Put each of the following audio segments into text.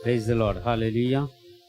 Praise the Lord. Hallelujah,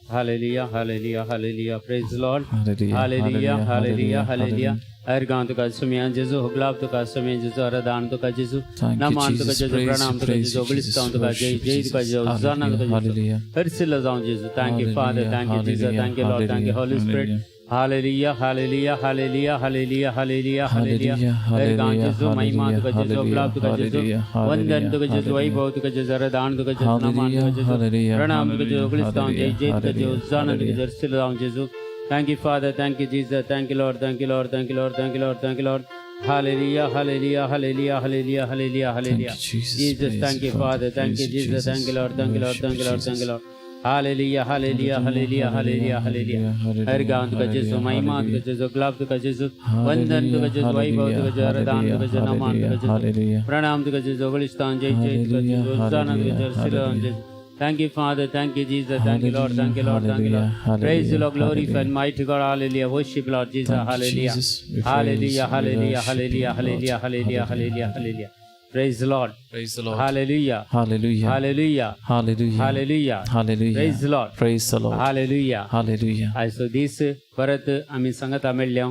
hallelujah, hallelujah, hallelujah. Praise the Lord. Hallelujah, hallelujah, hallelujah. अर्गां तुका सुम्या जेजू, हुगलाब तुका सुम्या जेजू, आराधन तुका जेजू, Thank you, Naman तुका Jesus. जेजू, Praise प्रणाम you, तुका praise जेजू, you, होगळिस्तांव Jesus. तुका जय Worship जय तुका Jesus. जेजू, होजाना तुका Hallelujah, जेजू, hallelujah. हरसिल्लो जावं जेजू. Thank you Father, thank you Jesus, Hallelujah, thank you Lord, thank you Holy Spirit. Hallelujah. Hallelujah, hallelujah, hallelujah, hallelujah, hallelujah, hallelujah. Hallelujah, अर्गां जेजू, महिमा hallelujah, तुका जेजू, होगलाब तुका जेजू, hallelujah, वंदन तुका जेजू, hallelujah. वैभव तुका जेजू, आराधन तुका जेजू, नमान तुका Hallelujah, जेजू, hallelujah, प्रणाम तुका जेजू, होगळिस्तांव जय जय तुका जेजू, hallelujah, होजाना तुका hallelujah. जेजू, हरसिल्लो जावं जेजू. Thank you, Father. Thank you, Jesus. Thank you, Lord. Thank you, Lord. Thank you, Lord. Thank you, Lord. Thank you, Lord. Hallelujah, hallelujah, hallelujah, hallelujah, hallelujah, Thank hallelujah. you, Jesus. Jesus, Praise thank you, you, Father. Thank Praise you, you, Jesus. Thank you, Jesus. Lord. Thank you, Lord. Worship Thank you, Lord. Thank Jesus. you, Lord. Hallelujah, hallelujah, hallelujah, hallelujah, hallelujah. अर्गां तुका जेजू, महिमा तुका जेजू, गुलाब तुका जेजू, वंदन तुका जेजू, वैभव तुका जेजू, आराधन तुका जेजू, नमान तुका जेजू, Hallelujah. प्रणाम तुका जेजू, होगळिस्तान जय जय तुका जेजू, होजाना तुका जेजू, हरसिल्लो जेजू. Thank you, Father. Thank you, Jesus. Thank you, Lord. Thank you, Lord. Thank you, Lord. Hallelujah, Praise the Lord, hallelujah, glorify and mighty God. Hallelujah. Worship Lord Jesus. Thank you, Hallelujah. Jesus. We praise Hallelujah. you, we Hallelujah. worship Hallelujah. you, Lord. Hallelujah. Hallelujah. Hallelujah. Hallelujah. Praise the Lord. Praise the Lord. Hallelujah. Hallelujah. Hallelujah. Hallelujah. Hallelujah. Hallelujah. Praise the Lord. Praise the Lord. Hallelujah. Hallelujah. आयचो दीस परत आमी सांगता मेळ्ळ्या.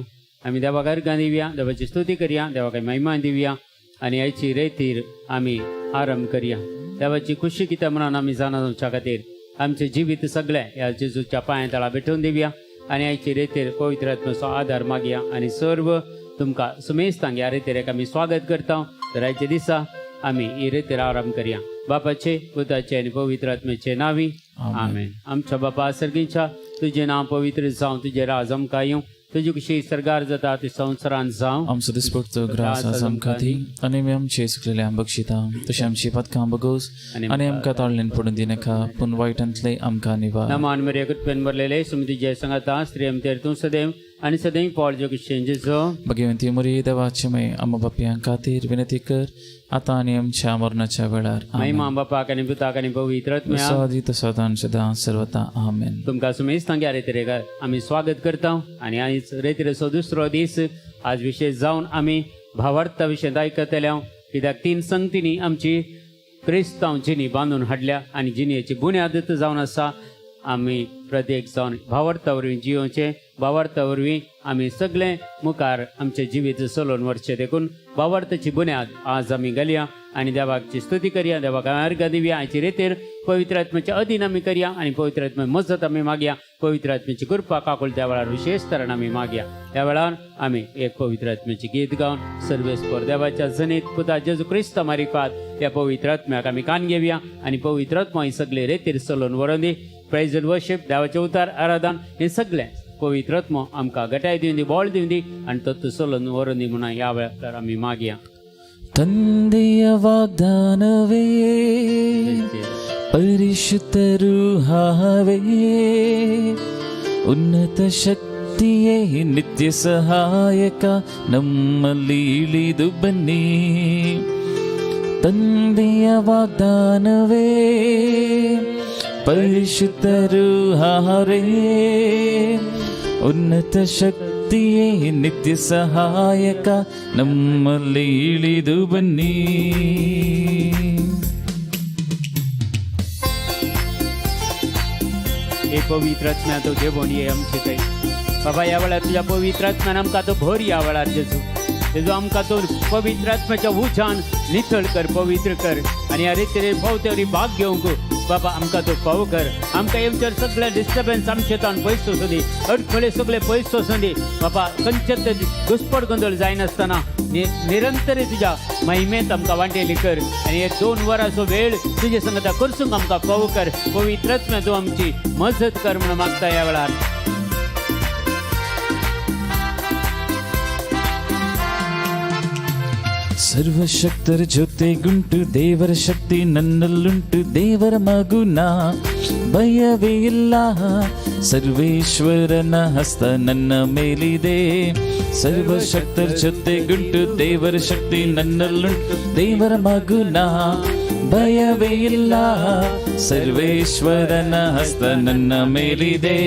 आमी देवाक अर्गां दिवया, देवाची स्तुती करया, देवाक महिमा दिवया आनी आयची रेतीर आमी आरंभ करया. देवाची खुशी कितें म्हणून आमी जाणा जावच्या खातीर आमचें जिवीत सगळें ह्या जेजूच्या पांया तळा भेटोवन दिवया आनी आयची रेतीर पवित्र आत्म्याचो आदार मागया आनी सर्व तुमकां सुमेस्तांक ह्या रेतीरेक आमी स्वागत करता. तर आयच्या दिसा आमी ही रेतीर आरंभ करया. बापाचे, पुताचे आनी पवित्र आत्म्याचे नांवी आमेन. आमच्या बापा सर्गीच्या, तुजें नांव पवित्र जावं, तुजें राज आमकां येवं, तुजी खुशी सर्गार जाता ती संवसारान जावं. आमचो दिसपडतो ग्रास आज आमकां दी आनी आमी आमचे चुकलेले आम बक्षिता तशें आमची पदकां बगोस आनी आमकां ताळणेन पडून दिनाका पूण वायटांतले आमकां निवार. नमान मरिया, कृपेन भरलेले, सुमती जय सांगाता, स्त्री आमचेर तूं सदैव आनी सदैव पावल जो कुशेन जेजो. भगवंती मुरी देवाचे मय आम्हा बापयां खातीर विनंती कर आतां आनी आमच्या मरणाच्या वेळार. आमेन. महिमा बापाक आनी पुताक आनी पवित्र आत्म्याक. आदी तसो आनी सदां सर्वता. आमेन. तुमकां सुमेस्तांक ह्या रेतिरेक आमी स्वागत करता आनी आयज रेतिरेचो दुसरो दीस. आज विशेष जावन आमी भावार्था विशय आयकतले, कित्याक तीन संगतींनी आमची क्रिस्तांव जिणी बांदून हाडल्या आनी जिणेची बुन्याद जावन आसा. आमी प्रत्येक जावन भावार्था वरवीं जियोवचें, भावार्था वरवीं आमी सगळें मुखार आमचें जिवीत चलोवन व्हरचें. देखून भावार्थाची बुन्याद आज आमी घालया आनी देवाची स्तुती करया, देवाक अर्घ दिवया. आयचे रेतीर पवित्र आत्म्याचे अधीन आमी करया आनी पवित्र आत्म्या मजत आमी मागया. पवित्र आत्म्याची कृपा काकूळ त्या वेळार विशेष तरान आमी मागया. त्या वेळार आमी एक पवित्र आत्म्याची गीत गावन सर्वेस्पर देवाच्या जनेत पुता जेजू क्रिस्त मारिफात त्या पवित्र आत्म्याक आमी कान घेवया आनी पवित्र आत्मा ही सगळे रेतीर चलोवन व्हरोन दी. प्रायज एंड वर्शीप, देवाचें उतार, आराधन हें सगळें पवित्र आत्मो आमकां गटाय दिवन दी, बळ दिवन दी आनी तो चलोवन व्हरोन दी म्हणून ह्या वेळार आमी मागया. ತಂದೆಯ ವಾಗ್ದಾನವೇ, ಪರಿಶುದ್ಧರು ಹಾವೇ, ಉನ್ನತ ಶಕ್ತಿಯೇ, ನಿತ್ಯ ಸಹಾಯಕ ನಮ್ಮಲ್ಲಿ ಇಳಿದು ಬನ್ನಿ. ತಂದೆಯ ವಾಗ್ದಾನವೇ, ಪರಿಶುದ್ಧರು ಹಾರೇ, ಉನ್ನತ ಶಕ್ತಿಯೇ, ನಿತ್ಯ ಸಹಾಯಕ ನಮ್ಮಲ್ಲಿ ಇಳಿದು ಬನ್ನಿ. हे पवित्र आत्म्या तो घेवन ये आमचे थंय बाबा. ह्या वेळार तुज्या पवित्र आत्म्यान आमकां तो भर. ह्या वेळार जेजू, जेजू, आमकां तो पवित्र आत्म्याच्या उज्यान नितळ कर, पवित्र कर आनी ह्या रितीरे भोंवतणी भाग घेवंक बाबा आमकां तो फावो कर. आमकां येवचेर सगळे डिस्टर्बन्स आमचे ताण पयस वचूं दी, अडखळे सगळे पयस वचूं दी बाबा. खंयचेच घुसपट गोंदळ जायनासतना निरंतर तुज्या महिमेत आमकां वांटेली कर आनी हे 2 वरांचो वेळ तुजे संगता करसूंक आमकां फावो कर. पवित्र आत्म्या तूं आमची मजत कर म्हणून मागता ह्या वेळार. ಸರ್ವಶಕ್ತರ ಜೊತೆಗುಂಟು, ದೇವರ ಶಕ್ತಿ ನನ್ನಲ್ಲುಂಟು, ದೇವರ ಮಗುನ ಭಯವೇ ಇಲ್ಲ. ಸರ್ವೇಶ್ವರನ ಹಸ್ತ ನನ್ನ ಮೇಲಿದೆ. ಸರ್ವಶಕ್ತರ ಜೊತೆಗುಂಟು, ದೇವರ ಶಕ್ತಿ ನನ್ನಲ್ಲುಂಟು, ದೇವರ ಮಗುನ ಭಯವೇ ಇಲ್ಲ. ಸರ್ವೇಶ್ವರನ ಹಸ್ತ ನನ್ನ ಮೇಲಿದೆ.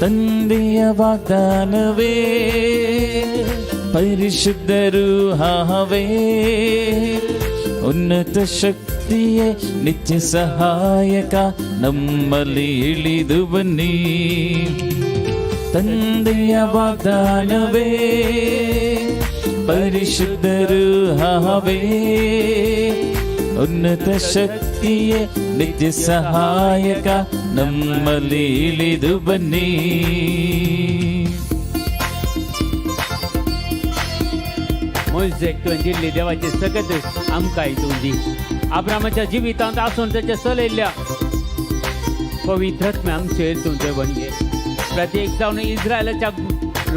ತಂದೆಯ ವಾಗ್ದಾನವೇ, ಪರಿಶುದ್ಧರು ಹಾವೇ, ಉನ್ನತ ಶಕ್ತಿಯೇ. ಶಕ್ತಿಯೇ ನಿತ್ಯ ಸಹಾಯಕ ನಮ್ಮಲ್ಲಿ ಇಳಿದು ಬನ್ನಿ. ತಂದೆಯ ವಾಗ್ದಾನವೇ, ಪರಿಶುದ್ಧರು ಹಾವೇ, ಉನ್ನತ ಶಕ್ತಿಯೇ ನಿತ್ಯ ಸಹಾಯಕ ನಮ್ಮಲ್ಲಿ ಇಳಿದು ಬನ್ನಿ. मोयजेक तुवें दिल्ली देवाची सकत आमकांय तूं दी. आब्रामाच्या जिवितांत आसून ताच्या चलयल्ल्या पवित्रत्म्या आमचेर तूं देवण घे. प्रत्येक जावन इस्रायलाच्या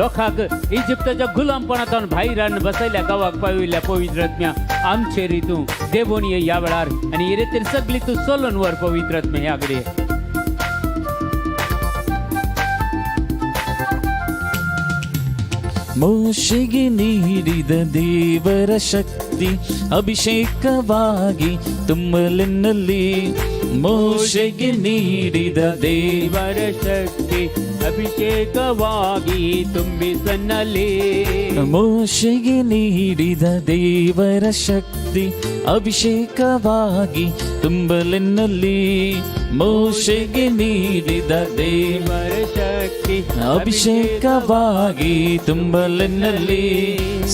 लोकांक इजिप्ताच्या गुलामपणांतून भायर हाडून बसयल्या गांवाक पाविल्ल्या पवित्रत्म्या आमचेर तूं देवून ये ह्या वेळार आनी ही रेतीर सगळी तूं चलून व्हर पवित्रत्म्या ह्या कडेन. ಮೋಶೆಗೆ ನೀಡಿದ ದೇವರ ಶಕ್ತಿ ಅಭಿಷೇಕವಾಗಿ ತುಂಬಲೆನ್ನಲ್ಲಿ. ಮೋಶೆಗೆ ನೀಡಿದ ದೇವ ದೇವರ ಶಕ್ತಿ ಅಭಿಷೇಕವಾಗಿ ತುಂಬಿಸನ್ನಲ್ಲಿ. ಮೋಶೆಗೆ ನೀಡಿದ ದೇವರ ಶಕ್ತಿ ಅಭಿಷೇಕವಾಗಿ ತುಂಬಲೆನ್ನಲ್ಲಿ. ಮೋಶೆಗೆ ನೀಡಿದ ದೇವ ದೇವರ ಶಕ್ತಿ ಅಭಿಷೇಕವಾಗಿ ತುಂಬಲೆನ್ನಲ್ಲಿ.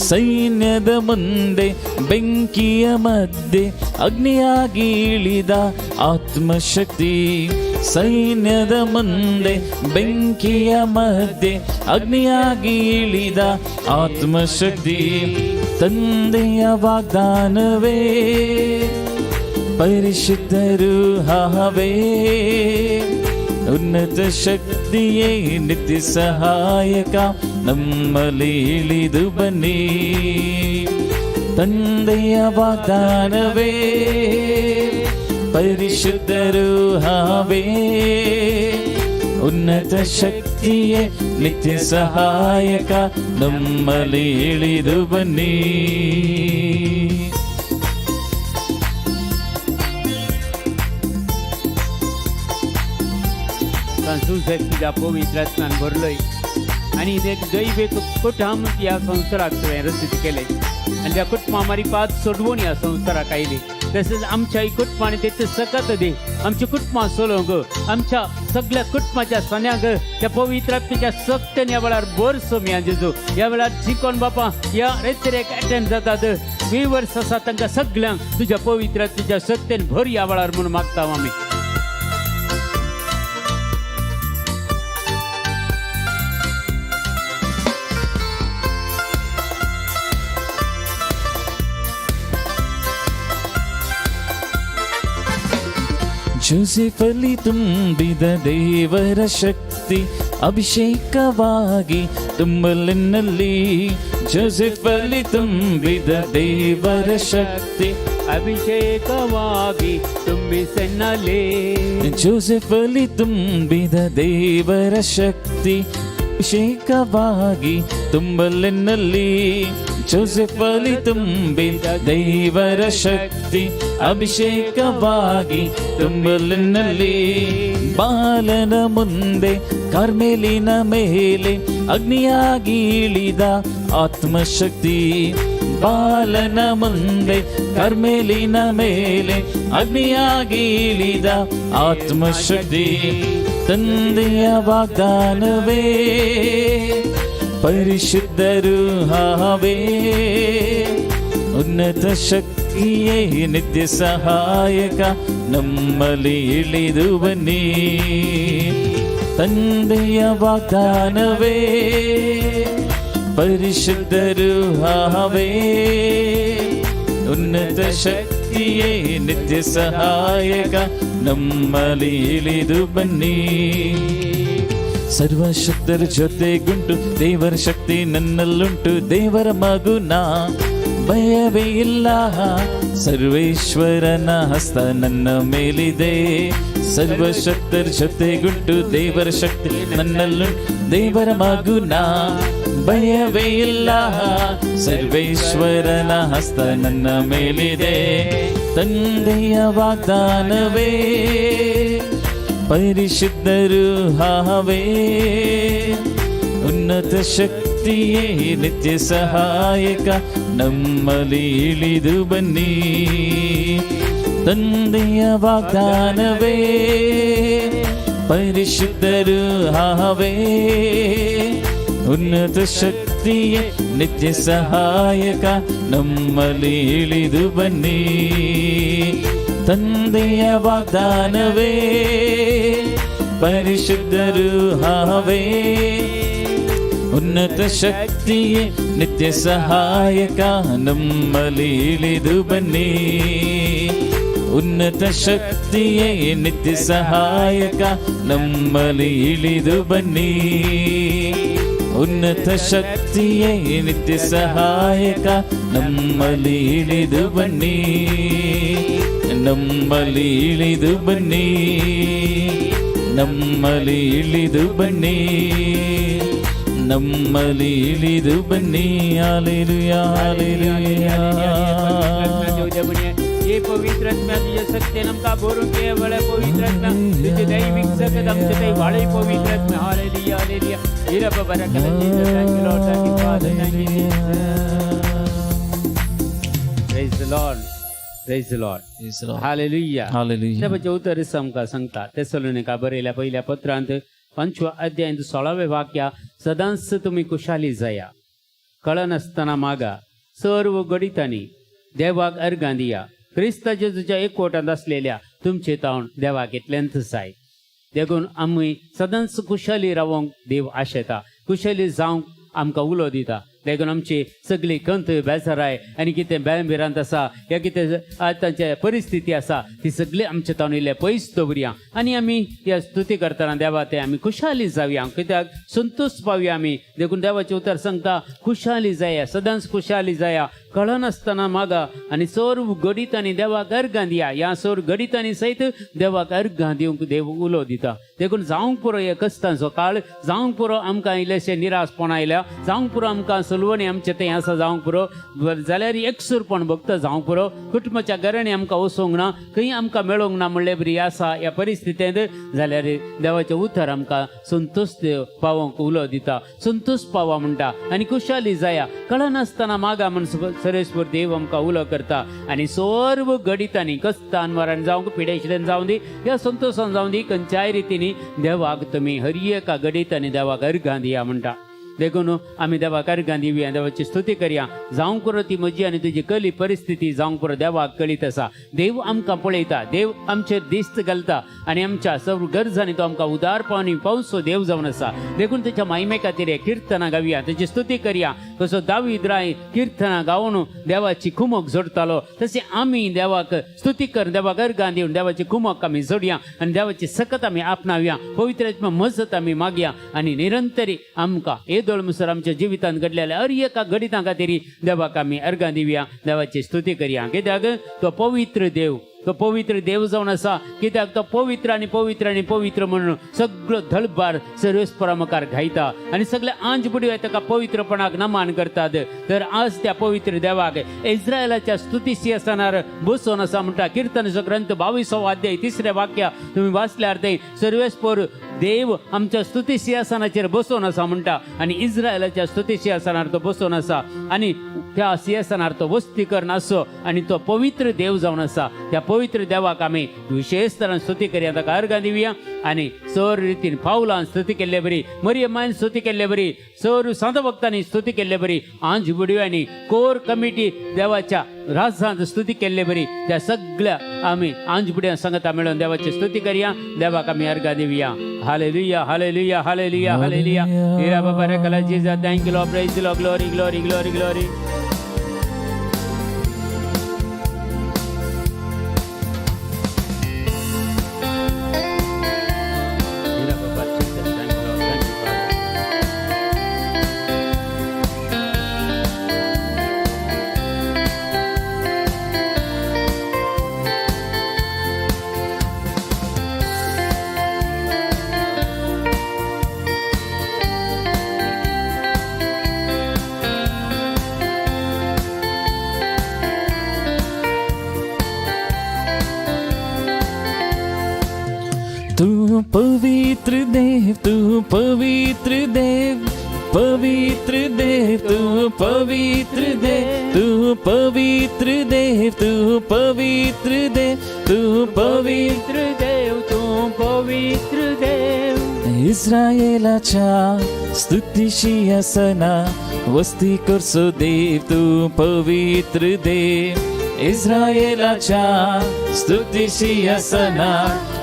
ಸೈನ್ಯದ ಮುಂದೆ ಬೆಂಕಿಯ ಮಧ್ಯೆ ಅಗ್ನಿಯಾಗಿ ಇಳಿದ ಆತ್ಮಶಕ್ತಿ. ಸೈನ್ಯದ ಮುಂದೆ ಬೆಂಕಿಯ ಮಧ್ಯೆ ಅಗ್ನಿಯಾಗಿ ಇಳಿದ ಆತ್ಮಶಕ್ತಿ. ತಂದೆಯ ವಾಗ್ದಾನವೇ, ಪರಿಶುದ್ಧರು ಹಾವೇ, ಉನ್ನತ ಶಕ್ತಿಯೇ ನಿತ್ಯ ಸಹಾಯಕ ನಮ್ಮಲ್ಲಿ ಇಳಿದು ಬನ್ನಿ. ತಂದೆಯ ವಾಗ್ದಾನವೇ, ಪರಿಶುದ್ಧರು ಹಾವೇ, ಉನ್ನತ ಶಕ್ತಿಯೇ ನಿತ್ಯ ಸಹಾಯಕ ನಮ್ಮಲ್ಲಿ ಇಳಿದು ಬನ್ನಿ. सुझेक तुज्या पवित्रात्म्यान भरलोय आनी ते दैवीक कुटुंब ह्या संवसाराक तुवें रचीत केलें आनी त्या कुटुंबा मारी सोडवून ह्या संवसाराक आयली. तशेंच आमच्याय कुटुंबांनी तेच सकत दी आमची कुटुंबां चलोवंक आमच्या सगळ्या कुटुंबाच्या सन्यांक त्या पवित्रात्म्याच्या सक्तेन ह्या वेळार भर सोम्या जेजू. ह्या वेळार जिकोन बापा ह्या रेतरेक अटेंड जातात विवर्स आसा तांकां सगळ्यांक तुज्या पवित्रात्म्याच्या सक्तेन भर ह्या वेळार म्हणून मागता आमी. ಜೋಸೆಫಲ್ಲಿ ತುಂಬಿದ ದೇವರ ಶಕ್ತಿ ಅಭಿಷೇಕವಾಗಿ ತುಂಬಲೆನ್ನಲ್ಲಿ. ಜೋಸೆಫಲ್ಲಿ ತುಂಬಿದ ದೇವರ ಶಕ್ತಿ ಅಭಿಷೇಕವಾಗಿ ತುಂಬಿಸೆನ್ನಲೇ. ಜೋಸೆಫಲ್ಲಿ ತುಂಬಿದ ದೇವರ ಶಕ್ತಿ ಅಭಿಷೇಕವಾಗಿ ತುಂಬಲೆನ್ನಲ್ಲಿ. ಜೋಸೆಫಲ್ಲಿ ತುಂಬಿದ ದೇವರ ಶಕ್ತಿ ಅಭಿಷೇಕವಾಗಿ ತುಂಬಲೆನ್ನಲ್ಲಿ. ಬಾಲನ ಮುಂದೆ ಕಾರ್ಮೇಲಿನ ಮೇಲೆ ಅಗ್ನಿಯಾಗಿ ಇಳಿದ ಆತ್ಮಶಕ್ತಿ. ಬಾಲನ ಮುಂದೆ ಕರ್ಮೇಲಿನ ಮೇಲೆ ಅಗ್ನಿಯಾಗಿ ಇಳಿದ ಆತ್ಮಶಕ್ತಿ. ತಂದೆಯ ವಾಗ್ದಾನವೇ, ಪರಿಶುದ್ಧರು ಹಾವೇ, ಉನ್ನತ ಶಕ್ತಿಯೇ ನಿತ್ಯ ಸಹಾಯಕ ನಮ್ಮಲ್ಲಿ ಇಳಿದು ಬನ್ನಿ. ತಂದೆಯ ವಾಗ್ದಾನವೇ, ಪರಿಶುದ್ಧರು ಹಾವೇ, ಉನ್ನತ ಶಕ್ತಿಯೇ ನಿತ್ಯ ಸಹಾಯಕ ನಮ್ಮಲ್ಲಿ ಇಳಿದು ಬನ್ನಿ. ಸರ್ವಶಕ್ತರ ಜೊತೆಗುಂಟು ದೇವರ ಶಕ್ತಿ ನನ್ನಲ್ಲುಂಟು. ದೇವರ ಮಗುನ ಭಯವೇ ಇಲ್ಲ, ಸರ್ವೇಶ್ವರನ ಹಸ್ತ ನನ್ನ ಮೇಲಿದೆ. ಸರ್ವಶಕ್ತರ ಜೊತೆಗುಂಟು ದೇವರ ಶಕ್ತಿ ನನ್ನಲ್ಲುಂಟು. ದೇವರ ಮಗುನ ಭಯವೇ ಇಲ್ಲ, ಸರ್ವೇಶ್ವರನ ಹಸ್ತ ನನ್ನ ಮೇಲಿದೆ. ತಂದೆಯ ವಾಗ್ದಾನವೇ, ಪರಿಶುದ್ಧರು ಹಾವೇ, ಉನ್ನತ ಶಕ್ತಿಯೇ ನಿತ್ಯ ಸಹಾಯಕ ನಮ್ಮಲ್ಲಿ ಇಳಿದು ಬನ್ನಿ. ತಂದೆಯ ವಾಗ್ದಾನವೇ, ಪರಿಶುದ್ಧರು ಹಾವೇ, ಉನ್ನತ ಶಕ್ತಿಯೇ, ನಿತ್ಯ ಸಹಾಯಕ, ನಮ್ಮಲ್ಲಿ ಇಳಿದು ಬನ್ನಿ. ತಂದೆಯ ವಾಗ್ದಾನವೇ, ಪರಿಶುದ್ಧರು ಹಾವೇ, ಉನ್ನತ ಶಕ್ತಿಯೇ, ನಿತ್ಯ ಸಹಾಯಕ, ನಮ್ಮಲ್ಲಿ ಇಳಿದು ಬನ್ನಿ. ಉನ್ನತ ಶಕ್ತಿಯೇ, ನಿತ್ಯ ಸಹಾಯಕ, ನಮ್ಮಲ್ಲಿ ಇಳಿದು ಬನ್ನಿ. ಉನ್ನತ ಶಕ್ತಿಯೇ, ನಿತ್ಯ ಸಹಾಯಕ, ನಮ್ಮಲ್ಲಿ ಇಳಿದು ಬನ್ನಿ. ನಮ್ಮಲ್ಲಿ ಇಳಿದು ಬನ್ನಿ. ನಮ್ಮಲ್ಲಿ ಇಳಿದು ಬನ್ನಿ. ನಮ್ಮಲ್ಲಿ ಇಳಿದು ಬನ್ನಿ. Hallelujah, hallelujah. हे पवित्र आत्म्या, तुझ्या शक्तीन आमकां भरून केवळ पवित्र आत्म्या, तुझे दैविक सकत आमचे थंय वाळय पवित्र आत्म्या. Hallelujah, hallelujah. हिरप बरकत. Jesus, thank you Lord, thank you Father, thank you Jesus. Praise the Lord, praise the Lord. Hallelujah. Hallelujah. देवाचें उतर आमकां सांगता, तेसलोनिका बरयल्या पहिल्या पत्रांत 5व्या अध्यायांत 16वें वाक्य, सदांच तुमी खुशाली जाया, कळनासतना मागा, सर्व घडितांनी देवाक अर्गां दिया, क्रिस्ताच्या तुज्या एकवटांत असलेल्या तुमचे तावन देवाक इतलेंच जाय. देखून आमी सदांच खुशाली रावोंक देव आशेता, खुशाली जावंक आमकां उलो दिता. देखून आमची सगळी खंत, बेजाराय आनी कितें भंय भिरांत आसा या कितें आतांचे परिस्थिती आसा, ती सगळी आमच्या तावन इल्ले पयस दवरया आनी आमी ह्या स्तुती करतना देवा ते आमी खुशाली जावया, कित्याक संतोश पावया आमी. देखून देवाचें उतर सांगता, खुशाली जाया, सदांच खुशाली जाया, कळनासतना मागा आनी सर्व घडितांनी देवाक अर्गां दिया. ह्या सर्व घडितांनी सयत देवाक अर्गां दिवंक देव उलो दिता. देखून जावंक पुरो हे कश्टांचो काळ, जावंक पुरो आमकां इल्लेशें निराशपण आयल्या, जावंक पुरो आमकां सलवणी आमचें थंय आसा, जावंक पुरो जाल्यार एकसूरपण भक्त जावंक पुरो, कुटुंबाच्या घरांनी आमकां वचोंक ना, खंय आमकां मेळोंक ना म्हणले बरी आसा ह्या परिस्थितींत, जाल्यार देवाचें उतर आमकां संतोश पावोवंक उलो दिता. संतोश पावा म्हणटा आनी खुशाली जाया, कळनासतना मागा म्हण सरेश्वर देव आमकां उलो करता. आनी सर्व घडितांनी कस्तान मरण जावंक, पिडेशिल्यान जावं दी या संतोशान जावं दी, खंयच्याय रितीनी देवाक तुमी हर एका घडितांनी देवाक अर्गां दिया म्हणटा. देखून आमी देवाक अर्गां दिवया, देवाची स्तुती करया. जावंक पुरो ती म्हजी आनी तुजी कली परिस्थिती, जावंक पुरो, देवाक कळीत आसा. देव आमकां पळयता, देव आमचेर दिस्त घालता आनी आमच्या सर्व गरजांनी तो आमकां उदारपणांनी पावसो देव जावन आसा. देखून ताच्या महिमे खातीर हे किर्तनां गावया, ताची स्तुती करया. कसो दावीद राय किर्तनां गावन देवाची कुमक जोडतालो, तशें आमी देवाक स्तुती कर, देवाक अर्गां दिवन देवाची कुमक आमी जोडया आनी देवाची सकत आमी आपणावया. पवित्र आत्मा मजत आमी मागया आनी निरंतरी आमकां येदोळ मुसर आमच्या जिवितांत घडलेल्या हर एका घडितां खातीर देवाक आमी अर्गां दिवया, देवाची स्तुती करया. कित्याक तो पवित्र देव, तो पवित्र देव जावन आसा. कित्याक तो पवित्र आनी पवित्र आनी पवित्र म्हणून सगळो धळबार सर्वेस्परा मुखार घायता आनी सगळे आंज बुडवे ताका पवित्रपणाक नमान करतात. तर आज त्या पवित्र देवाक इस्रायलाच्या स्तुती सिंहासनार बसोवन आसा म्हणटा किर्तनाचो ग्रंथ 22वो अध्याय 3रें वाक्य तुम्ही वाचल्यार ते सर्वेस्पर देव आमच्या स्तुती सिंहासनाचेर बसोवन आसा म्हणटा आनी इस्रायलाच्या स्तुती सिंहासनार तो बसोवन आसा आनी त्या सिंहासनार तो वस्ती करून आसो आनी तो पवित्र देव जावन आसा. त्या पवित्र देवाक आमी विशेष तरान स्तुती करया, ताका अर्गां दिवया आनी सर रितीन पावलान स्तुती केल्ले बरी, मरियमायन स्तुती केल्ले बरी, सर संत भक्तांनी स्तुती केल्ले बरी, आंज बुडव्यांनी कोर कमिटी देवाच्या राजांत स्तुती केल्ले बरी, त्या सगळ्या आमी आंज बुडव्यां सांगता मेळून देवाची स्तुती करया, देवाक आमी अर्गां दिवया. Hallelujah, hallelujah, hallelujah, hallelujah. हिरा बाबा रे कला Jesus, thank you Lord, praise Lord, glory, glory, glory, glory. हिरा बाबा, Jesus, thank you Lord, thank you Father. तू पवित्र देव, तू पवित्र देव, पवित्र देव, तू पवित्र देव, तू पवित्र देव, तू पवित्र देव, तूं पवित्र पवित्र देव, तूं पवित्र देव. इस्रायलाच्या स्तुतीशी असना वस्ती करसो देव, तूं पवित्र देव. इस्रायलाच्या स्तुतीशी असना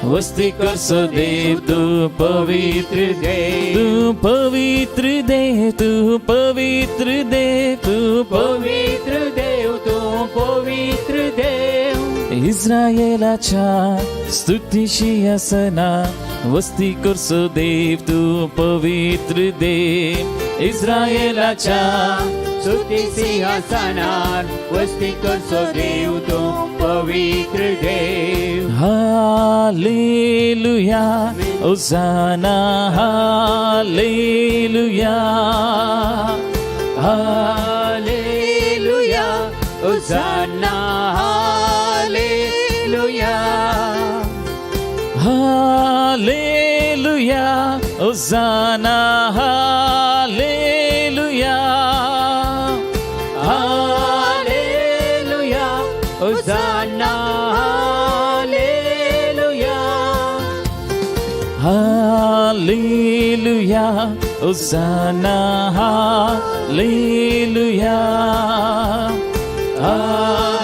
वस्ती करसो देव, तूं पवित्र देव, तूं पवित्र देव, तूं पवित्र देव, तूं पवित्र देव, तूं पवित्र देव. इस्रायलाच्या स्तुतीशी असना वस्ती करसो देव, तूं पवित्र देव. इस्रायलाच्या स्तुती सिंहासनार वस्ती करसो देव, तूं पवित्र देव. Hallelujah, hosanna, hallelujah, hallelujah, hosanna, hallelujah. Hallelujah, hosanna, hallelujah, hallelujah, hosanna, hallelujah. Hallelujah, hosanna, hallelujah,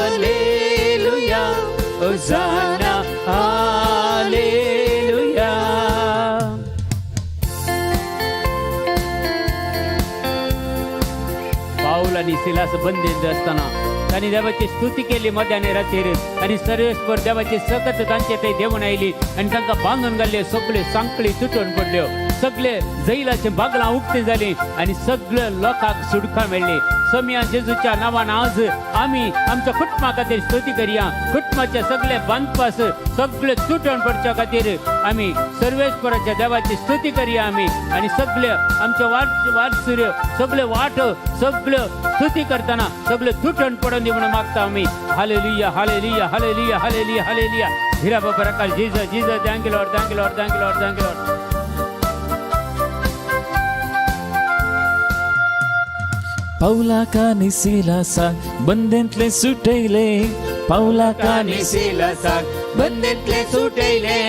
hallelujah, hosanna, hallelujah. Paul आणि सिलास बंदित असताना त्यांनी देवाची स्तुती केली मध्याने रात्री आणि सर्वेश्वर देवाची सकत तांचे ते देवून आयली आणि तांकां बांदून घाल्ले सगळे सांकळी तुटून पडल्यो, सगळे जैलाचे बागलां उक्ती जाली आणि सगळे लोकांक सुटका मेळ्ळी. समिया जेजूच्या नावान आज आम्ही आमच्या कुटुंबा खातीर स्तुती करया. कुटुंबाचे सगळे बांदपास सगळे तुटून पडच्या खातीर आम्ही सर्वेश्वराच्या देवाची स्तुती करया आम्ही. आणि सगळे आमचे वाट वाटसूर्य सगळे वाट सगळे स्तुती करताना सगळे तुटून पडून दी म्हणून मागता आम्ही. Hallelujah, hallelujah, hallelujah, hallelujah, hallelujah. हिरा बाबा रकाल Jesus, Jesus. Thank you Lord, thank you Lord, thank you Lord, thank you Lord. पावला कानी सिलासाक बंदेंतले सुटयले, पावला कानी सिलासाक बंदेंतले सुटयले.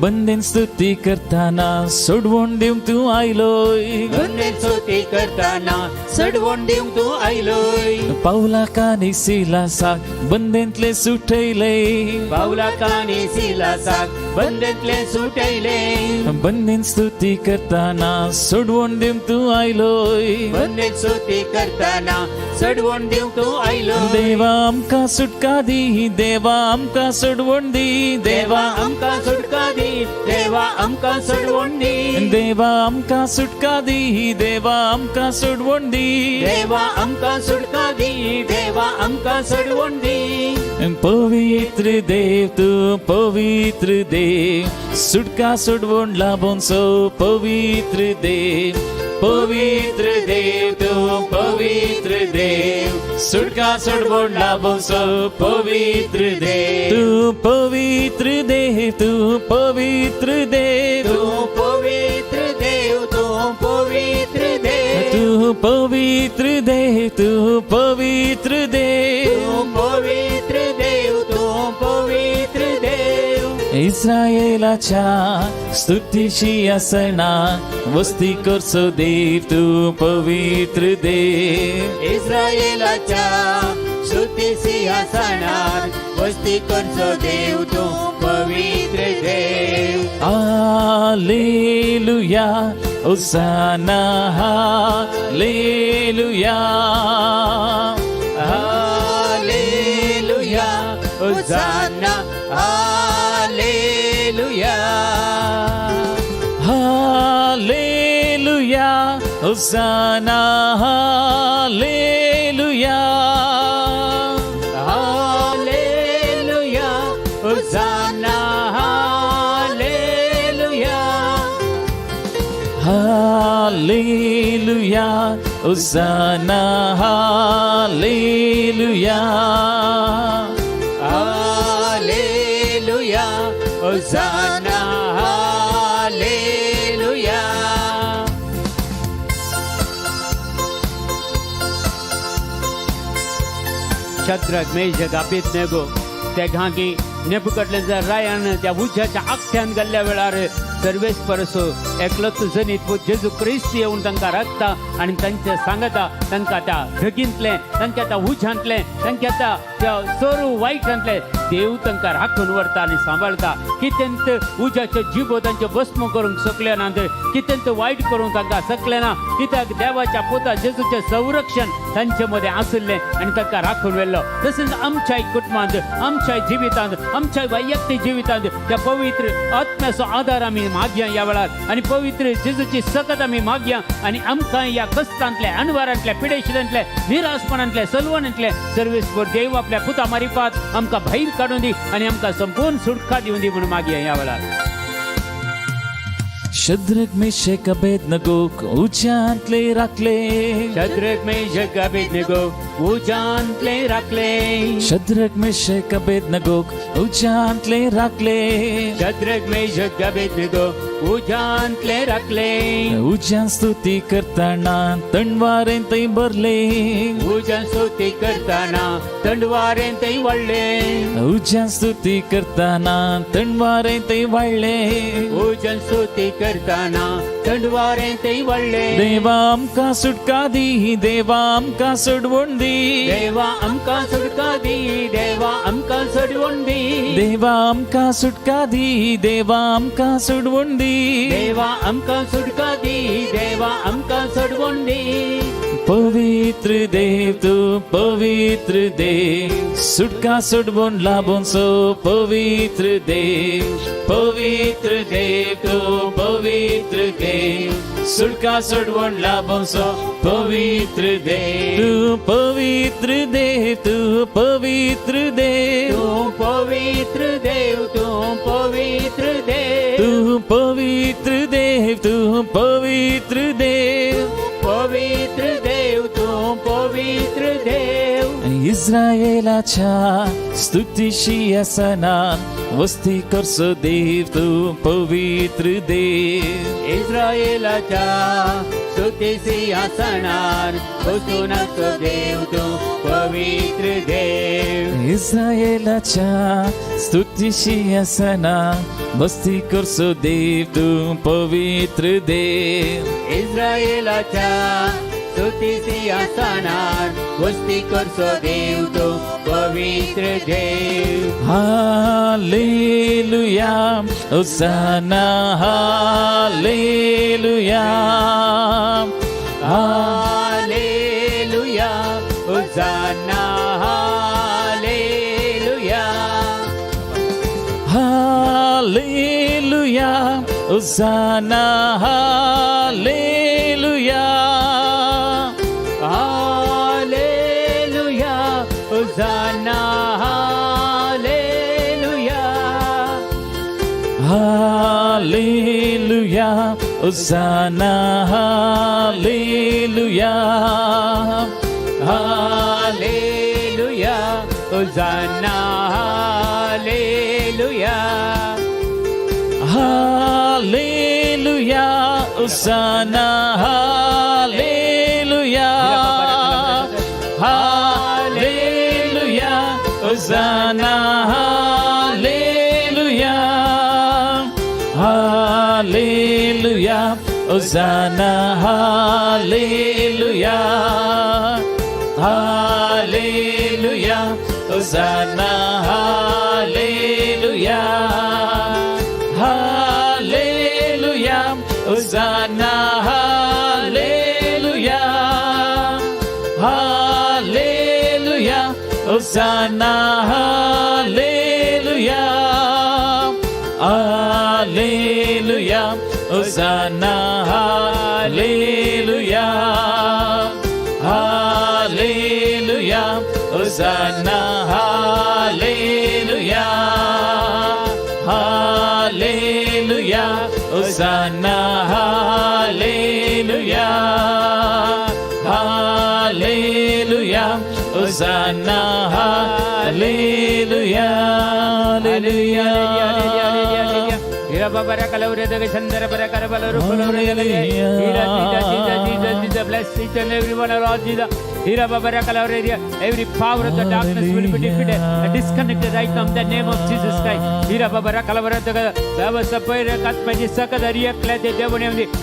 बंदेन स्तुती करताना सोडवून दिवंक तूं आयलोय. बंदेन स्तुती करताना सडवण दिवंक तूं आयलोय. पावला कानी सिलासाक बंदेंतले सुटयले. पावला कानी सिलासाक बंदेंतले सुटयले. बंदेन स्तुती करताना सोडवून दिवंक तूं आयलोय. बंदेन स्तुती करताना सडवण दिवंक तूं आयलोय. देवा आमकां सुटका दी, देवा आमकां सोडवण दी, देवा देवा आमकां सुटका दी, देवा आमकां सडवण दी. देवा आमकां सुटका दी, देवा आमकां सोडवण दी. देवा आमकां सुटका दी, देवा आमकां सडवण दी. पवित्र देव, तूं पवित्र देव, सुटका सोडवण लाभोनसो पवित्र देव. पवित्र देव, तूं पवित्र देव, सुटका सोडवण लाभोनसो पवित्र देव. तूं पवित्र देव, तूं पवित्र देव, तूं पवित्र देव, तूं पवित्र देव. तूं पवित्र देव, तूं पवित्र देव. तूं पवित्र देव, तूं पवित्र देव. इस्रायलाच्या स्तुतीशी असणा वस्ती करसो देव, तूं पवित्र देव. इस्रायलाच्या स्तुती सिंहासनार वस्ती करचो देव, तूं पवित्र देव. Hallelujah, hosanna, hallelujah, hallelujah, hosanna, hallelujah. Hallelujah, hosanna, hallelujah, hallelujah, hosanna, hallelujah. Hallelujah, hosanna, hallelujah, hallelujah, hosanna, hallelujah. Shadrach, Meshach, Abednego तेघांकी नेबुकदनेझर रायान त्या उज्याच्या आख्यान घाल्ल्या वेळार सर्वेस परस एकलोच जनीत जेजू क्रिस्त येवन तांकां राखता आनी तांचे सांगता, तांकां त्या धगींतलें, तांच्या त्या उज्यांतलें, तांच्या त्या त्या सरू वायटांतलें देव तांकां राखून व्हरता आनी सांबाळता. कितेंत उज्याच्यो जिबो तांच्यो भस्म करूंक शकले नात, कितेंत वायट करूंक तांकां शकले ना, कित्याक देवाच्या पुता जेजूचें संरक्षण तांचे मदें आशिल्लें आनी तांकां राखून व्हेल्लो. तशेंच आमच्याय कुटुंबांत, आमच्या जिवितांत, आमच्या वैयक्तीक जिवितांत त्या पवित्र आत्म्याचो आदार आमी मागया ह्या वेळार आनी पवित्र जेजूची सकत आमी मागया आनी आमकां ह्या कश्टांतले, अनवारांतले, पिडेशिलांतले, निराशपणांतले, सलवणांतले सर्वेस्पर देव आपल्या पुता मारिफात आमकां भायर काडून दी आनी आमकां संपूर्ण सुटका दिवन दी म्हणून मागया ह्या वेळार. शद्रक मेशक अबेदनगोक उज्यांतले राखले. शद्रक मेशक अबेदनगो उज्यांतले राखले. शद्रक मेशक अबेदनगोक उज्यांतले राखले. शद्रक मेशक अबेदनगो उज्यांतले राखले. उज्यान स्तुती करतना तणवारें थंय भरले. उज्यान स्तुती करतना तंडवारें थंय वाडले. उज्यान स्तुती करतना तणवारें थंय वाडले. उज्यान स्तुती करतना तंडवारें थंय वाडले. देवा आमकां सुटका दी, देवा आमकां सोडवण दी. देवा आमकां सुटका दी, देवा आमकां सोडवण दी. देवा आमकां सुटका दी, देवा आमकां सोडवण दी. देवा आमकां सुटका दी, देवा आमकां सोडवण दी. पवित्र देव तूं, पवित्र देव, सुटका सोडवण लाभोनसो पवित्र देव. पवित्र देव तूं, पवित्र देव, सुटका सोडवण लाभोनसो पवित्र देव. तूं पवित्र देव, तूं पवित्र देव. तूं पवित्र देव, तूं पवित्र देव. तूं पवित्र देव, तूं पवित्र देव. पवित्र देव, तूं पवित्र देव. इस्रायलाच्या स्तुतीशी आसना वस्ती करसो देव तूं पवित्र देव. इस्रायलाच्या स्तुती सिंहासनार बसून आसचो देव तूं पवित्र देव. इस्रायलाच्या स्तुतीशी आसना वस्ती करसो देव तूं पवित्र देव. इस्रायलाच्या स्तुती सिंहासनार वस्ती करचो देव तूं पवित्र देव. Hallelujah, hosanna, hallelujah. Hallelujah, hosanna, hallelujah. Hallelujah, hosanna, hallelujah. Hallelujah, hosanna, hallelujah. Hallelujah, hosanna, hallelujah. Hallelujah, hosanna, hallelujah. Hallelujah, hosanna, hallelujah. Hallelujah, hosanna, hallelujah. Hallelujah, hosanna, hallelujah. Hallelujah, hosanna, hallelujah. Hallelujah, hosanna, hallelujah. Hallelujah, hosanna, hallelujah. Hallelujah, hosanna, hallelujah. Hallelujah, hosanna, hallelujah. Hallelujah, hosanna, hallelujah. Hallelujah, hosanna, hallelujah. Hallelujah. Bless each and every one, Lord Jesus. Every power of the darkness will be defeated and disconnected right now in the name of Jesus Christ.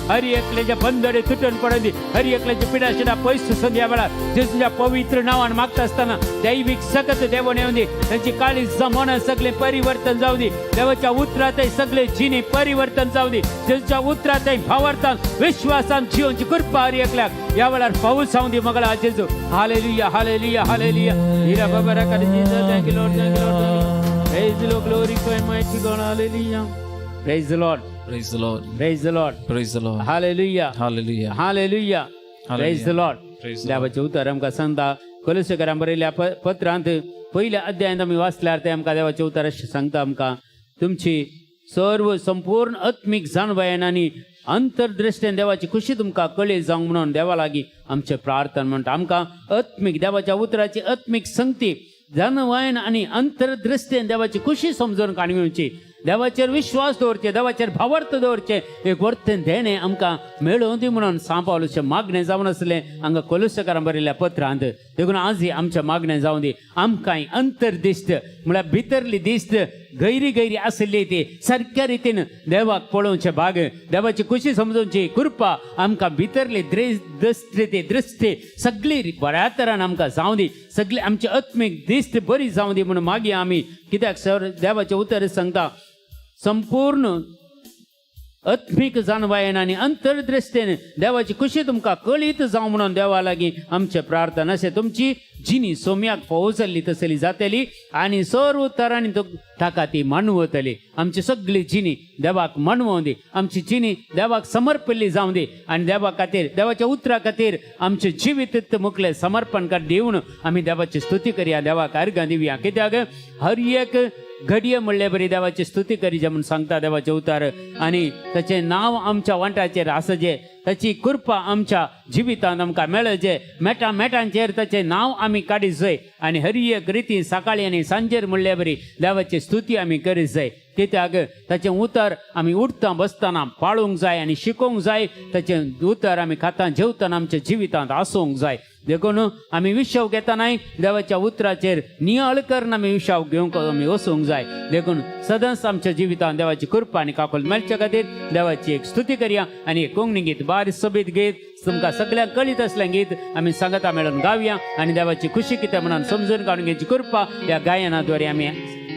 हर एकल्याचे बंधने तुटून पडून दी, हर एकल्याचे पिडाशिडा पैस संध्या वेळा जेजूच्या पवित्र नावान मागता असताना दैविक सकत देवण येऊन दे, त्यांची काळी जमाना सगळे परिवर्तन जाऊ दे, देवाच्या उतरात सगळे जिने परिवर्तन जाऊ दे, जेजूच्या उतरात भावार्थान विश्वासान जीवनची कृपा हर एकल्याक या वेळार पाऊस जाऊ दे मगळा जेजू. Hallelujah, hallelujah, hallelujah. Hira Baba Raka Jesus, thank you Lord, thank you Lord. Praise the Lord, glorify mighty God, hallelujah. Praise the Lord, Praise the Lord. Praise the Lord, Praise the Lord. Hallelujah, Hallelujah. Hallelujah. Praise the Lord. Praise the Lord. देवाचें उतर आमकां सांगता कोलसेकरां बरयल्या पत्रांत पयल्या अध्यायांत आमी वाचल्यार तें आमकां देवाचें उतर अशें सांगता आमकां, तुमची सर्व संपूर्ण आत्मीक जाणवायेन आनी अंतर्दृश्टेन देवाची खुशी तुमकां कळी जावंक म्हणून देवा लागीं आमचें प्रार्थना म्हणटा. आमकां आत्मीक देवाच्या उतराची आत्मीक संगती जाणवायेन आनी अंतर्दृश्टेन देवाची खुशी समजून काडून घेवची, देवाचेर विश्वास दवरचे, देवाचेर भावार्थ दवरचे, एक वर्तन देणें आमकां मेळोवन दी म्हणून सांव पावलूचें मागणें जावन आसलें हांगा कोलुसकारां बरयल्ल्या पत्रांत. देखून आजय आमचें मागणें जावन दी, आमकां अंतर्दिश्ट म्हळ्यार भितरली दिश्ट गैरी गैरी आशिल्ली ती सारक्या रितीन देवाक पळोवचें भाग, देवाची खुशी समजोवची कृपा आमकां भितरली दृश्टी ती दृश्टी सगळी बऱ्या तरान आमकां जावं दी, सगळी आमची आत्मीक दिश्ट बरी जावं दी म्हणून मागीर आमी कित्याक सर देवाचें उतर सांगता संपूर्ण आत्मीक जाणवायेन आनी अंतर्दृश्टेन देवाची खुशी तुमकां कळीत जावं म्हणून देवा लागीं आमचें प्रार्थना अशें तुमची जिनी सोम्याक फावो जाल्ली तसली जातली आनी सर्व तरांनी ताका ती मानवतली. आमची सगळी जिनी देवाक मानवोवं दी, आमची जिनी देवाक समर्पिल्ली जावं दी आनी देवा खातीर देवाच्या उतरा खातीर आमचें जिवीत मुखलें समर्पण कर दिवन आमी देवाची स्तुती करया, देवाक अर्घां दिवया. कित्याक हर एक घडये म्हणले बरी देवाची स्तुती करीजे म्हूण सांगता देवाचें उतार आनी ताचें नांव आमच्या वांटाचेर आसचें, ताची कृपा आमच्या जिवितांत आमकां मेळचें, मेटा मेटांचेर ताचें नांव आमी काडीत जाय आनी हर एक रिती सकाळी आनी सांजेर म्हणले बरी देवाची स्तुती आमी करीत जाय. कित्याक ताचें उतर आमी उठता बसतना पाळूंक जाय आनी शिकोवंक जाय, ताचें उतर आमी खाता जेवतना आमच्या जिवितांत आसूंक जाय. देखून आमी विशव घेतनाय देवाच्या उतराचेर नियाळ करून आमी विशव घेवंक आमी वचूंक जाय. देखून सदांच आमच्या जिवितांत देवाची कृपा आनी काकूल मेळचे खातीर देवाची एक स्तुती करया आनी एक कोंकणी गीत बारीक सोबीत गीत तुमकां सगळ्यांक कळीत असलें गीत आमी सांगता मेळून गावया आनी देवाची खुशी कितें म्हणून समजून काडून घेवची कृपा ह्या गायनाद्वारे आमी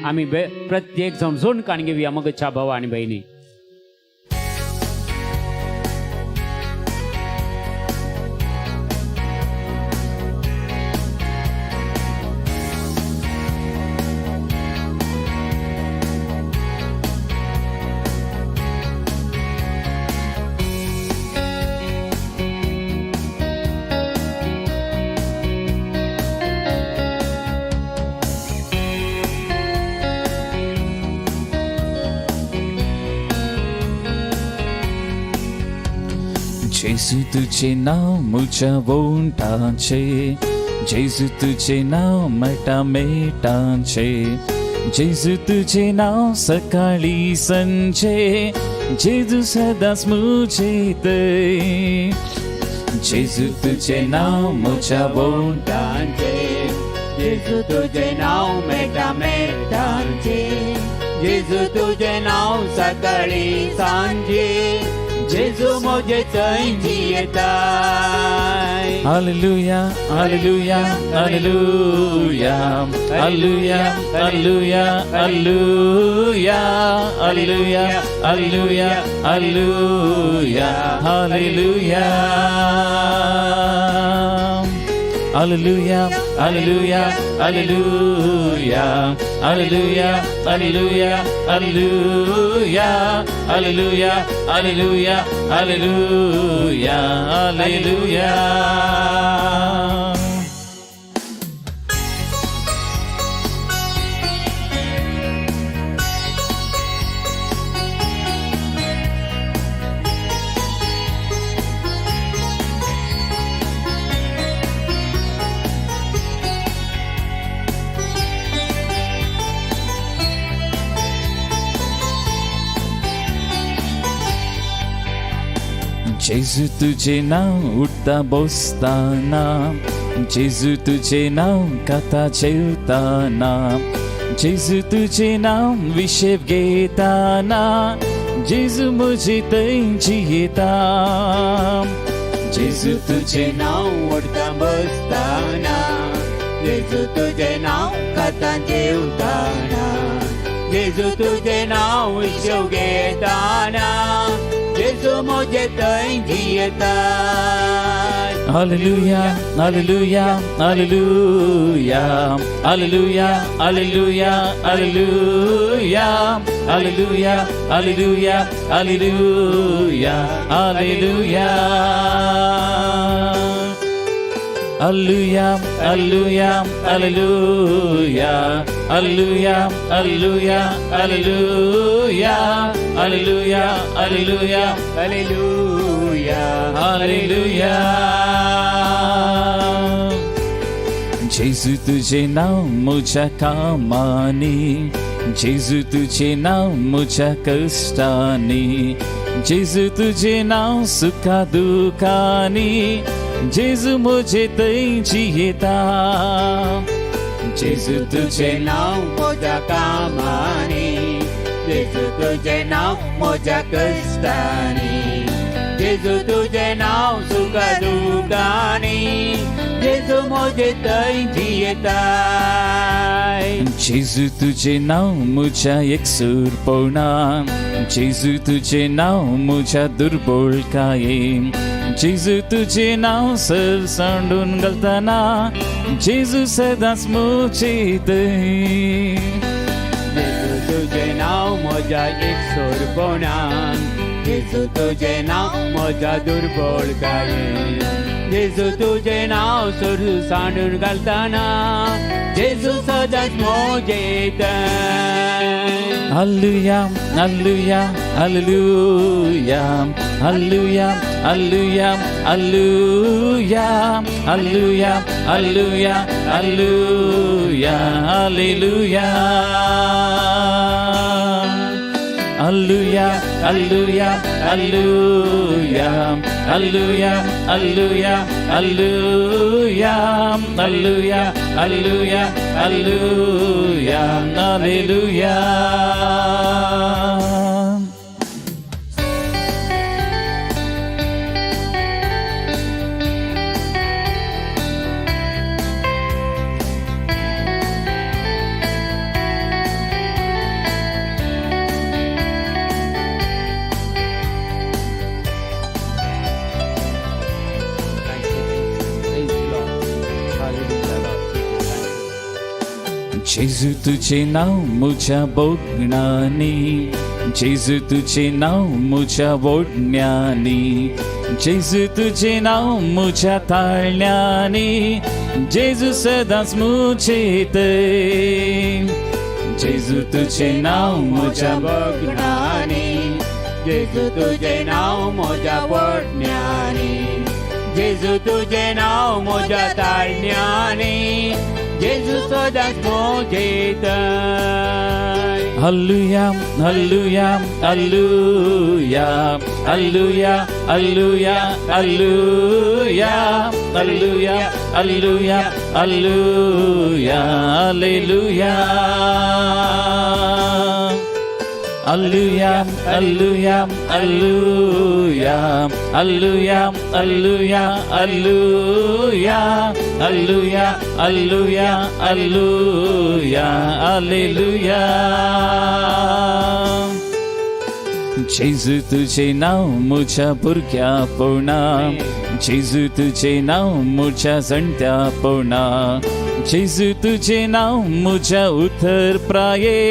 आमी प्रत्येक समजून काडून घेवया. मगच्या भाव आनी भयणी. जेजू तुझे नाव मुझ्या वोंटाचे, जेजू तुझे नाव मेटा मेटाचे, जेजू तुझे नाव सकाळी संजे, जेजू सदांच मुझे ते, जेजू तुझे नाव मुझ्या वोंटाचे, जेजू तुझे नाव मेटा मेटांचे, जेजू तुझे नाव सकाळी सांजे, जेजू म्हजे थंय जियेताय. Hallelujah, hallelujah, hallelujah, hallelujah, hallelujah, hallelujah, hallelujah, hallelujah, hallelujah, hallelujah. Hallelujah, hallelujah, hallelujah, hallelujah, hallelujah, hallelujah, hallelujah, hallelujah, hallelujah, hallelujah. जेजू तुजें नांव उठता बसतना, जेजू तुजें नांव खाता जेवतना, जेजू तुजें नांव विशेव घेतना, जेजू म्हजे थंय जियेता. जेजू तुजें नांव उठता बसतना, जेजू तुजें नांव खाता जेवताना, जेजू तुजें नांव हिशोब घेताना, जेजू म्हजे थंय जियेता. Hallelujah, hallelujah, hallelujah, hallelujah, hallelujah, hallelujah, hallelujah, hallelujah, hallelujah, hallelujah. Hallelujah, hallelujah, hallelujah, hallelujah, hallelujah, hallelujah, hallelujah, hallelujah, hallelujah. Hallelujah. जेजू तुझे नाव म्हज्या कामांनी, जेजू तुझे नाव म्हज्या कश्टांनी, जेजू तुझे नाव सुखा दुखांनी, जेजू म्हजे थंय जियेता. जेजू तुझे तुझे नांव म्हज्या कामांनी, जेजू तुझे नांव म्हज्या कश्टांनी, जेजू तुझे नांव सुखा दुखांनी, जेजू म्हजे थंय जियेता. जेजू तुझे नाव म्हज्या एकसूरपणा, जेजू तुझे नाव म्हज्या दुर्बळकायेन, जेजू तुझे नाव सर सांडून घालतना, जेजू सदांच म्हजे थंय. जेजू तुझे नांव म्हज्या एकसुरपणान, जेजू तुझे नांव म्हज्या दुर्बळकायेन, जेजू तुझे नांव सोडून सांडून घालतना, जेजू सदांच म्हजे थंय. Hallelujah, hallelujah, hallelujah, hallelujah, hallelujah, hallelujah, hallelujah, hallelujah, hallelujah, hallelujah. Hallelujah, hallelujah, hallelujah, hallelujah, hallelujah, hallelujah, hallelujah, hallelujah, hallelujah, hallelujah. Thank you, Jesus. Praise the Lord. Hallelujah, Lord Jesus. Thank you. जेजू तुझे नाव म्हज्या भोगणांनी, जेजू तुझे नाव म्हज्या ओडण्यांनी, जेजू तुझे नाव म्हज्या ताळण्यांनी, जेजू सदांच म्हजे थंय. जेजू तुझे नाव म्हज्या भोगणांनी, जेजू तुझे नांव म्हज्या पडण्यांनी, जेजू तुझे नांव म्हज्या ताळण्यांनी, जेजू सदांच म्हजे थंय. Hallelujah, hallelujah, hallelujah, hallelujah, hallelujah, hallelujah, hallelujah, hallelujah, hallelujah, hallelujah. Hallelujah, hallelujah, hallelujah, hallelujah, hallelujah, hallelujah, hallelujah, hallelujah, hallelujah, hallelujah. जेजू तुझे नाव म्हज्या भुरग्यापणा, जेजू तुझे नाव म्हज्या जाणट्यापणा, जेजू तुझे नाव म्हज्या उतर प्राये,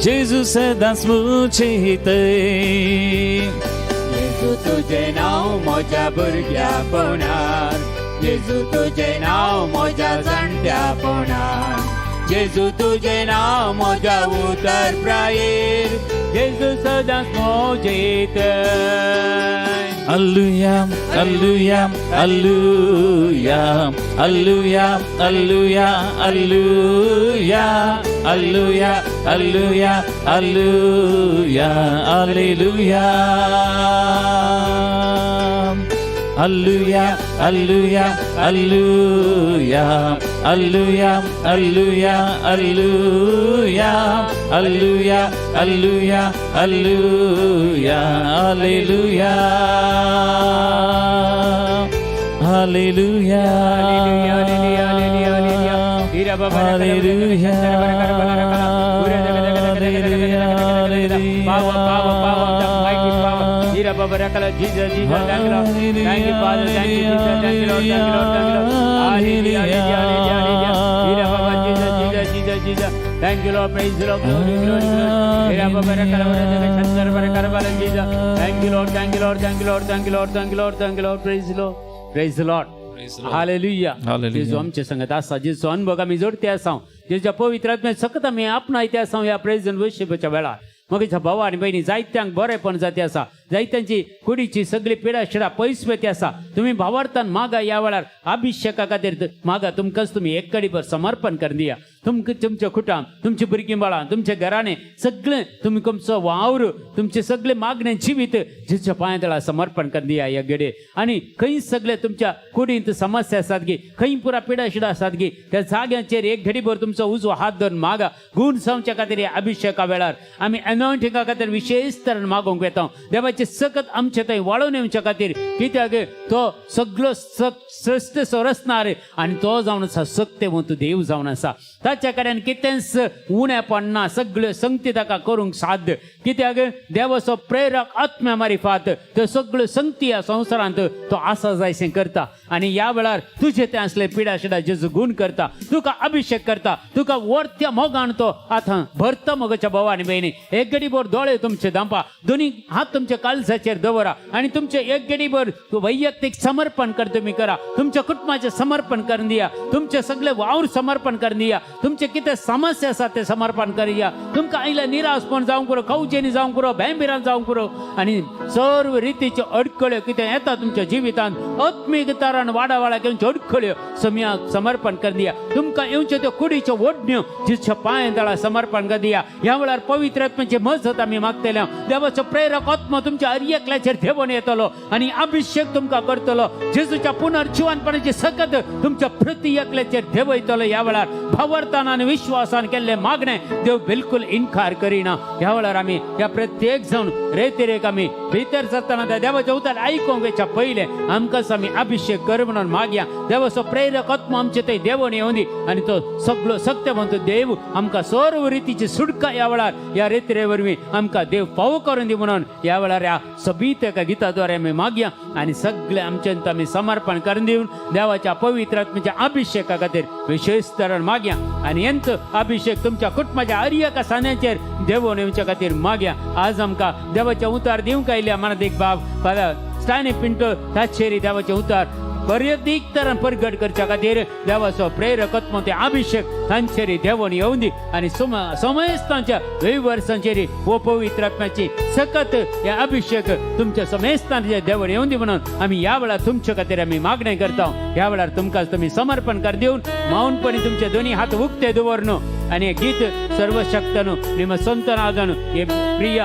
जेजू सदांच म्हजे थंय. जेजू तुझे नांव म्हज्या भुरग्यापणार, जेजू तुझे नांव म्हज्या जाणट्यापणार, जेजू तुझे नांव म्हज्या उतर प्रायेर, जेजू सदांच म्हजे थंय. Hallelujah, hallelujah, hallelujah, hallelujah, hallelujah, hallelujah, hallelujah, hallelujah, hallelujah, hallelujah. Hallelujah, hallelujah, hallelujah, hallelujah, hallelujah, hallelujah, hallelujah, hallelujah, hallelujah, hallelujah, hallelujah, hallelujah, Power, power, power, the mighty power. Hira Baba Rakala, Jesus, Jesus, thank you, Lord. Thank you, Father, thank you, Jesus, thank you, Lord, thank you, Lord, thank you, Lord. Hallelujah, hallelujah, hallelujah, hallelujah. Hira Baba, Jesus, Jesus, Jesus, Jesus. Thank you, Lord, praise the Lord, glory, glory, glory. Hira Baba Rakala, Rakala, Shankar, Barakala, Bala, Jesus. Thank you, Lord, thank you, Lord, thank you, Lord, thank you, Lord, thank you, Lord, thank you, Lord, praise the Lord. Praise the Lord. Hallelujah. Hallelujah. जेजू आमचे संगत आसा, जेजू अनुभव आमी जोडते आसा, जेजूच्या पवित्र आत्म्यान सकत आमी आपणायते आसा ह्या प्रेजन वर्शिपाच्या वेळार. मगेच्या भावा आनी भयणी जायत्यांक बरेपण जाते आसा, जायत्यांची कुडीची सगळी पिडा शिडा पयस वेती आसा. तुमी भावार्थान मागा ह्या वेळार अभिषेका खातीर मागा, तुमकांच तुमी एक कडीभर समर्पण करून दिया. तुमकां तुमच्या कुटां, तुमची भुरगीं बाळां, तुमच्या घराणें सगळें तुमी तुमचो वावर, तुमचे सगळे मागणे जिवीत जेच्या पांया तळा समर्पण करून दिया ह्या घडये. आनी खंय सगळे तुमच्या कुडींत समस्या आसात गी, खंय पुरा पिडा शिडा आसात गी, त्या जाग्यांचेर एक घडीभर तुमचो उजवो हात धरून मागा. गुण जावच्या खातीर ह्या अभिषेका वेळार आमी अनॉयंटिंगा खातीर विशेष तरेन मागोवंक वेता. देवाचे सकत आमचे थंय वाळोवन येवच्या खातीर, कित्याक तो सगळो श्रेश्ठ संरचणार आनी तो जावन आसा सक्तेवंत देव जावन आसा. ताच्या कडेन कितेंच उणेपण ना, सगळ्यो संगती ताका करूंक साध्य. कित्याक देवाचो प्रेरक आत्म्या मारिफात त्यो सगळ्यो संगती ह्या संवसारांत तो आसा जायशें करता. आनी ह्या वेळार तुजे ते आसले पिडा शिडा जेजू गुण करता, तुका अभिषेक करता, तुका वर्त्या मोगान तो आतां भरता. मोगाच्या भावा आनी भयणी, एक गडीभर दोळे तुमचे धांपा, दोनी हात तुमच्या काळजाचेर दवरा आनी तुमचे एक गडीभर वैयक्तीक समर्पण कर तुमी करा. तुमच्या कुटुंबाचें समर्पण करून दिया, तुमचे सगळे वावर समर्पण करून दिया, तुमचे कितें समस्या आसा ते समर्पण करुया. तुमकां आयल्या निराशपण जावंक पुरो, कवचेनी जावंक पुरो, भेंबिरान जावंक पुरो आनी सर्व रितीच्यो अडखळ्यो कितें येता तुमच्या जिवितांत आत्मीक तरान वाडा वाडा घेवच्यो अडखळ्यो सम्याक समर्पण करून दिया. तुमकां येवच्यो त्यो कुडीच्यो ओडण्यो जिच्या पांय तळा समर्पण करून दिया. ह्या वेळार पवित्र आत्म्याची मजत आमी मागतले. देवाचो प्रेरक आत्मो तुमच्या हर एकल्याचेर देवून येतलो आनी अभिषेक तुमकां करतलो. जेजूच्या पुनर्जिवनपणाची सकत तुमच्या प्रति एकल्याचेर देवयतलो. ह्या वेळार भावार्थान आनी विश्वासान केल्ले मागणे देव बिलकुल इन्कार करिना. ह्या वेळार आमी ह्या प्रत्येक जावन रेतिरेक आमी भितर सरतना त्या देवाचें उतर आयकूंक वेच्या पयलें आमकांच आमी अभिषेक कर म्हणून मागया. देवाचो प्रेरक आत्मो आमचे थंय देवून येवंदी आनी तो सगळो सक्तवंत देव आमकां सर्व रितीची सुटका ह्या वेळार ह्या रेतिरे वरवीं आमकां देव पावो करून दी म्हणून ह्या वेळार ह्या सोबीत एका गिता द्वारे आमी मागया. आनी सगळे आमच्यान आमी समर्पण करून दिवन देवाच्या पवित्र आत्म्याच्या अभिषेका खातीर विशेष तरेन मागया. आनी हेंच अभिषेक तुमच्या कुटुंबाच्या हर एका सान्याचेर देवून येवच्या खातीर मागया. आज आमकां देवाचें उतार दिवंक आयल्या मनादीक बाब फादर स्टॅनी पिंटो ताचेर देवाचें उतार पर्यदीक तरान परगट करच्या खातीर देवाचो प्रेरक आत्मो ते अभिषेक तांचेर देवून येवंदी दी आनी समेस्तांच्या वेवर्सांचेर हो पवित्र आत्म्याची सकत हे अभिषेक तुमच्या समेस्तांचे देवून येवंदी दी म्हणून आमी ह्या वेळार तुमच्या खातीर आमी मागणें करता. ह्या वेळार तुमकां तुमी समर्पण कर दिवन मौनपणी तुमचे दोनी हात उक्ते दवरनु आनी हे गीत सर्वशक्तनु निम संतनादनु हे प्रिय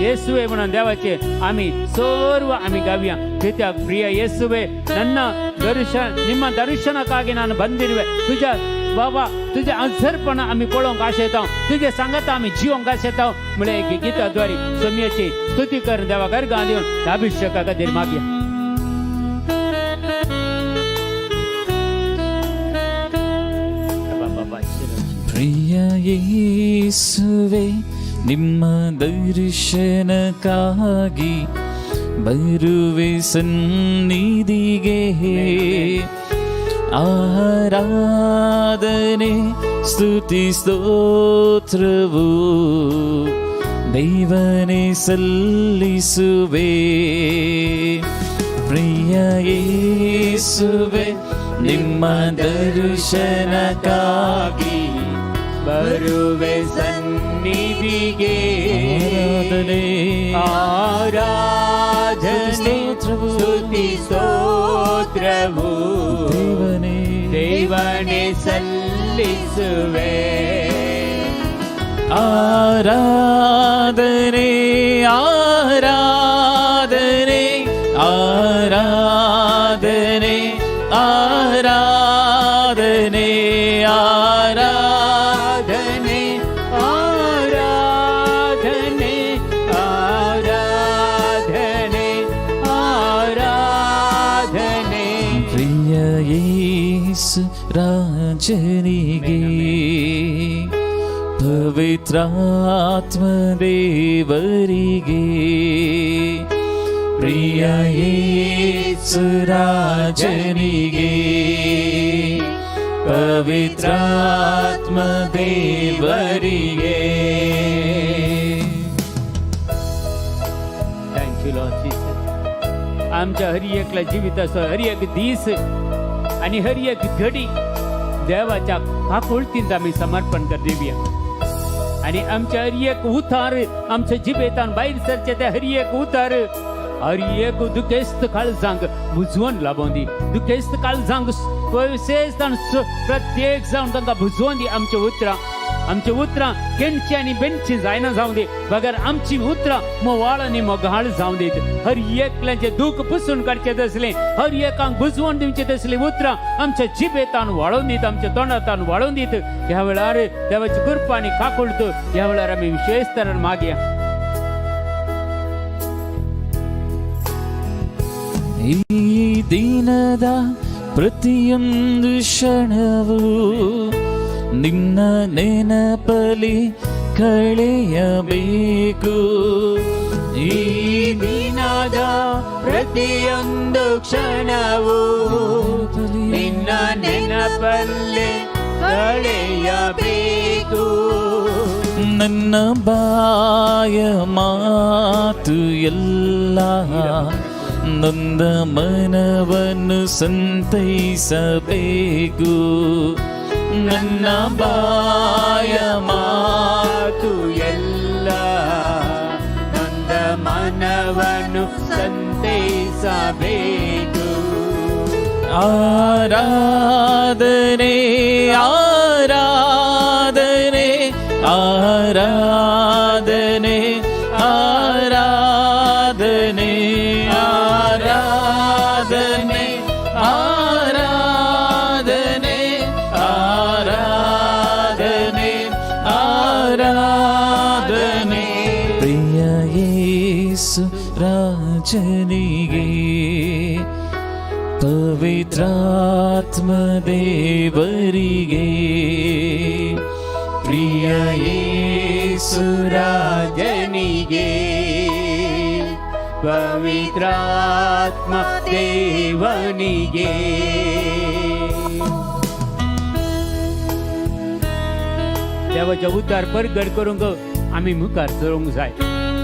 येसुवे म्हणून देवाचे आमी सर्व आमी गावया. कित्याक ಪ್ರಿಯ ಯೇಸುವೆ ನನ್ನ ದರ್ಶನ ನಿಮ್ಮ ದರ್ಶನಕ್ಕಾಗಿ ನಾನು ಬಂದಿರುವೆ. तुझ्या बाबा तुझे अझरपणा आमी पळोवंक आशेता, तुझे सांगाता आमी जिवंक आशेता म्हळ्यार एक गीताद्वारे सोम्याची स्तुती करून देवा गर्गां दिवन अभिषेका खातीर मागया. ಪ್ರಿಯ ಯೇಸುವೆ ನಿಮ್ಮ ದರ್ಶನಕ್ಕಾಗಿ ಬರುವೆ ಸನ್ನಿಧಿಗೆ, ಆರಾಧನೆ ಸ್ತುತಿ ಸ್ತೋತ್ರವು ದೇವನೇ ಸಲ್ಲಿಸುವೆ. ಪ್ರಿಯ ಯೇಸುವೆ ನಿಮ್ಮ ದರ್ಶನಕ್ಕಾಗಿ ಬರುವೆ ಸನ್ನಿಧಿಗೆ, ಆರಾಧನೆ ಆರಾಧನೆ ಸ್ತೋತ್ರವು ಸ್ತುತಿ ಸ್ತೋತ್ರವು ದೇವನೇ ದೇವನೇ ಸಲ್ಲಿಸುವೆ. ಆರಾಧನೆ ಆರಾಧನೆ ಆರಾಧನೆ. ಆರಾಧನೆ, ಆರಾಧನೆ, ಆರಾಧನೆ, ಆರಾಧನೆ, ಆರಾಧನೆ. ಪ್ರಿಯ ಯೇಸು ರಾಜನಿಗೆ, ಪವಿತ್ರಾತ್ಮ ದೇವರಿಗೆ, ಪ್ರಿಯ ಯೇಸು ರಾಜನಿಗೆ, ಪವಿತ್ರಾತ್ಮ ದೇವರಿಗೆ. Thank you Lord Jesus. आमच्या हर एकल्या जिविताचो हर एक दीस आणि हर एक घडी देवाच्या काकुळतींत आमी समर्पण कर दिवया आणि आमच्या हर एक उतार, आमच्या जिबेतान भायर सरचे ते हर एक उतार, हर एक दुखेस्त काळजांक बुजवण लाबोवन दी. दुखेस्त काळजांक विशेष प्रत्येक जावन तांकां बुजवून दी. आमची उतरां, आमची उतरां केंची आनी बेंची जायना जावं दी, बगर आमची उतरां मोवाळ आनी मोगाळ जावं दीत. हर एकल्याचें दूख पुसून काडचें तसलें, हर एकांक बुजवून दिवचें तसलीं उतरां आमच्या जिबेतान वाळोवन दीत, आमच्या तोंडातान वाळोवन दीत. ह्या वेळार देवाची कृपा आनी काकुळट ह्या वेळार आमी विशेष तरान मागया. ಈ ದಿನದ ಪ್ರತಿಯೊಂದು ಕ್ಷಣವೂ ನಿನ್ನ ನೆನಪಲಿ ಕಳೆಯಬೇಕು. ಈ ಈ ದಿನದ ಪ್ರತಿಯೊಂದು ಕ್ಷಣವು ನಿನ್ನ ನೆನಪಲ್ಲೇ ಕಳೆಯಬೇಕು. ನನ್ನ ಬಾಯ ಮಾತು ಎಲ್ಲ ನೊಂದ ಮನವನ್ನು ಸಂತೈಸಬೇಕು. ನನ್ನ ಬಾಯ ಮಾತು ಎಲ್ಲ ನೊಂದ ಮನವನ್ನು ಸಂತೈಸಬೇಕು. ಆರಾಧನೆ, ಆರಾಧನೆ, ಆರಾಧನೆ, ಆರಾಧನೆ, ಆರಾಧನೆ, ಆರಾಧನೆ, ಆರಾಧನೆ, ಆರಾಧನೆ. ಪ್ರಿಯ ಯೇಸು ರಾಜನಿಗೆ, ಪವಿತ್ರಾತ್ಮ ದೇವರಿಗೆ, ಪ್ರಿಯ ಯೇಸು ರಾಜನಿಗೆ, ಪವಿತ್ರಾತ್ಮ ದೇವನಿಗೆ. देवाच्या उतार परगट करूंक आमी मुखार सरूंक जाय.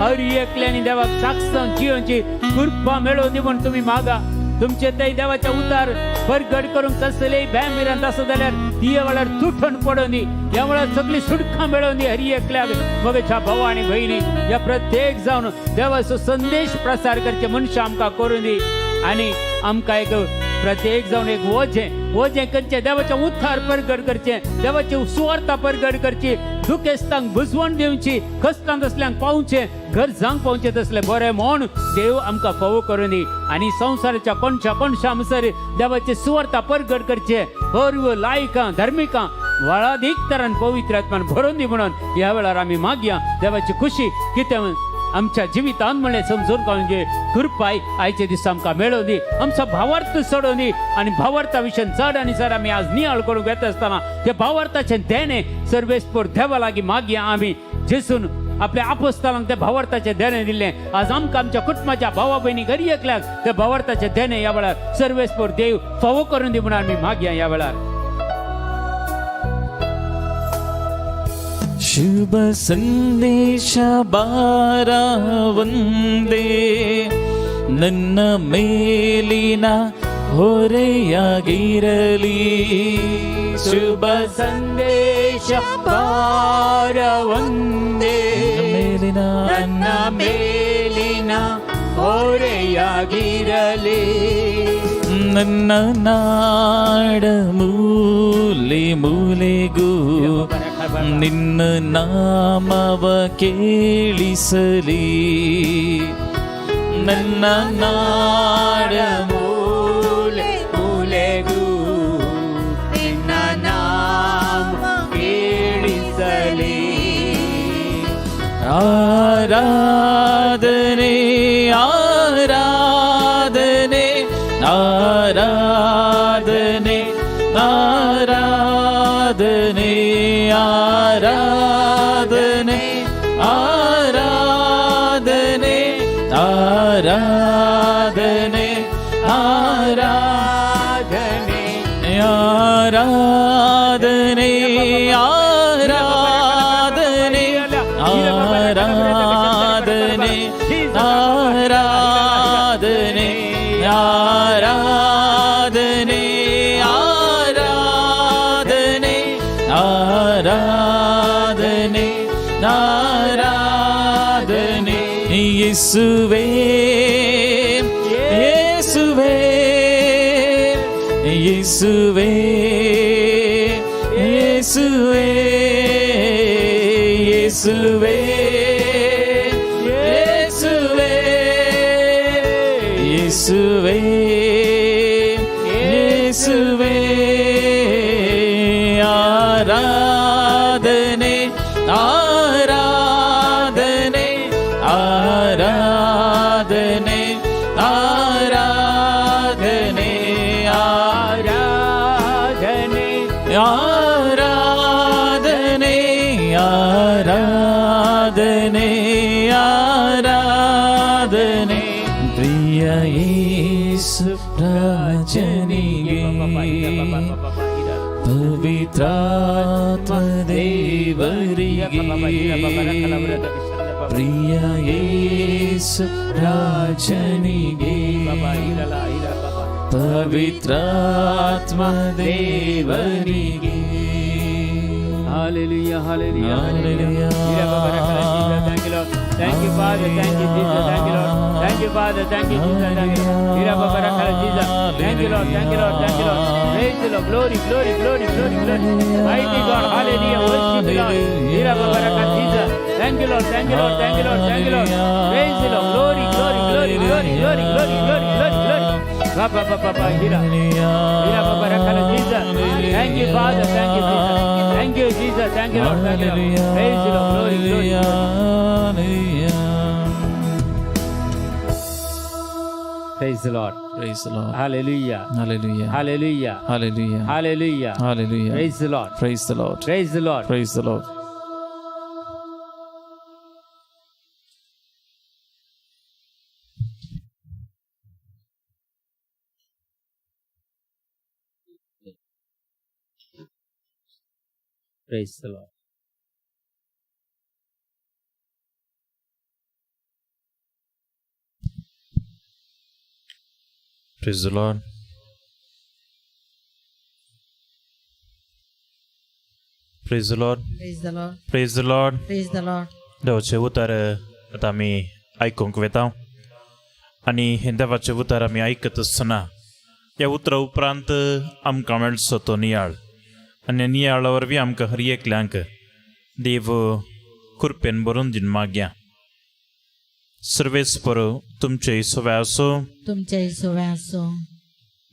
हर एकल्यानी देवाक साक्ष जियोची कृपा मेळोवन दी म्हूण तुमी मागा. तुमचे ते देवाच्या उतार परगट करूंक कसलेय भॅम भिरांत आसा जाल्यार ती वेळार तुटून पडोवन दी. ह्या वेळार सगळी सुटका मेळोवन दी हर एकल्याक. मगेच्या भाव आनी भयणी, ह्या प्रत्येक जावन देवाचो संदेश प्रसार करचे मनशां आमकां करून दी आनी आमकां एक प्रत्येक जावन एक वजें वजें करचें, देवाच्या उतार परगट करचें, देवाची सुवार्ता परगट करची, दुखेस्तांक बुजवण दिवची, कश्टांत असल्यांक पावचें, गरजांक पावचें तसलें बरें म्हूण देव आमकां फावो करून दी. आनी संवसाराच्या कोणशा कोणशा म्हणसर देवाची सुवार्ता परगट करचें हर लायकां धार्मिकां वळादीक तरान पवित्र आत्मान भरून दी म्हणून ह्या वेळार आमी मागया. देवाची खुशी कितें आमच्या जिवितान म्हणलें समजून म्हणजे कृपाय आयचे दीस आमकां मेळोवन दी. आमचो भावार्थ सोडोवन दी आनी भावार्था विशयन चड आनी चड आमी आज नियाळ करूंक येता आसतना ते भावार्थाचें देणें सर्वेस्पोर देवा लागीं मागया. आमी जेसून आपल्या आपोस्तालांक ते भावार्थाचें देणें दिल्लें, आज आमकां आमच्या कुटुंबाच्या भावा भयणी घरी एकल्याक ते भावार्थाचें देणें ह्या वेळार सर्वेस्पोर देव फावो करून दी म्हणून आमी मागया ह्या वेळार. ಶುಭ ಸಂದೇಶ ಬಾರ ಒಂದೇ ನನ್ನ ಮೇಲಿನ ಹೊರೆಯಾಗಿರಲಿ. ಶುಭ ಸಂದೇಶ ಭಾರ ಒಂದೇ ಮೇಲಿನ ನನ್ನ ಮೇಲಿನ ಹೊರೆಯಾಗಿರಲಿ. ನನ್ನ ನಾಡ ಮೂಲೆ ಮೂಲೆಗೂ ನಿನ್ನ ನಾಮವ ಕೇಳಿಸಲಿ. ನನ್ನ ನಾಡ ಮೂಲೆ ಮೂಲೆಗೂ ಆರಾಧನೆ ಆರಾಧನೆ ಆರಾಧನೆ ಆರಾಧನೆ ಆರಾಧನೆ ಆರಾಧನೆ ಆರಾಧನೆ ಆರಾಧನೆ ಆರಾಧನೆ ಆರಾಧನೆ ಆರಾಧನೆ ಆರಾಧನೆ ಆರಾಧನೆ ಆರಾಧನೆ ಆರಾಧನೆ ಆರಾಧನೆ. ಯೇಸುವೇ, ಯೇಸುವೇ, ಯೇಸುವೇ, ಯೇಸುವೇ, ಯೇಸುವೇ, ಯೇಸುವೇ, ಯೇಸುವೇ, ಯೇಸುವೇ. ಆರಾಧನೆ ಆರಾಧನೆ ಆರಾಧನೆ ಆರಾಧನೆ ಆರಾಧನೆ ಆರಾಧನೆ ಆರಾಧನೆ ಆರಾಧನೆ. ಪ್ರಿಯ ಯೇಸು ರಾಜನಿಗೆ, ಪವಿತ್ರಾತ್ಮ ದೇವರಿಗೆ, ಪ್ರಿಯ ಯೇಸು ರಾಜನಿಗೆ, ಪವಿತ್ರಾತ್ಮ ದೇವರಿಗೆ. Hallelujah, hallelujah, Hallelujah. Hallelujah. Thank you, Lord. Thank you, Father. Thank you, Jesus. Thank you, Lord. Thank you, Father. Thank you, Jesus. Thank you. Jesus. Thank you, Lord. Thank you, Lord. Thank you, Lord. Praise the Lord. Glory, glory, glory, glory, glory. Mighty God. Hallelujah. Worship the Lord. Jesus. Thank you, Lord. Thank you, Lord. Thank you, Lord. Thank you, Lord. Praise the Lord. Glory, glory, glory, glory, glory, glory, glory, glory, glory. Pa, pa, pa, pa, pa. Hira. Hira, pa, pa, rakala, Jesus. Thank you, Father. Thank you, Jesus. Thank you, Jesus. Thank you, Lord. Thank you, Lord. Praise the Lord. Glory, glory. Praise the Lord. Praise the Lord. Hallelujah. Hallelujah. Hallelujah. Hallelujah. Hallelujah. Hallelujah. Praise the Lord. Praise the Lord. Praise the Lord. Praise the Lord. Praise the Lord. Praise the Lord. Praise the Lord. Praise the Lord. Praise the Lord. Praise the Lord. देवाचें उतर आतां आमी आयकूंक वेता आनी हें देवाचें उतर आमी आयकत आसतना ह्या उतरा उपरांत आमकां मेळचो तो नियाळ आनी नियाळा वरवीं आमकां हर एकल्यांक देव कृपेन भरून दिन मागया. सर्वेस्पर तुमचे सव्या आसूं. तुमच्या हिसोव्या असो.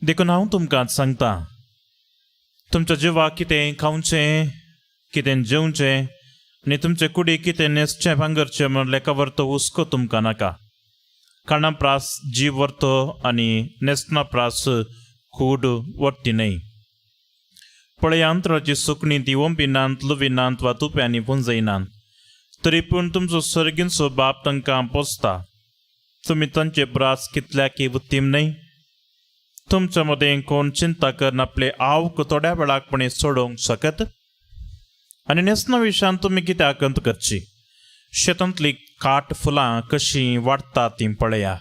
देखून हांव तुमकां सांगता, तुमच्या जिवाक कितें खावचें, कितें जेवचें आनी तुमचे कुडीक कितें न्हेसचें भांगरचें म्हण लेखा व्हरतो हुस्को तुमकां नाका. खाणा प्रास जीव व्हरतो आनी न्हेसना प्रास कूड व्हरती न्हय. पळय, अंतराची सुकणीं ती ओंपिनात, लुविनात वा तुप्यांनी पुंजयनात, तरी पूण तुमचो सर्गींचो बाप तांकां पोसता. तुमी तांचे प्रास कितल्याकी उत्तीम न्हय? तुमच्या मदें कोण चिंता करून आपले आवक थोड्या वेळाकपणी सोडोवंक शकत? आनी न्हेसना विशयान तुमी कित्याक अंत करची? शेतांतली काट फुलां कशीं वाडटा तीं पळया.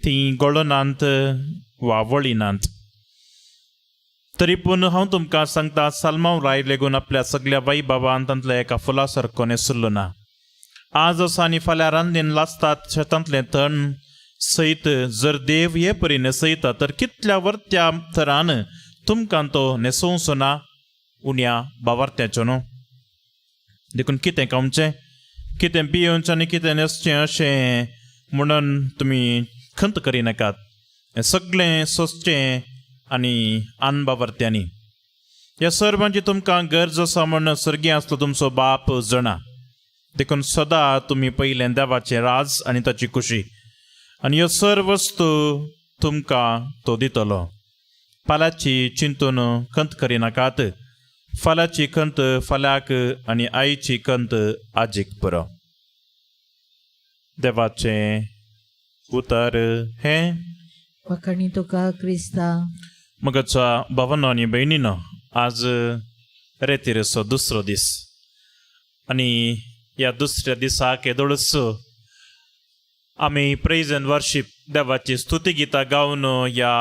तीं गळनात वा वळिनात, तरी पूण हांव तुमकां सांगता, सालमांव राय लेगून आपल्या सगल्या वैभवान तांतल्या एका फुला सारको न्हेसुल्लो ना. आज आसा आनी फाल्यां रांदीन लासतात शेतांतलें तण सयत जर देव हे परी न्हेसयता, तर कितल्या वर्त्या थरान तुमकां तो न्हेसोवचो ना, उण्या बावारत्याचो न्हू? देखून कितें खावचें, कितें पियेवचें आनी कितें न्हेसचें अशें म्हणून तुमी खंत करिनाकात. हें सगळें सोंसचें आनी अनबावर्त्यांनी ह्या सर्वांची तुमकां गरज आसा म्हण सर्गी आसलो तुमचो बाप जाणा. देखून सदां तुमी पयलें देवाचें राज आनी ताची खुशी आनी ह्यो सर्व वस्तू तुमकां तो दितलो. फाल्याची चिंतून खंत करिनाकात, फाल्याची खंत फाल्याक आनी आईची खंत आजीक पुरो. देवाचें उतर हें. वाखाणी तुका क्रिस्ता. मगाच्या भावानो आनी भयणीनो, आज रेतिरेचो दुसरो दीस आनी ह्या दुसऱ्या दिसाक येदोळच आमी प्रेज एंड वर्शीप देवाची स्तुती गितां गावन ह्या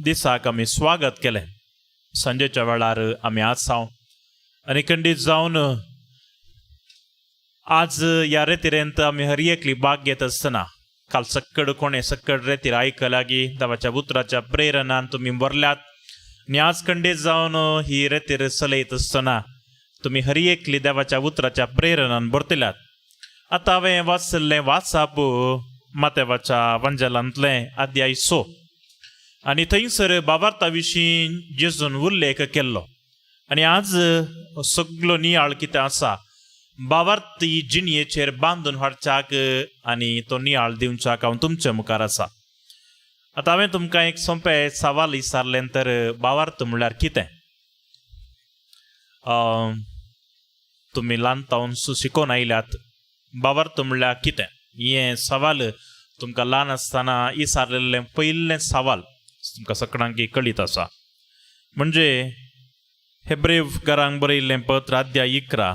दिसाक आमी स्वागत केलें. सांजेच्या वेळार आमी आसाव आनी खंडीत जावन आज ह्या रेतिरेंत आमी हर एकली भाग घेत आसतना काल सक्कड कोणें सक्कड रेतीर आयकलागी देवाच्या उतराच्या प्रेरणान तुमी भरल्यात आनी आज खंडीत जावन ही रेतीर चलयत आसतना तुमी हर एकली देवाच्या उतराच्या प्रेरणान भरतल्यात. आतां हांवें वाचिल्लें वाचाप मातेवाच्या वंजलांतलें अध्याय 6 आनी थंयसर बाबार्था विशीं जेजून उल्लेख केल्लो आनी आज सगलो नियाळ कितें आसा बाबार्थ ही जिणयेचेर बांदून हाडच्याक आनी तो नियाळ दिवच्याक हांव तुमचे मुखार आसा. आतां हांवें तुमकां एक सोंपें सवाल विचारलें तर बाबार्थ म्हणल्यार कितें? तुमी ल्हान तावन शिकोवन आयल्यात बाबार्थ म्हणल्यार कितें? हें सवाल तुमकां ल्हान आसतना विचारलेलें पयलें सवाल तुमकां सगळ्यांक कळीत आसा. म्हणजे हेब्रेव घरांक बरयल्लें पत्र अध्याय 11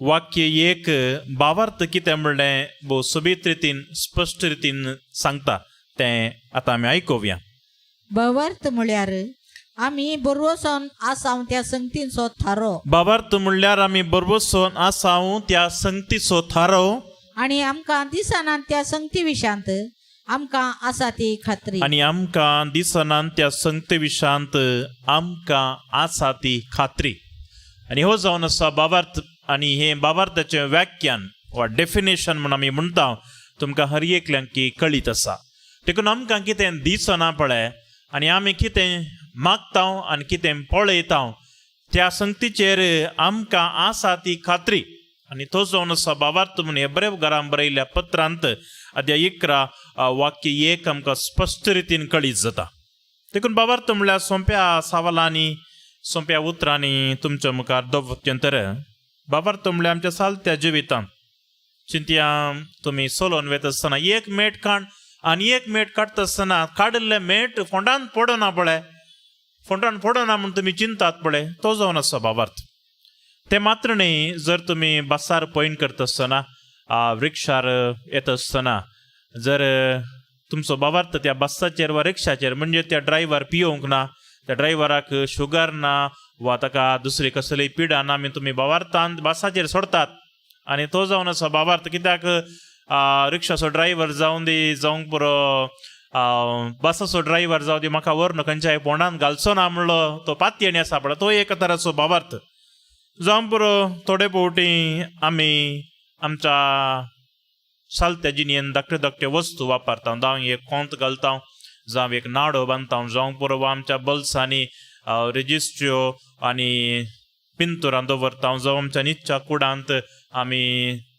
वाक्य 1 बाबार्थ कितें म्हणलें भोव सोबीत रितीन स्पश्ट रितीन सांगता तें आतां आमी आयकुया. भावार्थ म्हळ्यार आमी बरवसोन आसाव त्या संगतींचो थारो. बाबार्थ म्हणल्यार आमी बरवसोन आसाव त्या संगतीचो थारो आनी आमकां दिसना त्या संगती विशांत आमकां आसा ती खात्री. आनी आमकां दिसना त्या संगती विशांत आमकां आसा ती खात्री. आनी हो जावन आसा बाबार्थ. आनी हें बाबार्थाचें व्याख्यान वा डेफिनेशन म्हूण आमी म्हणटा तुमकां हर एकल्यांक कळीत आसा. देखून आमकां कितें दिसना पळय आनी आमी कितें मागता आनी कितें पळयता त्या संगतीचेर आमकां आसा ती खात्री. आनी तो जावन आसा बाबार्थ म्हूण हेब्रेव घरान बरयल्ल्या पत्रांत अध्याय 11 वाक्य 1 आमकां स्पश्ट रितीन कळीत जाता. देखून बाबार्थ म्हणल्यार सोंप्या सवालांनी सोंप्या उतरांनी तुमच्या मुखार दवरचें तर बाबार्थ म्हणल्यार आमच्या सालत्या जिवितांत चिंतया तुमी चलोवन वता आसतना एक मेट काड आनी एक मेट काडटा आसतना काडिल्लें मेट फोंडान पडना पळय, फोंडान पडना म्हूण तुमी चिंतात पळय, तो जावन आसा बाबार्थ. तें मात्र न्ही, जर तुमी बसार पॉयंट करता आसतना रिक्षार येता आसतना जर तुमचो बाबार्थ त्या बसाचेर वा रिक्षाचेर म्हणजे त्या ड्रायव्हर पियोवंक ना, त्या ड्रायव्हराक शुगर ना वा ताका दुसरी कसली पिडा ना, आमी तुमी बाबार्थान बसाचेर सोडतात आनी तो जावन आसा बाबार्थ. कित्याक रिक्षाचो ड्रायव्हर जावन दी, जावंक पुरो बसाचो ड्रायव्हर जावं दी, म्हाका व्हरून खंयच्याय फोंडान घालचो ना म्हणलो तो पातयेणी आसा पळय, तो एक तराचो बाबार्थ. जावं पुरो थोडे फावटी आमी आमच्या सालत्या जिणेन धाकट्यो धाकट्यो वस्तू वापरता, जावं एक कोंत घालता, जावं एक नाडो बांदता, जावं पुरो आमच्या बल्सांनी रेजिस्ट्यो आनी पिंतुरां दवरता, जावं आमच्या निच्च्या कुडांत आमी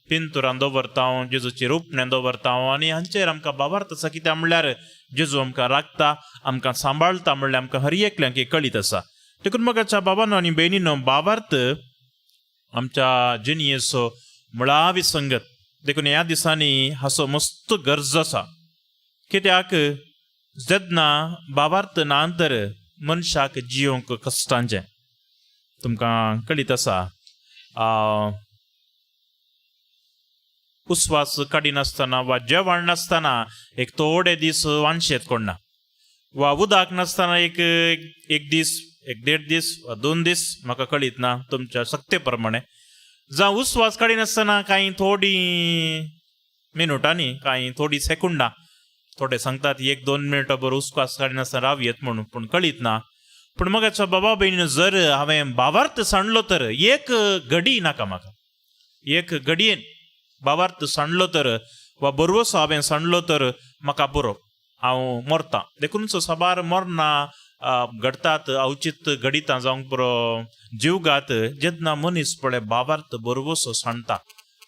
पिंतुरां दवरता, जेजूची रुपणें दवरता आनी हांचेर आमकां बाबार्थ आसा. कित्याक म्हणल्यार जेजू आमकां राखता, आमकां सांबाळटा म्हणल्यार आमकां हर एकल्यांक कळीत आसा. देखून मगाच्या बाबानो आनी भयणीनो, बाबार्थ आमच्या जिणयेचो मुळावी संगत. देखून ह्या दिसांनी हाचो मस्त गरज आसा. कित्याक जेन्ना बाबार्थ ना तर मनशाक जियोंक कश्टांचें तुमकां कळीत आसा. उस्वास काडिनासतना वा जेवण नासतना एक थोडे दीस वानशेत कोण ना, वा उदक नासतना एक एक दीस, एक देड दीस वा 2 दीस, म्हाका कळीत ना तुमच्या शक्ते प्रमाणे. जावं उस्वास काडिनासतना कांय थोडी मिनुटांनी, कांय थोडी सेकंडां, थोडे सांगतात 1-2 मिनटां बरो उस्वास काडिनासतना राव येत म्हणून, पूण कळीत ना. पूण मगाच्या बाबा भयणीन जर हांवें बाबार्थ सांडलो तर एक घडी नाका म्हाका, एक घडयेन बाबार्थ सांडलो तर वा बरवसो हांवें सांडलो तर म्हाका पुरो, हांव मरता. देखूनच साबार मरणां घडटात, अवचीत घडितां जावंक पुरो जीवघात, जेन्ना मनीस पळय बाबार्थ बरवसो सांडटा.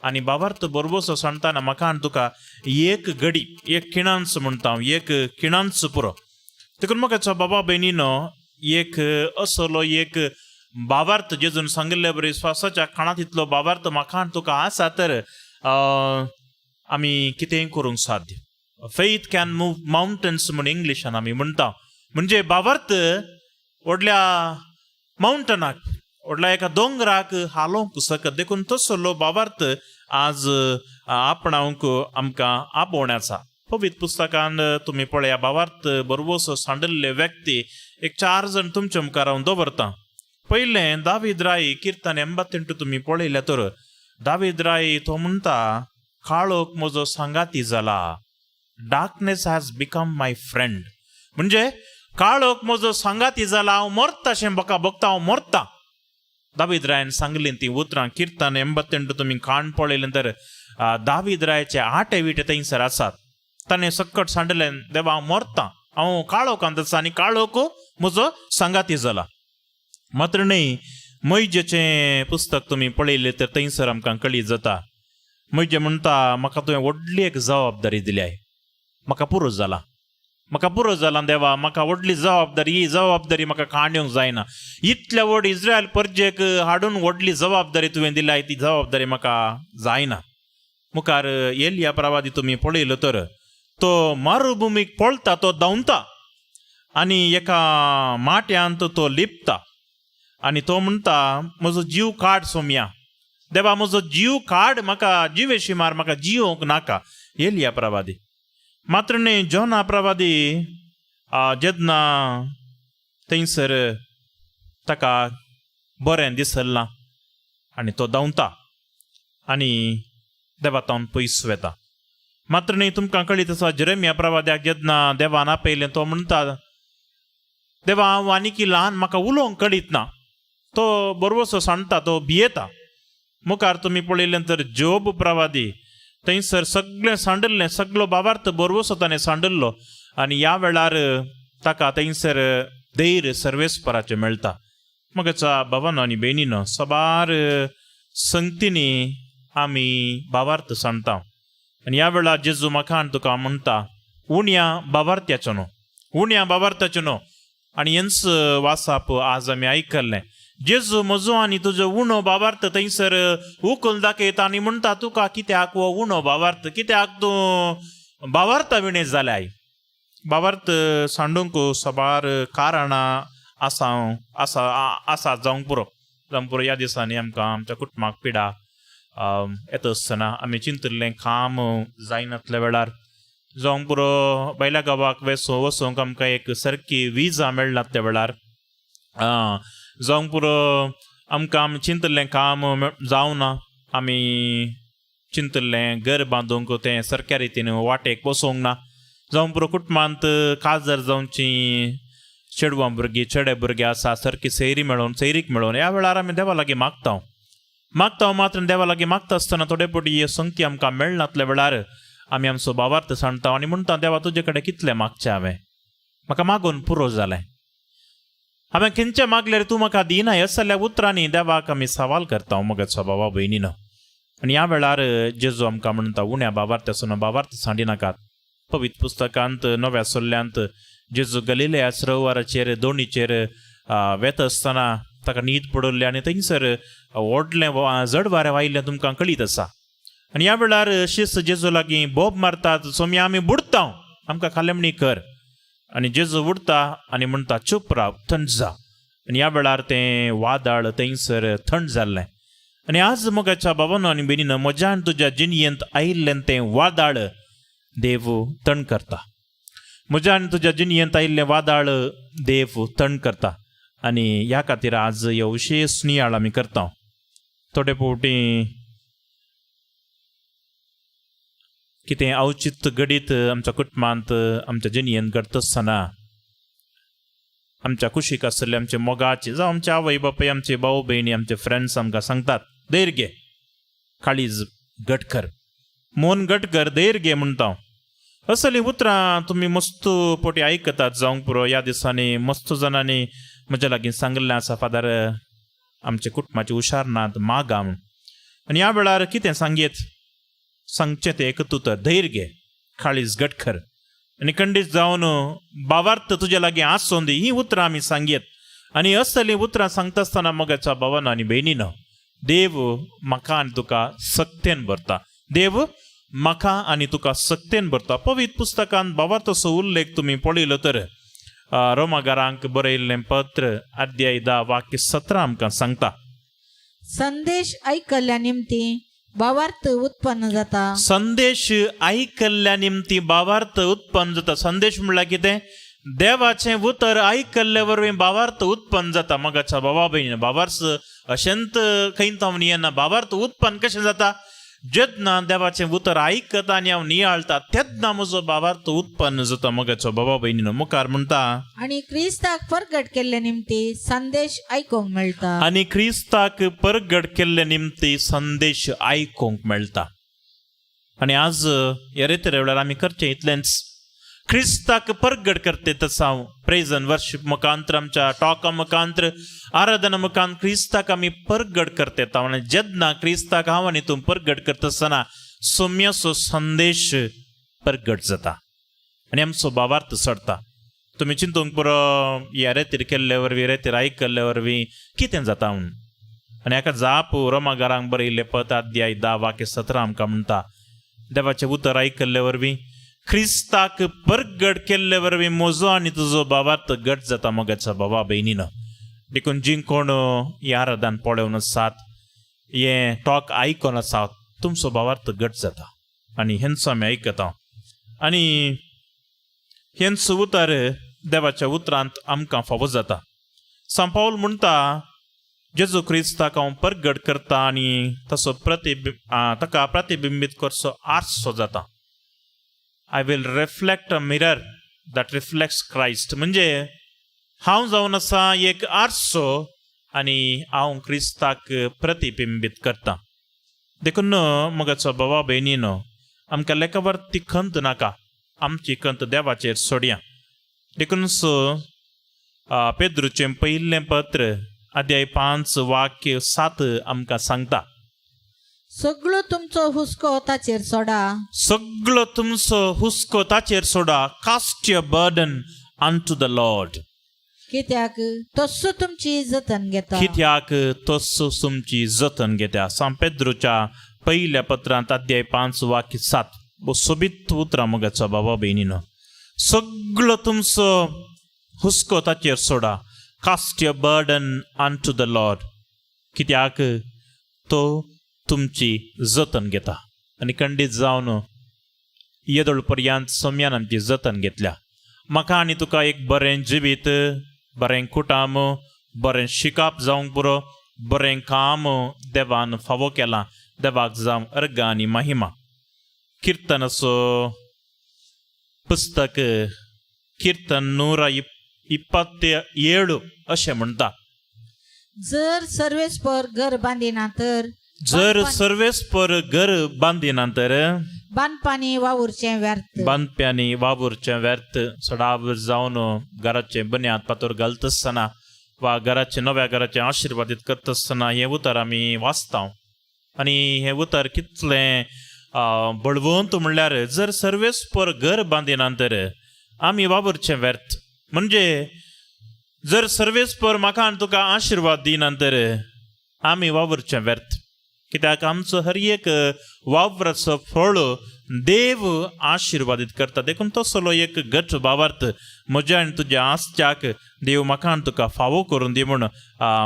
आनी भावार्थ बरोबरसो सांगतना म्हाका आनी तुका एक घडी, एक खिणांच म्हणटा हांव, एक खिणांच पुरो. देखून म्हाका बाबा भयणीनो, एक असलो एक भावार्थ जेजून सांगिल्ले बरी श्वासाच्या खाणांत इतलो भावार्थ म्हाका आनी तुका आसा तर आमी कितेंय करूंक साध्य. फेथ can move mountains म्हूण इंग्लिशान आमी म्हणटा. म्हणजे भावार्थ व्हडल्या मावंटनाक, व्हडल्या एका दोंगराक हालोवंक शकत. देखून तसलो भावार्थ आज आपणावंक आमकां आपोवणें आसा. पवित्र पुस्तकान तुमी पळया, भावार्थ बरोबरसो सांडिल्ले व्यक्ती एक चार जण तुमच्या मुखार हांव दवरतां. पयलें दावीद राय. किर्तन 88 तुमी पळयल्या तर दावीद राय तो म्हणटा, काळोख म्हजो सांगाती जाला. Darkness has become my friend. म्हणजे काळोख म्हजो सांगाती जाला, हांव मरता अशें म्हाका भोगता, हांव मरता. दावीद रायान सांगलीं ती उतरां. किर्तन 88 तुमी काण पळयलें तर दावीद रायाचे आटे विटे थंयसर आसात. ताणें सक्कट सांडलें, देवा हांव मरता, हांव काळोखांत आसा आनी काळोख म्हजो सांगाती जाला. मात्र न्हय, मोयजेचें पुस्तक तुमी पळयलें तर थंयसर आमकां कळीत जाता. मोयजे म्हणटा, म्हाका तुवें व्हडली एक जबाबदारी दिल्या, म्हाका पुरो जाला, म्हाका पुरो जाला देवा, म्हाका व्हडली जबाबदारी, ही जबाबदारी म्हाका काण येवंक जायना. इतल्या व्हड इस्रायल परजेक हाडून व्हडली जबाबदारी तुवें दिल्या, ती जबाबदारी म्हाका जायना. मुखार एलिया प्रवादी तुमी पळयलो तर तो मरुभुमीक पळता, तो धांवता आनी एका माट्यांत तो लिपता आनी तो म्हणटा, म्हजो जीव काड सोमया देवा, म्हजो जीव काड, म्हाका जिवेशी मार, म्हाका जियोंक नाका. एलिया प्रवादी. मात्र न्ही, जोना प्रवादी जेन्ना थंयसर ताका बरें दिसलना आनी तो धांवता आनी देवा तावन पयस वेता. मात्र न्ही, तुमकां कळीत आसा, जेरेमिया प्रवाद्याक जेन्ना देवान आपयलें, तो म्हणटा, देवा हांव आनीकी ल्हान, म्हाका उलोवंक कळीत ना. तो बरोबरसो सांगता, तो भियेता. मुखार तुमी पळयलें तर जोब प्रवादी थंयसर सगळें सांडिल्लें, सगळो भावार्थ बरोबरसो ताणें सांडिल्लो आनी ह्या वेळार ताका थंयसर धैर्य सर्वेस्पराचें मेळटा. मगचा भावानो आनी भयणीनो, साबार संगतींनी आमी भावार्थ सांगता आनी ह्या वेळार जेजू म्हाका आनी तुका म्हणटा, उण्या भावार्थ्याचो न्हू, उण्या भावार्थ्याचो न्हू. आनी हेंच वासाप आज आमी आयकल्लें. जेजू म्हजो आनी तुजो उणो भावार्थ थंयसर उखल दाखयता आनी म्हणटा, तुका कित्याक हो उणो भावार्थ, कित्याक तूं भावार्था विणे जाल्याय? भावार्थ सांडूंक साबार कारणां आसा, आसा, आसा. जावंक पुरो, जावंक पुरो, ह्या दिसांनी आमकां आमच्या कुटुंबाक पिडा येता आसतना आमी चिंतिल्लें काम जायनातल्या वेळार, जावंक पुरो भायल्या गांवाक वेसो वचोंक आमकां एक सारकी विजा मेळना त्या वेळार, जावंक पुरो आमकां आमी चिंतिल्लें काम जावना, आमी चिंतिल्लें घर बांदूंक तें सारक्या रितीन वाटेक बसोंक ना, जावं पुरो कुटुंबांत काजार जावची चेडवां भुरगीं, चेडे भुरगे आसा, सारकी सैरी मेळोवन, सैरीक मेळोवन, ह्या वेळार आमी देवा लागीं मागता, मागता. मात्र देवा लागीं मागता आसतना थोडे फावटी ही संगती आमकां मेळनातल्या वेळार आमी आमचो भावार्थ सांगता आनी म्हणटा, देवा तुजे कडेन कितलें मागचें हांवें, म्हाका मागून पुरो जालें, हांवें खंयचें मागल्यार तूं म्हाका दिना. ह्या सगल्या उतरांनी देवाक आमी सवाल करता मगत बाबा भयणीनो. आनी ह्या वेळार जेजू आमकां म्हणटा, उण्या भावार्थ आसून भावार्थ सांडिनाकात. पवित्र पुस्तकांत नव्या सल्ल्यांत जेजू गलिलया सरोवराचेर दोणीचेर वेता आसतना ताका न्हीद पडिल्ली आनी थंयसर व्हडलें जड वारें वायिल्लें तुमकां कळीत आसा. आनी ह्या वेळार शिस्त जेजू लागीं बोब मारतात, सोमया आमी बुडता, आमकां खालेमणी कर. आनी जेजू उडता आनी म्हणटा, चूप राव, थंड जा. आनी ह्या वेळार तें वादळ थंयसर थंड जाल्लें. आनी आज मोगाच्या बाबानो आनी भयणीनो, म्हज्या आनी तुज्या जिणयेंत आयिल्लें तें वादळ देव थंड करता. म्हज्या आनी तुज्या जिणयेंत आयिल्लें वादळ देव थंड करता. आनी ह्या खातीर आज ह्यो विशेश नियाळ आमी करता. थोडे फावटी कितें अवचित घडीत आमच्या कुटुंबांत, आमच्या जिणयेंत घडता आसतना आमच्या कुशीक आशिल्ले आमचे मोगाचे, जावं आमचे आवय बापूय, आमचे भाव भयणी, आमचे फ्रेंड्स आमकां सांगतात, धैर्य घे, काळीज घट कर, मन घट कर, धैर्य घे म्हणटा हांव. असलीं उतरां तुमी मस्त पोटी आयकतात जावंक पुरो. ह्या दिसांनी मस्त जाणांनी म्हज्या लागीं सांगिल्लें आसा, फादर आमच्या कुटुंबाची हुशार नात, मागा म्हूण. आनी ह्या वेळार कितें सांगयेत, सांगचें तें एकूच उतर, धैर्य घे, काळीज घट कर आनी खंडीत जावन भावार्थ तुज्या लागीं आसून दी. हीं उतरां आमी सांगयेत. आनी असलीं उतरां सांगता आसतना मोगाच्या भावान आनी भयणीन, देव म्हाका आनी तुका सक्तेन भरता. देव म्हाका आनी तुका सक्तेन भरता. पवित्र पुस्तकान भावार्थाचो उल्लेख तुमी पळयलो तर रोमागारांक बरयल्लें पत्र अध्याय 10 वाक्य 17 आमकां सांगता, संदेश आयकल्ल्या निमती भावार्थ उत्पन्न जाता. संदेश आयकल्ल्या निमती भावार्थ उत्पन्न जाता. संदेश म्हणल्यार कितें? देवाचें उतर आयकल्ले वरवीं भावार्थ उत्पन्न जाता. मोगाच्या भावा भयणी, भावार्थ अशेंत खंय तावन येना. भावार्थ उत्पन्न कशें जाता? जेन्ना देवाचें उतर आयकता आनी हांव नियाळटा तेन्ना म्हजो भावार्थ उत्पन्न जाता. मोगाचो बाबा भयणीनो, मुखार म्हणटा, आनी क्रिस्ताक परगट केल्ले निमती संदेश आयकूंक मेळटा. आनी क्रिस्ताक परगट केल्ले निमती संदेश आयकूंक मेळटा. आनी आज ह्या रेतरे वेळार आमी करचें इतलेंच, क्रिस्ताक परगट करते तसो हांव प्रेज एंड वर्शीप मुखांत्र, आमच्या टॉका मुखांत्र, आराधना मुखांत क्रिस्ताक आमी परगट करते. आनी जेन्ना क्रिस्ताक हांव आनी तूं परगट करता आसतना सोम्याचो संदेश परगट जाता आनी आमचो भावार्थ चडता. तुमी चिंतूंक पुरो ह्या रेतीर केल्ले वरवीं, रेतीर आयकल्ले वरवीं कितें जाता म्हूण. आनी हाका जाप रोमागारांक बरयल्लें पत्र अध्याय 10 वाक्य 17 आमकां म्हणटा, देवाचें उतर आयकल्ले वरवीं, क्रिस्ताक परगट केल्ले वरवीं म्हजो आनी तुजो भावार्थ घट जाता. मोगाच्या भावा भयणीन, देखून जी कोण ह्या आराधन पळोवन आसात, हें टॉक आयकून आसात, तुमचो भावार्थ घट जाता. आनी हेंचो आमी आयकता आनी हेंच उतर देवाच्या उतरांत आमकां फावो जाता. सांत पावल म्हणटा, जेजू क्रिस्ताक हांव परगट करता आनी तसो ताका प्रतिबिंबीत करचो आरसो जाता. I will reflect a mirror that reflects Christ. म्हणजे हांव जावन आसा एक आरसो आनी हांव क्रिस्ताक प्रतिबिंबीत करता. देखून मोगाचो भावा भयणीनो, आमकां लेखावर ती खंत नाका, आमची खंत देवाचेर सोडया. देखून सो पेद्रूचें पयलें पत्र अध्याय 5 वाक्य 7 आमकां सांगता, सगळो तुमचो हुस्को ताचेर सोडा. सगळो तुमचो हुस्को ताचेर सोडा. Cast your burden unto the Lord. कित्याक तस्सो तुमची जतन घेता. कित्याक तस्सो तुमची जतन घेता. सांत पेद्रूच्या पयल्या पत्रांत अध्याय 5 वाक्य 7 सोबीत उतरां मोगाचो बाबा भयणीनो, सगळो तुमचो हुस्को ताचेर सोडा. Cast your burden unto the Lord, कित्याक तो तुमची जतन घेता. आनी खंडीत जावन येदोळ पर्यंत सोम्यान आमची जतन घेतल्या. म्हाका आनी तुका एक बरें जिवीत, बरें कुटाम, बरें शिकाप जावंक पुरो, बरें काम देवान फावो केलां. देवाक जावं अर्गां आनी महिमा. किर्तनाचो पुस्तक किर्तन 127 अशें म्हणटा, जर सर्वेस्पर घर बांदिना तर जर सर्वेस्पर घर बांदिना तर बांदपानी वावुरचें व्यर्थ. बांदप्यांनी वावुरचें व्यर्थ. सडावर जावन घराचें बुन्याद पातोर घालता आसतना वा घराचें नव्या घराचें आशिर्वादीत करता आसतना हें उतर आमी वाचता. आनी हें उतर कितलें बळवंत म्हणल्यार, जर सर्वेस्पर घर बांदिना तर आमी वावुरचें व्यर्थ. म्हणजे जर सर्वेस्पर म्हाका आनी तुका आशिर्वाद दिना तर आमी वावुरचें व्यर्थ. कित्याक आमचो हर एक वावराचो फळ देव आशिर्वादीत करता. देखून तसलो एक घट भावार्थ म्हज्या आनी तुज्या आसच्याक देव म्हाका आनी तुका फावो करून दी म्हूण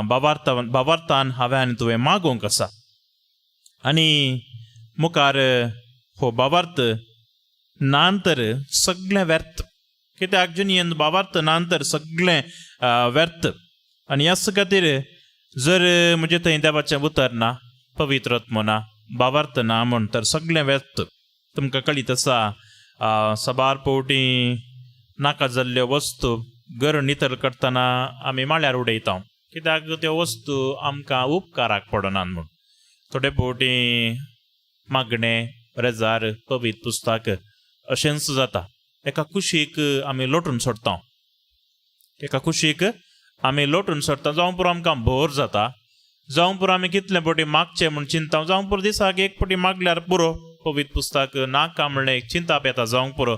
भावार्थान हांवें आनी तुवें मागोवंक आसा. आनी मुखार हो भावार्थ ना तर सगळें व्यर्थ. कित्याक जिणेंत भावार्थ ना तर सगळें व्यर्थ. आनी ह्याच खातीर जर म्हजे थंय देवाचें उतर ना, पवित्र आत्मो ना, भावार्थ ना म्हूण तर सगळें व्यर्थ. तुमकां कळीत आसा, साबार फावटी नाका जाल्ल्यो वस्तू घर नितळ करतना आमी माळ्यार उडयता, कित्याक त्यो वस्तू आमकां उपकाराक पडनात म्हूण. थोडे फावटी मागणें, रेजार, पवित्र पुस्तक अशेंच जाता. एका कुशीक आमी लोटून सोडटा, एका कुशीक आमी लोटून सोडटा, जावं पुरो आमकां भोर जाता. जावं पुरो आमी कितले पटी मागचें म्हूण चिंता, जावं पुरो दिसाक एक पटी मागल्यार पुरो, पवित्र पुस्तक नाका म्हणलें एक चिंताप येता जावंक पुरो.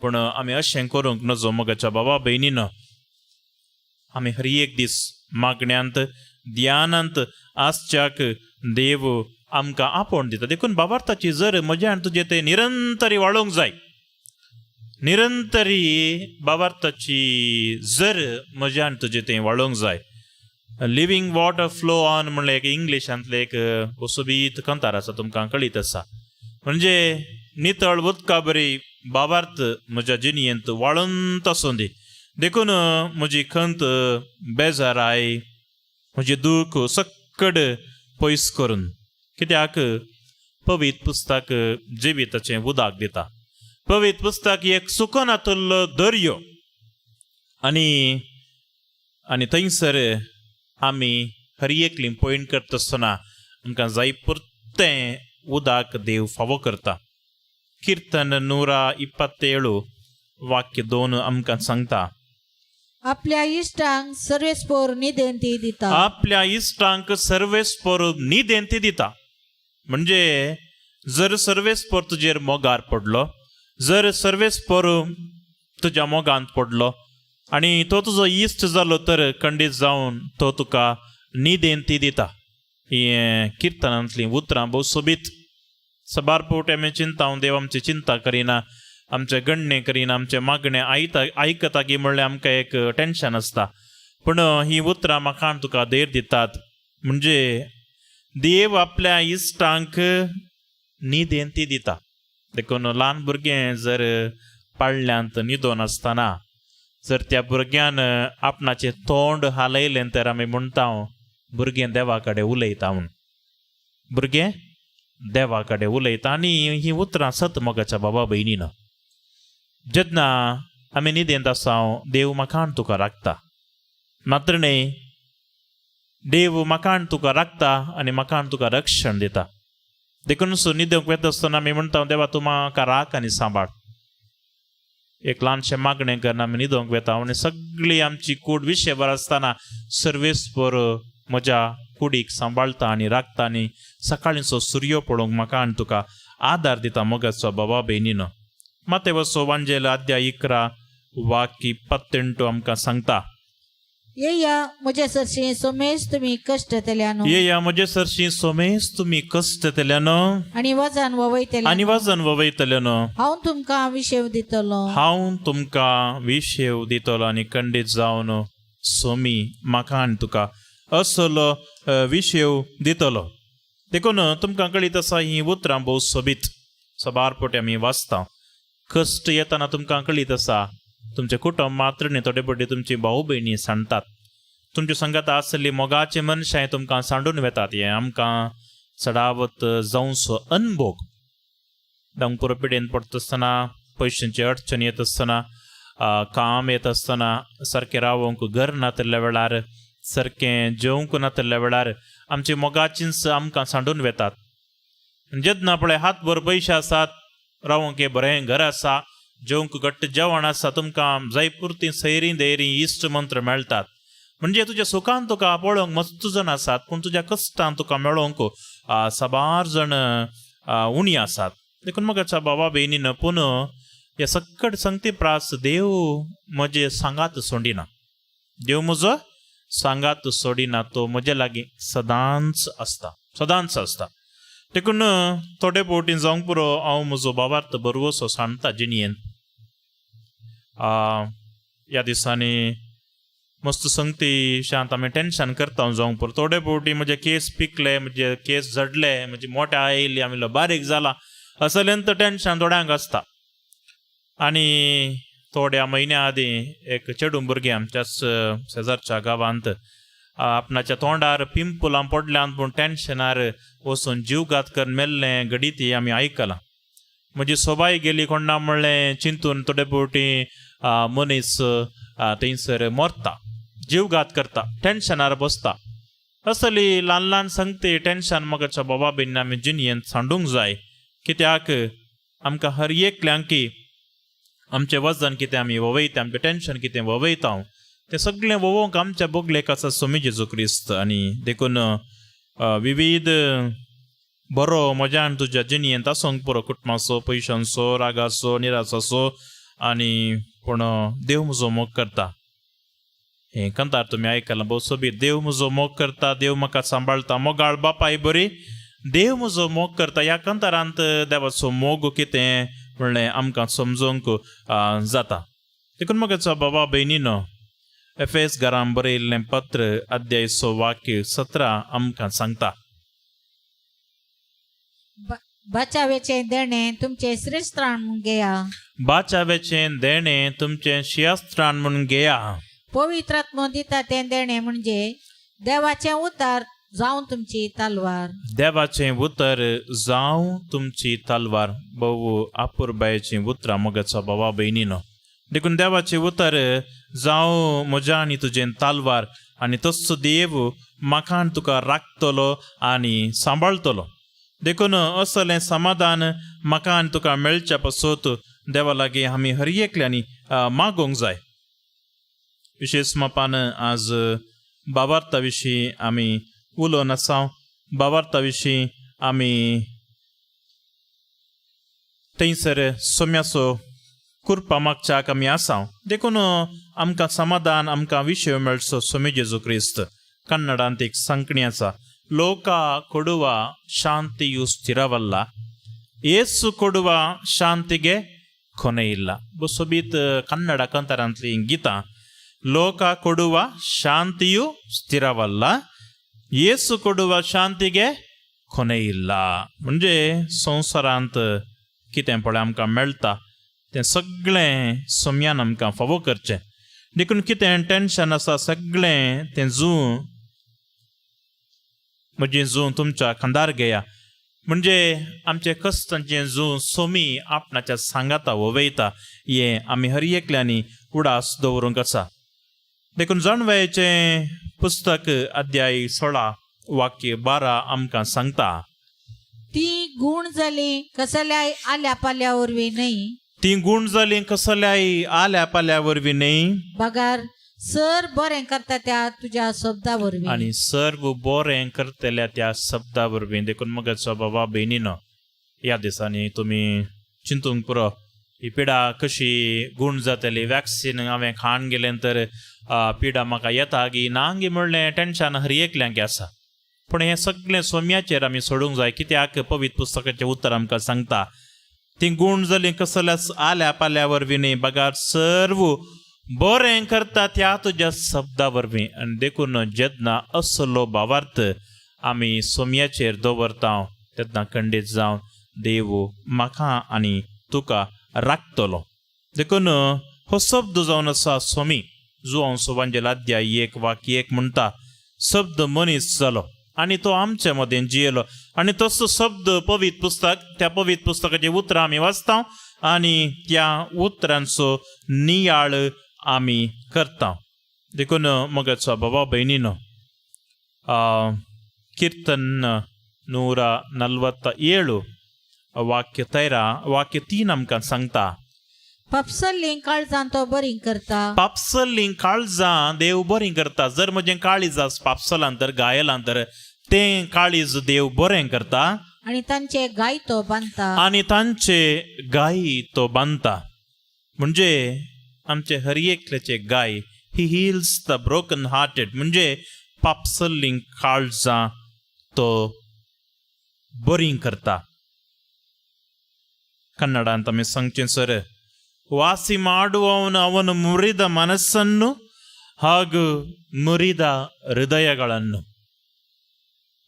पूण आमी अशें करूंक नजो मोगाच्या बाबा भयणीन. आमी हर एक दीस मागण्यांत ध्यानांत आसच्याक देव आमकां आपोवन दिता. देखून बाबार्थाची जर म्हज्या आनी तुजें तें निरंतरी वाळोवंक जाय, निरंतरी बाबार्थाची जर म्हज्या आनी तुजें तें वाळोवंक जाय. लिवींग वॉटर फ्लो ऑन म्हणलें एक इंग्लिशांतलें एक सोबीत कंतार आसा, तुमकां कळीत आसा. म्हणजे नितळ उदका बरी बाबार्थ म्हज्या जिणयेंत वाळून आसूं दी. देखून म्हजी खंत बेजाराय म्हजें दूख सक्कड पयस करून, कित्याक पवित्र पुस्तक जिविताचें उदक दिता. पवित्र पुस्तक एक सुकनातल्लो दर्यो आनी आनी थंयसर आमी हर एकली पयण करता आसतना आमकां जाय पुरतें उदक देव फावो करता. किर्तन 127 वाक्य 2 आमकां सांगता, आपल्या इश्टांक सर्वेस्पोर निदेंती दिता. आपल्या इश्टांक सर्वेस्पोर निदेंती दिता. म्हणजे जर सर्वेस्पोर तुजेर मोगार पडलो, जर सर्वेस्पोर तुज्या मोगांत पडलो आनी तो तुजो इश्ट जालो तर खंडीत जावन तो तुका निदेंती दिता. हें किर्तनांतलीं उतरां भोव सोबीत. सबार फावटी आमी चिंता, देव आमची चिंता करिना, आमचें गणणें करिना, आमचें मागणें आयता आयकता की म्हणल्यार आमकां एक टेंशन आसता. पूण हीं उतरां म्हाका आनी तुका धैर्य दितात. म्हणजे देव आपल्या इश्टांक निदेंती दिता. देखून ल्हान भुरगें जर पाळण्यांत न्हिदोन आसतना जर त्या भुरग्यान आपणाचें तोंड हालयलें तर आमी म्हणटा भुरगें देवा कडेन उलयता म्हूण. भुरगें देवा कडेन उलयता. आनी हीं उतरां सत मोगाच्या बाबा भयणीन. जेन्ना आमी न्हिदेंत आसा देव म्हाका आनी तुका राखता. मात्र न्हय, देव म्हाका आनी तुका राखता आनी म्हाका आनी तुका रक्षण दिता. देखून सो न्हिदूंक वता आसतना आमी म्हणटा देवा तूं म्हाका राख आनी सांबाळ. एक ल्हानशें मागणें करून आमी न्हिदूंक वता आनी सगळी आमची कूड विशयभर आसतना सर्वेस्पर म्हज्या कुडीक सांबाळटा आनी राखता आनी सकाळींचो सुर्यो पळोवंक म्हाका आनी तुका आदार दिता मोगाचो बाबा भयणीनो. मातेवसो वांजेल अध्याय 11 वाक्य 18 आमकां सांगता, येया म्हजे सरशी सोमेश तुमी कश्ट तेल्यानो, येया म्हजे सरशी सोमेस तुमी कश्ट तेल्यानो आनी वजन ववयतले, आनी वजन ववयतल्यानो, हांव तुमकां विशेव दितलो. हांव तुमकां विशेव दितलो. आनी खंडीत जावन सोमी म्हाका आनी तुका असलो विशेव दितलो. देखून तुमकां कळीत आसा हीं उतरां भोव सोबीत. सबार फावटी आमी वाचता. कश्ट येतना तुमकां कळीत आसा तुमचें कुटुंब मात्र न्ही, थोडे फावटी तुमची भाव भयणी सांडटात, तुमचे संगात आसली मोगाचे मनशां तुमकां सांडून वेतात. हें आमकां चडावत जावचो अनभोग. दांगपुरो पिडेन पडटा आसतना, पयशांची अडचण येत आसतना, काम येत आसतना, सारकें रावंक घर नातिल्ल्या वेळार, सारकें जेवंक नातिल्ल्या वेळार आमची मोगाचींच आमकां सांडून वेतात. जेन्ना पळय हातभर पयशे आसात, रावंक एक बरें घर आसा, जेवंक घट्ट जेवण आसा, तुमकां जाय पुरती सैरीं दैरीं इश्ट मंत्र मेळटात. म्हणजे तुज्या सुखान तुका पळोवंक मस्त जाण आसात, पूण तुज्या कश्टान तुका मेळोवंक साबार जाण उणी आसात. देखून म्हज्या बाबा भयणीन पूण ह्या सक्कड संगती प्रास देव म्हजे सांगात सोडिना. देव म्हजो सांगात सोडिना, तो म्हजे लागीं सदांच आसता, सदांच आसता. देखून थोडे फावटी जावंक पुरो हांव म्हजो बाबार्थ बरवसो सांडटा जिणयेन. ह्या दिसांनी मस्त संगती शांत आमी टेंशन करता जावंक पुरो. थोडे फावटी म्हजे केस पिकले, म्हजे केस झडले, म्हजी मोठे आयली, आमी बारीक जाला, असलें तर टेंशन थोड्यांक आसता. आनी थोड्या म्हयन्या आदीं एक चेडूं भुरगें आमच्याच शेजारच्या गांवांत आपणाच्या तोंडार पिंपलां पडल्यान पूण टेंशनार वचून जीवघात करून मेल्लें घडीत आमी आयकलां. म्हजी सोबाय गेली कोण्णा म्हणलें चिंतून थोडे फावटी मनीस थंयसर मरता, जीवघात करता, टेंशनार बसता. असली ल्हान ल्हान संगती टेंशन म्हाका बाबा भयणीन आमी जिणयेंत सांडूंक जाय. कित्याक आमकां हर एकल्यांकी आमचें वजन कितें आमी ववयता, आमचें टेंशन कितें ववयता, तें सगळें वोवंक आमच्या बोगलेक आसा स्वामी जेजू क्रिस्त. आनी देखून विविध बरो म्हज्या आनी तुज्या जिणेंत आसूंक पुरो, कुटुंबाचो, पयशांचो, रागाचो, निरासाचो, आनी पूण देव म्हजो मोग करता. हें कंतार तुमी आयकलां भोव सोबीत. देव म्हजो मोग करता, देव म्हाका सांबाळटा, मोगाळ बापाय बरी, देव म्हजो मोग करता. ह्या कंतारांत देवाचो मोग कितें म्हणलें आमकां समजूंक जाता. देखून म्हगेचो बाबा भयणीनो, एफएस घरान बरयल्लें पत्र अध्याय 6 वाक्य 17 आमकां सांगता, बचावेचें देणें तुमचें श्रेश्ठान म्हूण घेया. बाचावेचें देणें तुमचें शियास्त्रान म्हूण घेया. पवित्र आत्मो दिता तें देणें म्हणजे देवाचें उतार जावं तुमची तलवार. देवाचें उतर जावं तुमची तलवार. भोव अपुरबायेचीं उतरां म्हगेचो बाबा भयणीनो. देखून देवाचें उतर जावं म्हज्या आनी तुजें तलवार, आनी तसो देव म्हाका आनी तुका राखतलो आनी सांबाळतलो. देखून असलें समाधान म्हाका आनी तुका मेळच्या पासत देवा लागीं आमी हर एकल्यांनी मागोवंक जाय. विशेश मापान आज बाबार्था विशीं आमी उलोवन आसा. बाबार्था विशीं आमी थंयसर सोम्याचो कुरपा मागच्याक आमी आसा. देखून आमकां समाधान, आमकां विशय मेळचो सोमी जेजू क्रिस्त. कन्नडांत एक सांकणी आसा, लोका ಕೊಡುವ ಶಾಂತಿಯು ಸ್ಥಿರವಲ್ಲ, ಏಸು ಕೊಡುವ ಶಾಂತಿಗೆ ಕೊನೆ ಇಲ್ಲ. सोबीत ಕನ್ನಡ ಕಂತಾರಂತಲಿ ಗೀತಾ. ಲೋಕ ಕೊಡುವ ಶಾಂತಿಯು ಸ್ಥಿರವಲ್ಲ, ಯೇಸು ಕೊಡುವ ಶಾಂತಿಗೆ ಕೊನೆ ಇಲ್ಲ. म्हणजे संवसारांत कितें पळय आमकां मेळटा तें सगळें सोम्यान आमकां फावो करचें. देखून कितें टेंशन आसा सगळें तें जूं म्हजें जूं तुमच्या खांदार घेया. म्हणजे आमचें कश्टांचें जूं सोमी आपणाच्या सांगाता वयता हें आमी हर एकल्यांनी उडास दवरूंक आसा. देखून जाणवायेचें पुस्तक अध्याय 16 वाक्य 12 आमकां सांगता, ती गुण जाली कसल्याय आल्या पाल्या वरवीं न्हय, ती गुण जाली कसल्याय आल्या पाल्या वरवीं न्हय, बगार सर बरें करता त्या तुज्या शब्दा वरवीं. आनी सर्व बरें करतल्या त्या शब्दा वरवीं. देखून म्हगेचो बाबा भयणीनो, ह्या दिसांनी तुमी चिंतूंक पुरो ही पिडा कशी गुण जातली. वॅक्सीन हांवें खाण गेलें तर पिडा म्हाका येता गी ना गी म्हणलें टेंशन हर एकल्यांक आसा. पूण हें सगळें सोम्याचेर आमी सोडूंक जाय. कित्याक पवित्र पुस्तकाचें उतर आमकां सांगता, ती गुण जाली कसल्याच आल्या पाल्या वरवीं न्हय, बगार सर्व बरें करता त्या तुज्या शब्दा वरवीं. आनी देखून जेन्ना असलो भावार्थ आमी सोम्याचेर दवरता तेन्ना खंडीत जावन देव म्हाका आनी तुका राखतलो. देखून हो शब्द जावन आसा सोमी. जुवांव सुवांजेल अध्याय 1 वाक्य 1 म्हणटा, शब्द मनीस जालो आनी तो आमचे मदें जियेलो. आनी तसो शब्द पवित्र पुस्तक, त्या पवित्र पुस्तकाचीं उतरां आमी वाचता आनी त्या उतरांचो नियाळ आमी करता. देखून म्हगेचो बाबा भयणीनो, कीर्तन 147 वाक्य 13 वाक्य 3 आमकां सांगता, पापसल्लीं काळजां तो बरी करता. पापसल्लीं काळजां देव बरीं करता. जर म्हजें काळीज आस पापसलां तर गायलां तर तें काळीज देव बरें करता आनी तांचे गाय तो बांदता. आनी तांचे गाय तो बांदता. म्हणजे आमचे हर एकल्याचे गाय, he heals the broken hearted, म्हणजे पापसल्लीं काळजां तो बरीं करता. ಕನ್ನಡಾಂತ ಆಮಿ सांगचें ಸರ್, ವಾಸಿ ಮಾಡುವವನು ಅವನು ಮುರಿದ ಮನಸ್ಸನ್ನು ಹಾಗೂ ಮುರಿದ ಹೃದಯಗಳನ್ನು.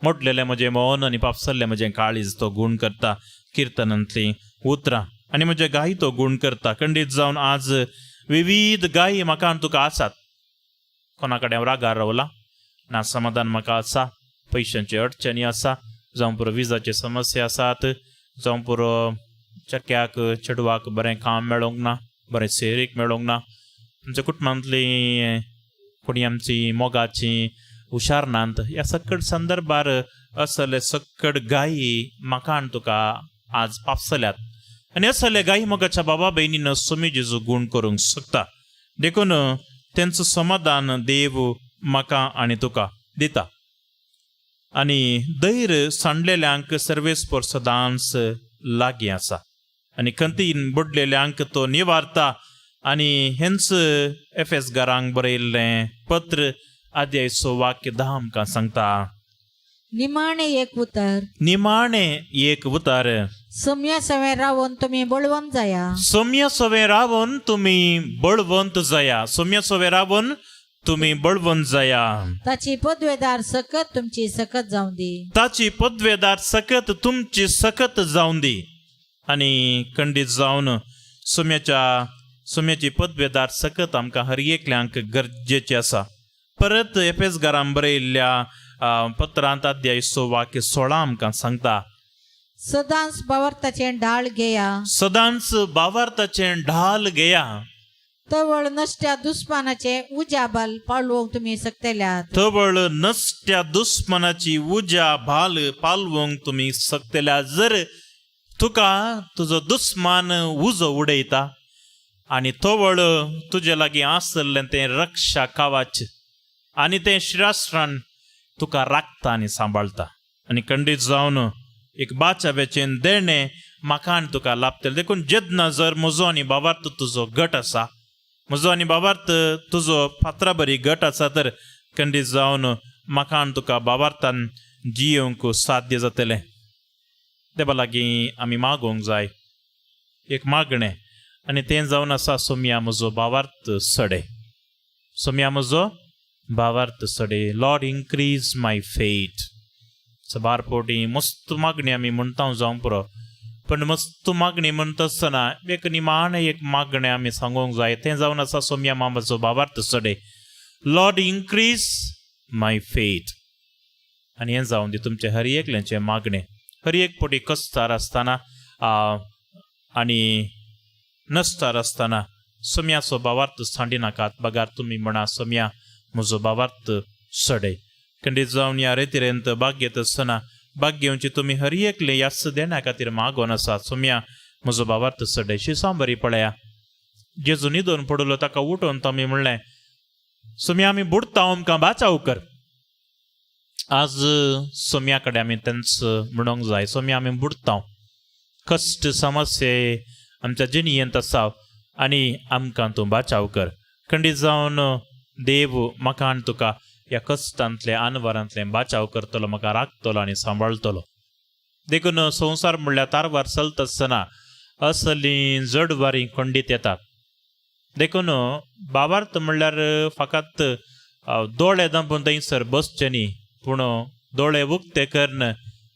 मोडलेलें म्हजें मन आनी पापसल्लें म्हजें काळीज तो गुण करता. किर्तनांतलीं उतरां. आनी म्हजे गायी तो गुण करता. खंडीत जावन आज विविध गायी म्हाका आनी तुका आसात. कोणा कडेन हांव रागार रावलां ना, समाधान म्हाका आसा, पयशांची अडचणी आसा, जावं पुरो विजाची समस्या आसात, जावं पुरो चक्याक चेडवाक बरें काम मेळोंक ना, बरें सेरीक मेळोंक ना, आमच्या कुटुंबांतली कोणी आमची मोगाची हुशार नात. ह्या सकट संदर्भार असले सकट गायी म्हाका आनी तुका आज पापसल्यात. आनी असले गायी मोगाच्या बाबा भयणीन सोमी जेजू गुण करूंक शकता. देखून तेंचो समाधान देव म्हाका आनी तुका दिता. आनी धैर्य सांडलेल्यांक सर्वेस्पर सदांच लागीं आसा आनी खंतीन बुडलेल्यांक तो निवारता. आनी हेंच एफ एस घरांक बरयल्लें पत्र अध्याय 6 वाक्य 10 आमकां सांगता. निमाणे एक उतर. निमाणे एक उतर. सम्या सवें रावन तुमी बळवंत जाया. सोम्या सवें रावन तुमी बळवंत जाया. सोम्या सवें रावन तुमी बळवंत जाया. ताची पदवेदार सकत तुमची सकत जावं दी. ताची पदवेदार सकत तुमची सकत जावं दी. आनी खंडीत जावन सोम्याची पदवेदार सकत आमकां हर एकल्यांक गरजेची आसा. परत एफेस घरान बरयल्ल्या पत्रांत अध्याय 6 वाक्य 16 आमकां सांगता. सदांच बावर्ताचें ढाळ घेया. सदांच बावार्थाचें ढाल घेया. तवळ नश्ट्या दुस्मानाचे उज्या बाल पाळोवंक तुमी शकतल्यात. तवळ नसत्या दुस्मनाची उज्या भाल पालवंक तुमी शकतल्या. जर तुका तुजो दुस्मान उजो उडयता आनी तवळ तुजे लागीं आसलें तें रक्षा कवच आनी तें शिरास्त्रान तुका राखता आनी सांबाळटा. आनी खंडीत जावन एक बाचाब्याचें देणें म्हाका आनी तुका लाभतलें. देखून जेन्ना जर म्हजो आनी बाबार्थ तुजो गट आसा, म्हजो आनी बाबार्थ तुजो फातरा बरी गट आसा, तर खंडीत जावन म्हाका आनी तुका बाबार्थान जियोवंक साध्य जातलें. देवा लागीं आमी मागोवंक जाय एक मागणें आनी तें जावन आसा सोम्या म्हजो बाबार्थ सडे. सोम्या म्हजो भावार्थ सडे. Lord increase my faith. सबार पोटी मस्त मागणी आमी म्हणटा जावंक पुरो, पण मस्त मागणी म्हणटा आसतना एक निमाणें एक मागणें आमी सांगूंक जाय, तें जावन आसा सोम्या मामाचो भावार्थ सडे. Lord increase my faith. आनी हें जावन दी तुमचें हर एकल्याचें मागणें. हर एक पोटी कस्तार आसतना आनी नसतार आसतना सोम्याचो भावार्थ सांडिनाकात, बगार तुमी म्हणा सोम्या म्हजो भावार्थ सडे. खंडीत जावन ह्या रेतिरेंत भाग घेत आसतना भाग घेवची तुमी हर एकले ह्याच देण्या खातीर मागोन आसा सोम्या म्हजो भावार्थ सडे. शिसांबरी पळया, जेजू न्हिदून पडलो ताका उठोवन तामी म्हणलें सोम्या आमी बुडता, आमकां बाचाव कर. आज सोम्या कडेन आमी तेंच म्हणूंक जाय, सोम्या आमी बुडता, कश्ट समस्ये आमच्या जिणयेंत आसा आनी आमकां तूं बाचाव कर. खंडीत जावन देव म्हाका आनी तुका ह्या कश्टांतले आनवरांतले बाचाव करतलो, म्हाका राखतलो आनी सांबाळतलो. देखून संवसार म्हणल्यार तारवार चलता आसतना असलीं जडवारीं खंडीत येतात. देखून बाबार्थ म्हणल्यार फकत दोळे दांपून थंयसर बसचें न्ही, पूण दोळे उक्ते करून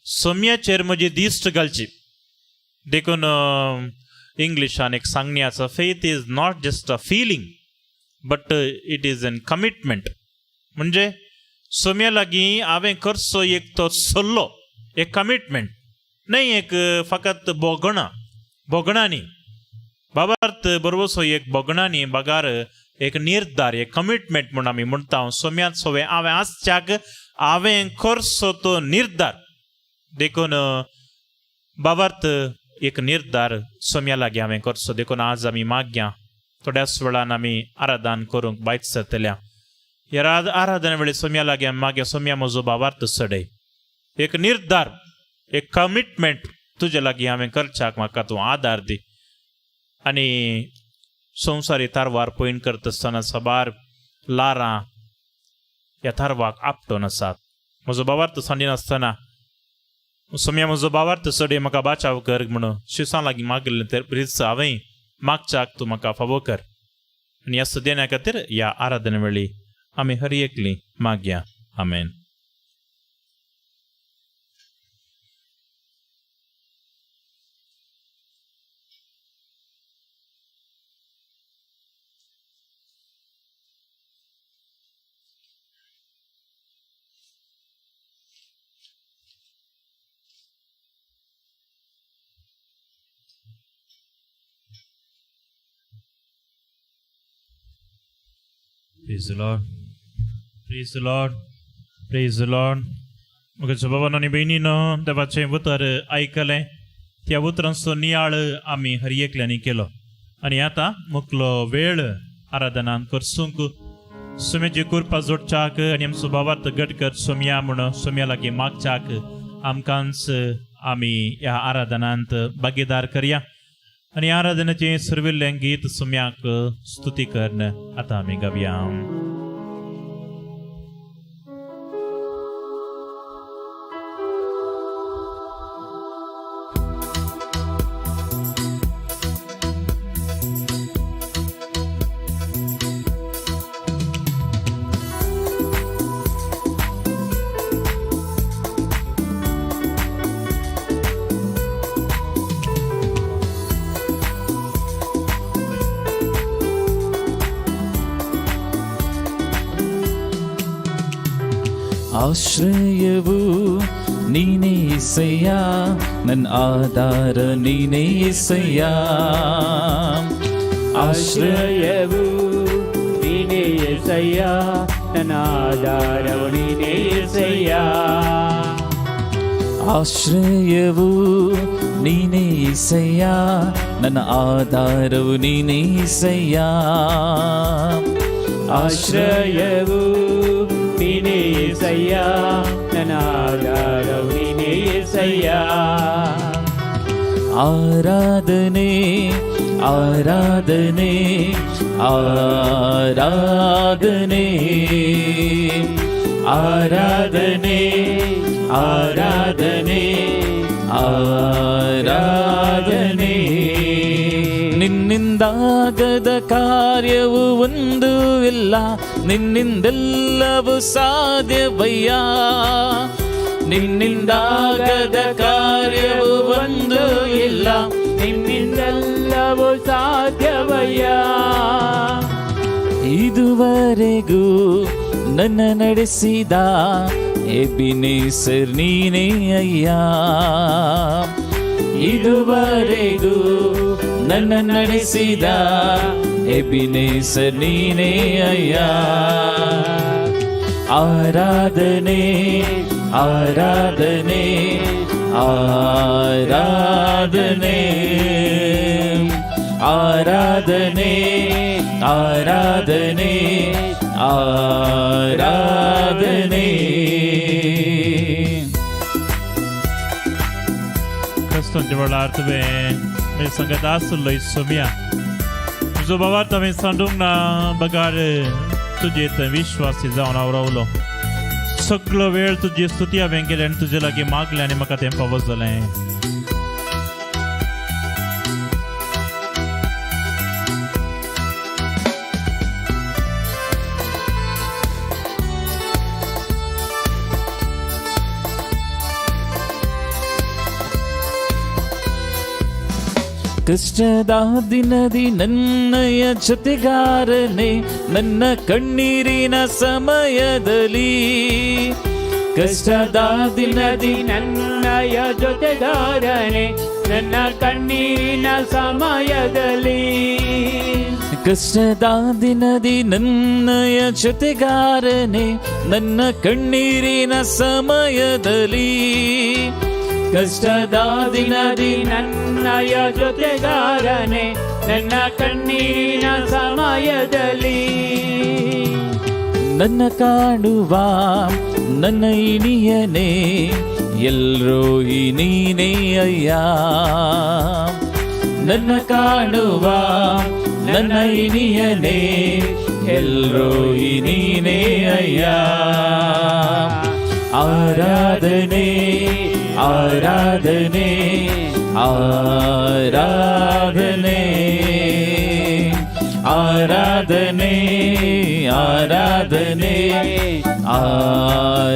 सोम्याचेर म्हजी दिश्ट घालची. देखून इंग्लिशान एक सांगणी आसा, faith is not just a feeling but it is an commitment. म्हणजे सोम्या लागीं हांवें करचो एक तो सल्लो, एक कमिटमेंट न्हय, एक फकत भोगणां भोगणां न्ही. बाबार्थ बरोबरसो एक भोगणां न्ही, बगार एक निर्धार, एक कमिटमेंट म्हूण आमी म्हणटा. सोम्यांत सोवे हांवें आसच्याक हांवें करचो तो निर्धार. देखून बाबार्थ एक निर्धार सोम्या लागीं हांवें करचो. देखून आज आमी मागया, थोड्याच वेळान आमी आराधन करूंक भायर सरतल्या. ह्या आराधना वेळी सोम्या लागीं आमी मागया, सोम्या म्हजो बाबार्थ सडय, एक निर्धार, एक कमिटमेंट तुजे लागीं हांवें करच्याक म्हाका तूं आदार दी. आनी संवसारी तारवार पयण करता आसतना साबार लारां ह्या तारवाक आपटोन आसात. म्हजो बाबार्थ सांडिनासतना सोम्या म्हजो बाबार्थ सडय, म्हाका बाचाव कर म्हणून शिसां लागीं मागलें तर रिस हांवें मागच्याक तूं म्हाका फावो कर. आनी ह्या सदेण्या खातीर ह्या आराधना वेळी आमी हर एकली मागया. आमेन. Praise the Lord. Praise the Lord. Praise the Lord. म्हज्या बाबांनो आनी भयणीनो, देवाचें उतर आयकलें, त्या उतरांचो नियाळ आमी हर एकल्यांनी केलो. आनी आतां मुकलो वेळ आराधनान करसूंक सुम्याची कृपा जोडच्याक आनी आमचो भावार्थ घट कर सोमया म्हूण सोमया लागीं मागच्याक आमकांच आमी ह्या आराधनांत भागीदार करया आनी आराधनाचें सुरविल्लें गीत सुम्याक स्तुती करून आतां आमी गावया. ಆಶ್ರಯವು ನೀನೇ ಏಸಯ್ಯ, ನನ್ನ ಆಧಾರ ನೀನೇ ಏಸಯ್ಯ. ಆಶ್ರಯವು ನೀನೇ ಏಸಯ್ಯ, ನನ್ನ ಆಧಾರವು ನೀನೇ ಏಸಯ್ಯ. ಆಶ್ರಯವು ನೀನೇ ಏಸಯ್ಯ, ನನ್ನ ಆಧಾರವು ನೀನೇ ಏಸಯ್ಯ. ಆಶ್ರಯವು ನೀನೇ ಏಸಯ್ಯ, ನನ್ನ ಆಧಾರವು ನೀನೇ ಏಸಯ್ಯ. ಆರಾಧನೆ ಆರಾಧನೆ ಆರಾಧನೆ ಆರಾಧನೆ ಆರಾಧನೆ ಆರಾಧನೆ. ನಿನ್ನಿಂದಾಗದ ಕಾರ್ಯವು ಒಂದೂ ಇಲ್ಲ, ನಿನ್ನಿಂದೆಲ್ಲವೂ ಸಾಧ್ಯವಯ್ಯ. ನಿನ್ನಿಂದಾಗದ ಕಾರ್ಯವು ಒಂದೂ ಇಲ್ಲ, ನಿನ್ನಿಂದೆಲ್ಲವೂ ಸಾಧ್ಯವಯ್ಯ. ಇದುವರೆಗೂ ನನ್ನ ನಡೆಸಿದ ಎಬಿನೇಸರ್ ನೀನೇ ಅಯ್ಯ. ಇದುವರೆಗೂ ನನ್ನ ನಡೆಸಿದ ಎಬಿನೇಸರ್ ನೀನೇ ಅಯ್ಯ. ಆರಾಧನೆ ಆರಾಧನೆ ಆರಾಧನೆ ಆರಾಧನೆ ಆರಾಧನೆ ಆರಾಧನೆ. क्रिस्तांच्या वेळार तुवें म्हजे संगत आसलो सोम्या, तुजो बाबा हांवें सांडूंक ना बगार तुजे थंय विश्वासी जावन हांव रावलो. सगळो वेळ तुजी स्तुती हांवें केली आनी तुजे लागीं मागलें आनी म्हाका तें फावो जालें. ಕಷ್ಟದ ದಿನದಿ ನನ್ನಯ ಜೊತೆಗಾರನೇ, ನನ್ನ ಕಣ್ಣೀರಿನ ಸಮಯದಲ್ಲಿ. ಕಷ್ಟದ ದಿನದಿ ನನ್ನಯ ಜೊತೆಗಾರನೇ, ನನ್ನ ಕಣ್ಣೀರಿನ ಸಮಯದಲ್ಲಿ. ಕಷ್ಟದ ದಿನದಿ ನನ್ನಯ ಜೊತೆಗಾರನೇ, ನನ್ನ ಕಣ್ಣೀರಿನ ಸಮಯದಲ್ಲಿ. ಕಷ್ಟದ ದಿನದಿ ನನ್ನಯ ಜೊತೆಗಾರನೇ, ನನ್ನ ಕಣ್ಣೀರಿನ ಸಮಯದಲ್ಲಿ. ನನ್ನ ಕಾಣುವ ನನ್ನ ಇನಿಯನೇ, ಎಲ್ರೋ ಈ ನೀನೇ ಅಯ್ಯ. ನನ್ನ ಕಾಣುವ ನನ್ನ ಇನಿಯನೇ, ಎಲ್ರೋ ಈ ನೀನೇ ಅಯ್ಯ. ಆರಾಧನೆ ಆರಾಧನೆ ಆರಾಧನೆ ಆರಾಧನೆ ಆರಾಧನೆ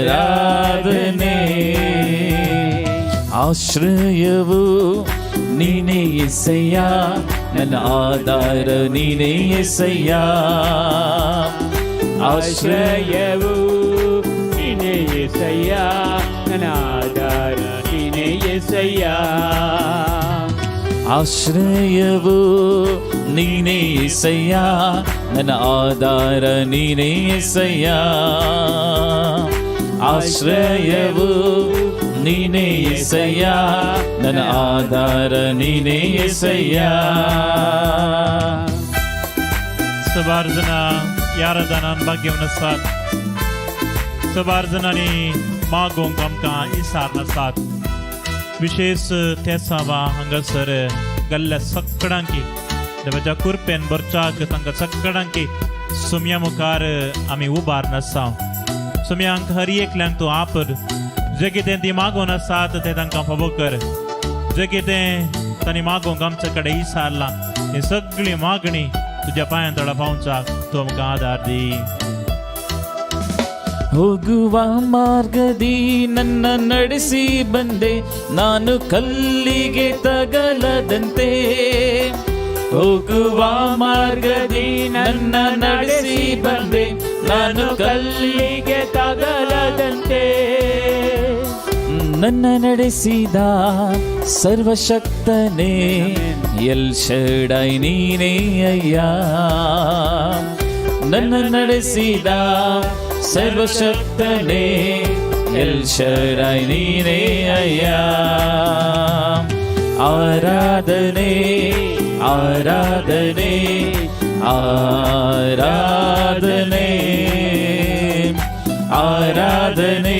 ಆರಾಧನೆ. ಆಶ್ರಯವು ನೀನೇ ಏಸಯ್ಯ, ನನ್ನ ಆಧಾರ ನೀನೇ ಏಸಯ್ಯ. ಆಶ್ರಯವು ನೀನೇ ಏಸಯ್ಯ, ನನ್ನ ಆಧಾರ ನೀನೇ ಏಸಯ್ಯ. ಆಶ್ರಯವು ನೀನೇ ಏಸಯ್ಯ, ನನ್ನ ಆಧಾರ ನೀನೇ ಏಸಯ್ಯ. ಆಶ್ರಯವು ನೀನೇ ಏಸಯ್ಯ, ನನ್ನ ಆಧಾರ ನೀನೇ ಏಸಯ್ಯ. सबार जाणां ह्या ह्या आराधनान भाग घेवन आसात. सबार जाणांनी मागोवंक आमकां इसार नासात. विशेश तेसांवा हांगासर गल्ल्या सगळ्यांकी देवाच्या कुरपेन भरच्याक तांकां सगळ्यांकी सुम्या मुखार आमी उबार नासाव. सुम्यांक हर एकल्यांक तूं आपड. जे कितें ती मागोवन आसात तें तांकां फावो कर. जे कितें तांणी मागोवंक आमचे कडेन इसारलां ही सगळी मागणी तुज्या पांयां तळा पावच्याक तूं आमकां आदार दी. ಹೋಗುವ ಮಾರ್ಗದಿ ನನ್ನ ನಡೆಸಿ ಬಂದೆ, ನಾನು ಕಲ್ಲಿಗೆ ತಗಲದಂತೆ. ಹೋಗುವ ಮಾರ್ಗದಿ ನನ್ನ ನಡೆಸಿ ಬಂದೆ, ನಾನು ಕಲ್ಲಿಗೆ ತಗಲದಂತೆ. ನನ್ನ ನಡೆಸಿದ ಸರ್ವಶಕ್ತನೇ, ಎಲ್ ಶಡೈ ನೀನೇ ಅಯ್ಯ. ನನ್ನ ನಡೆಸಿದ ಸರ್ವಶಕ್ತನೇ, ಎಲ್ ಶಡೈ ನೀನೇ ಅಯ್ಯ. ಆರಾಧನೆ, ಆರಾಧನೆ, ಆರಾಧನೆ, ಆರಾಧನೆ,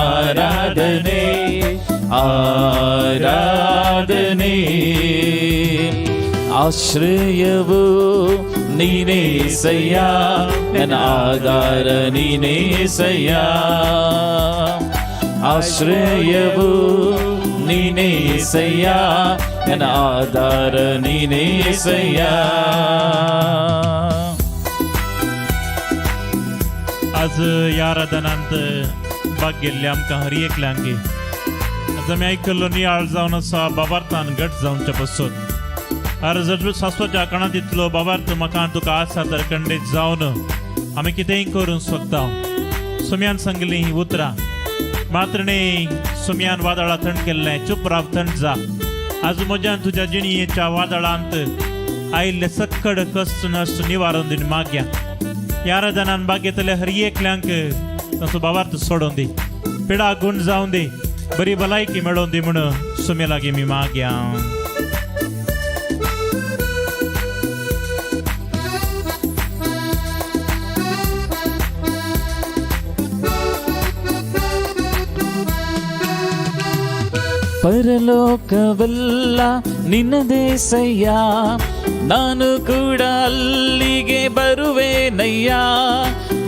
ಆರಾಧನೆ, ಆರಾಧನೆ. ಆಶ್ರಯವು ನೀನೇ ಸಯ್ಯ, ನನ್ನ ಆಧಾರ ನೀನೇ ಸಯ್ಯ. ಆಶ್ರಯವು ನೀನೇ ಸಯ್ಯ, ನನ್ನ ಆಧಾರ ನೀನೇ ಸಯ್ಯ. आज ह्या आराधनांत भाग घेल्ले आमकां हर एकल्यांकी आज आमी आयकल्लो नियाळ जावन आसा बाबार्थान घट जावचे पासून. अरे जर सासवाच्या कणांत तितलो बाबार्थ म्हाका तुका आसा तर खंडीत जावन आमी कितेंय करूंक शकता. सुम्यान सांगली ही उतरां मात्र न्ही, सुम्यान वादळा थंड केल्लें, चुप राव, थंड जा. आज म्हज्यान तुज्या जिणयेच्या वादळांत आयिल्ले सक्कड कश्ट नश्ट निवारून दी माग्या. ह्या आराधनान भाग घेतले हर एकल्यांक तांचो बाबार्थ सोडून दी, पिडा गुण जावन दी, बरी भलायकी मेळोवन दी म्हूण सुमे लागीं मी माग्या. ಪರಲೋಕವಲ್ಲ ನಿನ್ನದೇ ಸಯ್ಯ, ನಾನು ಕೂಡ ಅಲ್ಲಿಗೆ ಬರುವೇನಯ್ಯ.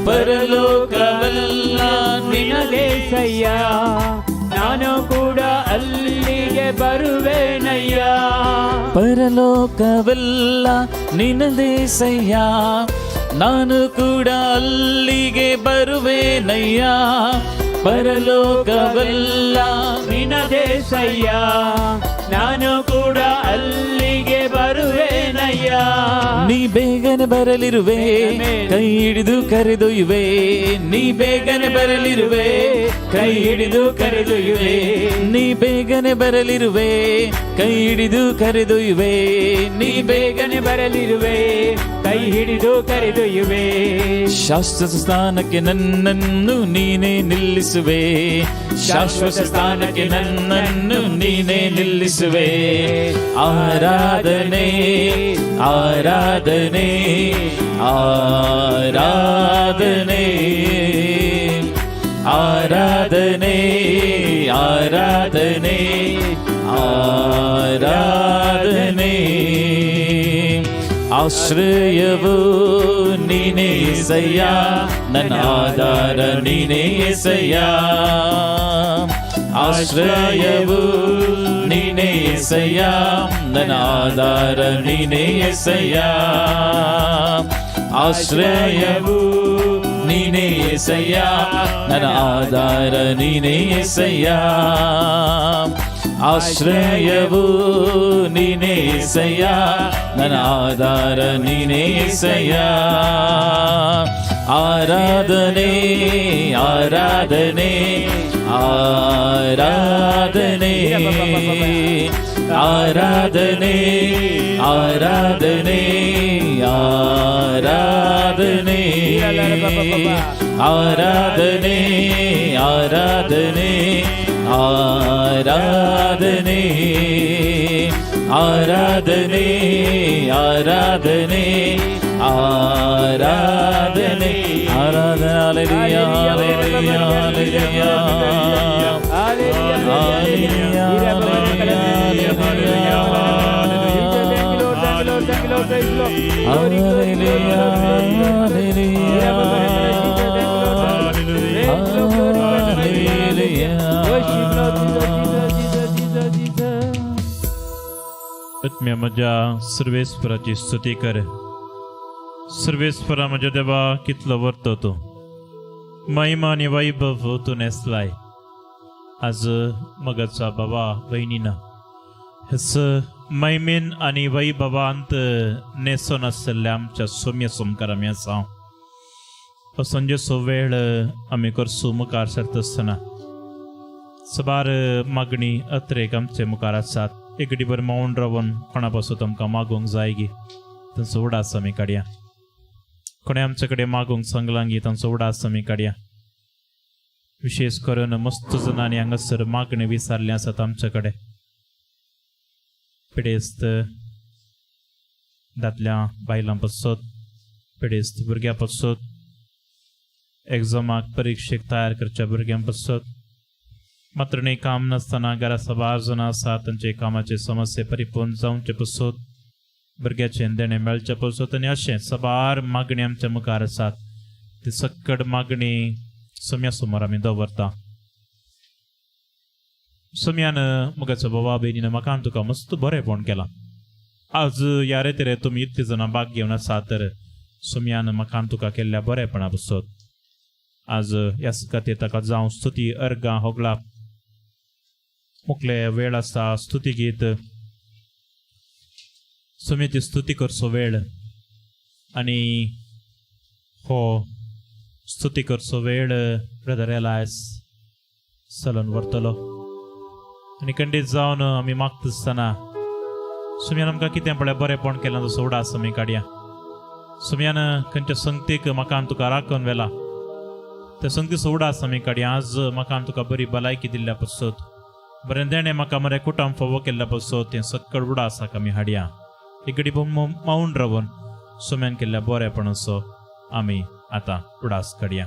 ಪರಲೋಕವಲ್ಲ ನಿನ್ನದೇ ಸಯ್ಯ, ನಾನು ಕೂಡ ಅಲ್ಲಿಗೆ ಬರುವೇನಯ್ಯ. ಪರಲೋಕವೆಲ್ಲ ನಿನ್ನದೇ ಸಯ್ಯ, ನಾನು ಕೂಡ ಅಲ್ಲಿಗೆ ಬರುವೇನಯ್ಯ. ಪರಲೋಕವೆಲ್ಲ ನಿನ್ನದೇ ಸಯ್ಯ, ನಾನು ಕೂಡ ಅಲ್ಲಿಗೆ ಬರುವೇನಯ್ಯ. ನೀ ಬೇಗನೆ ಬರಲಿರುವೆ, ಕೈ ಹಿಡಿದು ಕರೆದೊಯ್ಯುವೆ. ನೀ ಬೇಗನೆ ಬರಲಿರುವೆ, ಕೈ ಹಿಡಿದು ಕರೆದೊಯ್ಯುವೆ. ನೀ ಬೇಗನೆ ಬರಲಿರುವೆ, ಕೈ ಹಿಡಿದು ಕರೆದೊಯ್ಯುವೆ. ನೀ ಬೇಗನೆ ಬೇಗನೆ ಬರಲಿರುವೆ, ಕೈ ಹಿಡಿದು ಕರೆದೊಯ್ಯುವೆ. ಶಾಶ್ವತ ಸ್ಥಾನಕ್ಕೆ ನನ್ನನ್ನು ನೀನೇ ನಿಲ್ಲಿಸುವೆ. ಶಾಶ್ವತ ಸ್ಥಾನಕ್ಕೆ ನನ್ನನ್ನು ನೀನೇ ನಿಲ್ಲಿಸುವೆ. ಆರಾಧನೆ, ಆರಾಧನೆ, ಆರಾಧನೆ, ಆರಾಧನೆ, ಆರಾಧನೆ, ಆರಾಧನೆ. ಆಶ್ರಯವು ನೀನೇ ಸಯ್ಯ, ನನ್ನ ಆಧಾರ ನೀನೇ ಸಯ್ಯ. ಆಶ್ರಯವು ನೀನೇ ಸಯ್ಯ, ನನ್ನ ಆಧಾರ ನೀನೇ ಸಯ್ಯ. ಆಶ್ರಯವು ನೀನೇ ಸಯ್ಯ, ನನ್ನ ಆಧಾರ ನೀನೇ ಸಯ್ಯ. ಆಶ್ರಯವು ನೀನೇ ಸಯ್ಯ, ನನ್ನ ಆಧಾರ ನೀನೇ ಸಯ್ಯ. ಆರಾಧನೆ, ಆರಾಧನೆ, ಆರಾಧನೆ, ಆರಾಧನೆ, ಆರಾಧನೆ, ಆರಾಧನೆ, ಆರಾಧನೆ, ಆರಾಧನೆ, ಆರಾಧನೆ, ಆರಾಧನೆ, ಆರಾಧನೆ, ಆರಾಧನೆ ಆರಾಧನೆ. Hallelujah, hallelujah, hallelujah. Hallelujah, hallelujah, hallelujah, hallelujah, hallelujah. आत्म्या म्हज्या सर्वेस्पराची स्तुती कर. सर्वेस्परा म्हज्या देवा, कितलो वर्तो तूं, महिमा आनी वैभव तूं नेसलाय. आज मगाचा बाबा भयणीना हेच महिमेन आनी वैभवांत न्हेसोन आशिल्ल्या आमच्या सोम्या सोमकार आमी आसा. हो संजेचो वेळ आमी करसू मुखार सरता आसतना सबार मागणी अत्रेक आमचे मुखार आसात. एक घडीभर मौन रावन कोणा पासून आमकां मागूंक जाय गी तांचो उडास आमी काडया. कोणें आमचे कडेन मागूंक सांगलां गी तांचो उडास आमी काडया. विशेश करून मस्त जणांनी हांगासर मागणें विचारलें आसात आमचे कडेन. पिडेस्त दादल्या बायलां पासत, पिडेस्त भुरग्यां पासत, एग्जामाक परिक्षेक तयार करच्या भुरग्यां पासत, मात्र न्ही काम नासतना घरा साबार जाणां आसात तांचे कामाचे समस्ये परिपूर्ण जावचे पासत, भुरग्याचें देणें मेळचें पासत आनी अशें साबार मागणी आमच्या मुखार आसात. ती सक्कड मागणी सोम्या समोर आमी दवरता. सोम्यान मुगाचो बाबा भयणीन म्हाका आनी तुका मस्त बरेंपण केलां. आज ह्या रेतरे तुमी इतली जाणां भाग घेवन आसा तर सोम्यान म्हाका आनी तुका केल्ल्या बरेपणा पासत आज ह्याच खातीर ताका जावं स्तुती अर्गां होगळाप. मुखले वेळ आसा स्तुती गीत, सोम्याची स्तुती करचो वेळ आनी हो स्तुती करचो वेळ ब्रदर एलायस चलून व्हरतलो. आनी खंडीत जावन आमी मागता आसतना सुम्यान आमकां कितें पळय बरेंपण केलां तसो उडास आमी काडया. सुम्यान खंयच्या संगतीक म्हाका आनी तुका राखून व्हेला त्या संगतीचो उडास आमी काडया. आज म्हाका आनी तुका बरी भलायकी दिल्ल्या पासत, बरें देणें म्हाका मरे कुटाम फावो केल्ल्या पासत तें सक्कड उडासाक आमी हाडया. एक घडी मावन रावन सुम्यान केल्ल्या बरेपणाचो आमी आतां उडास काडया.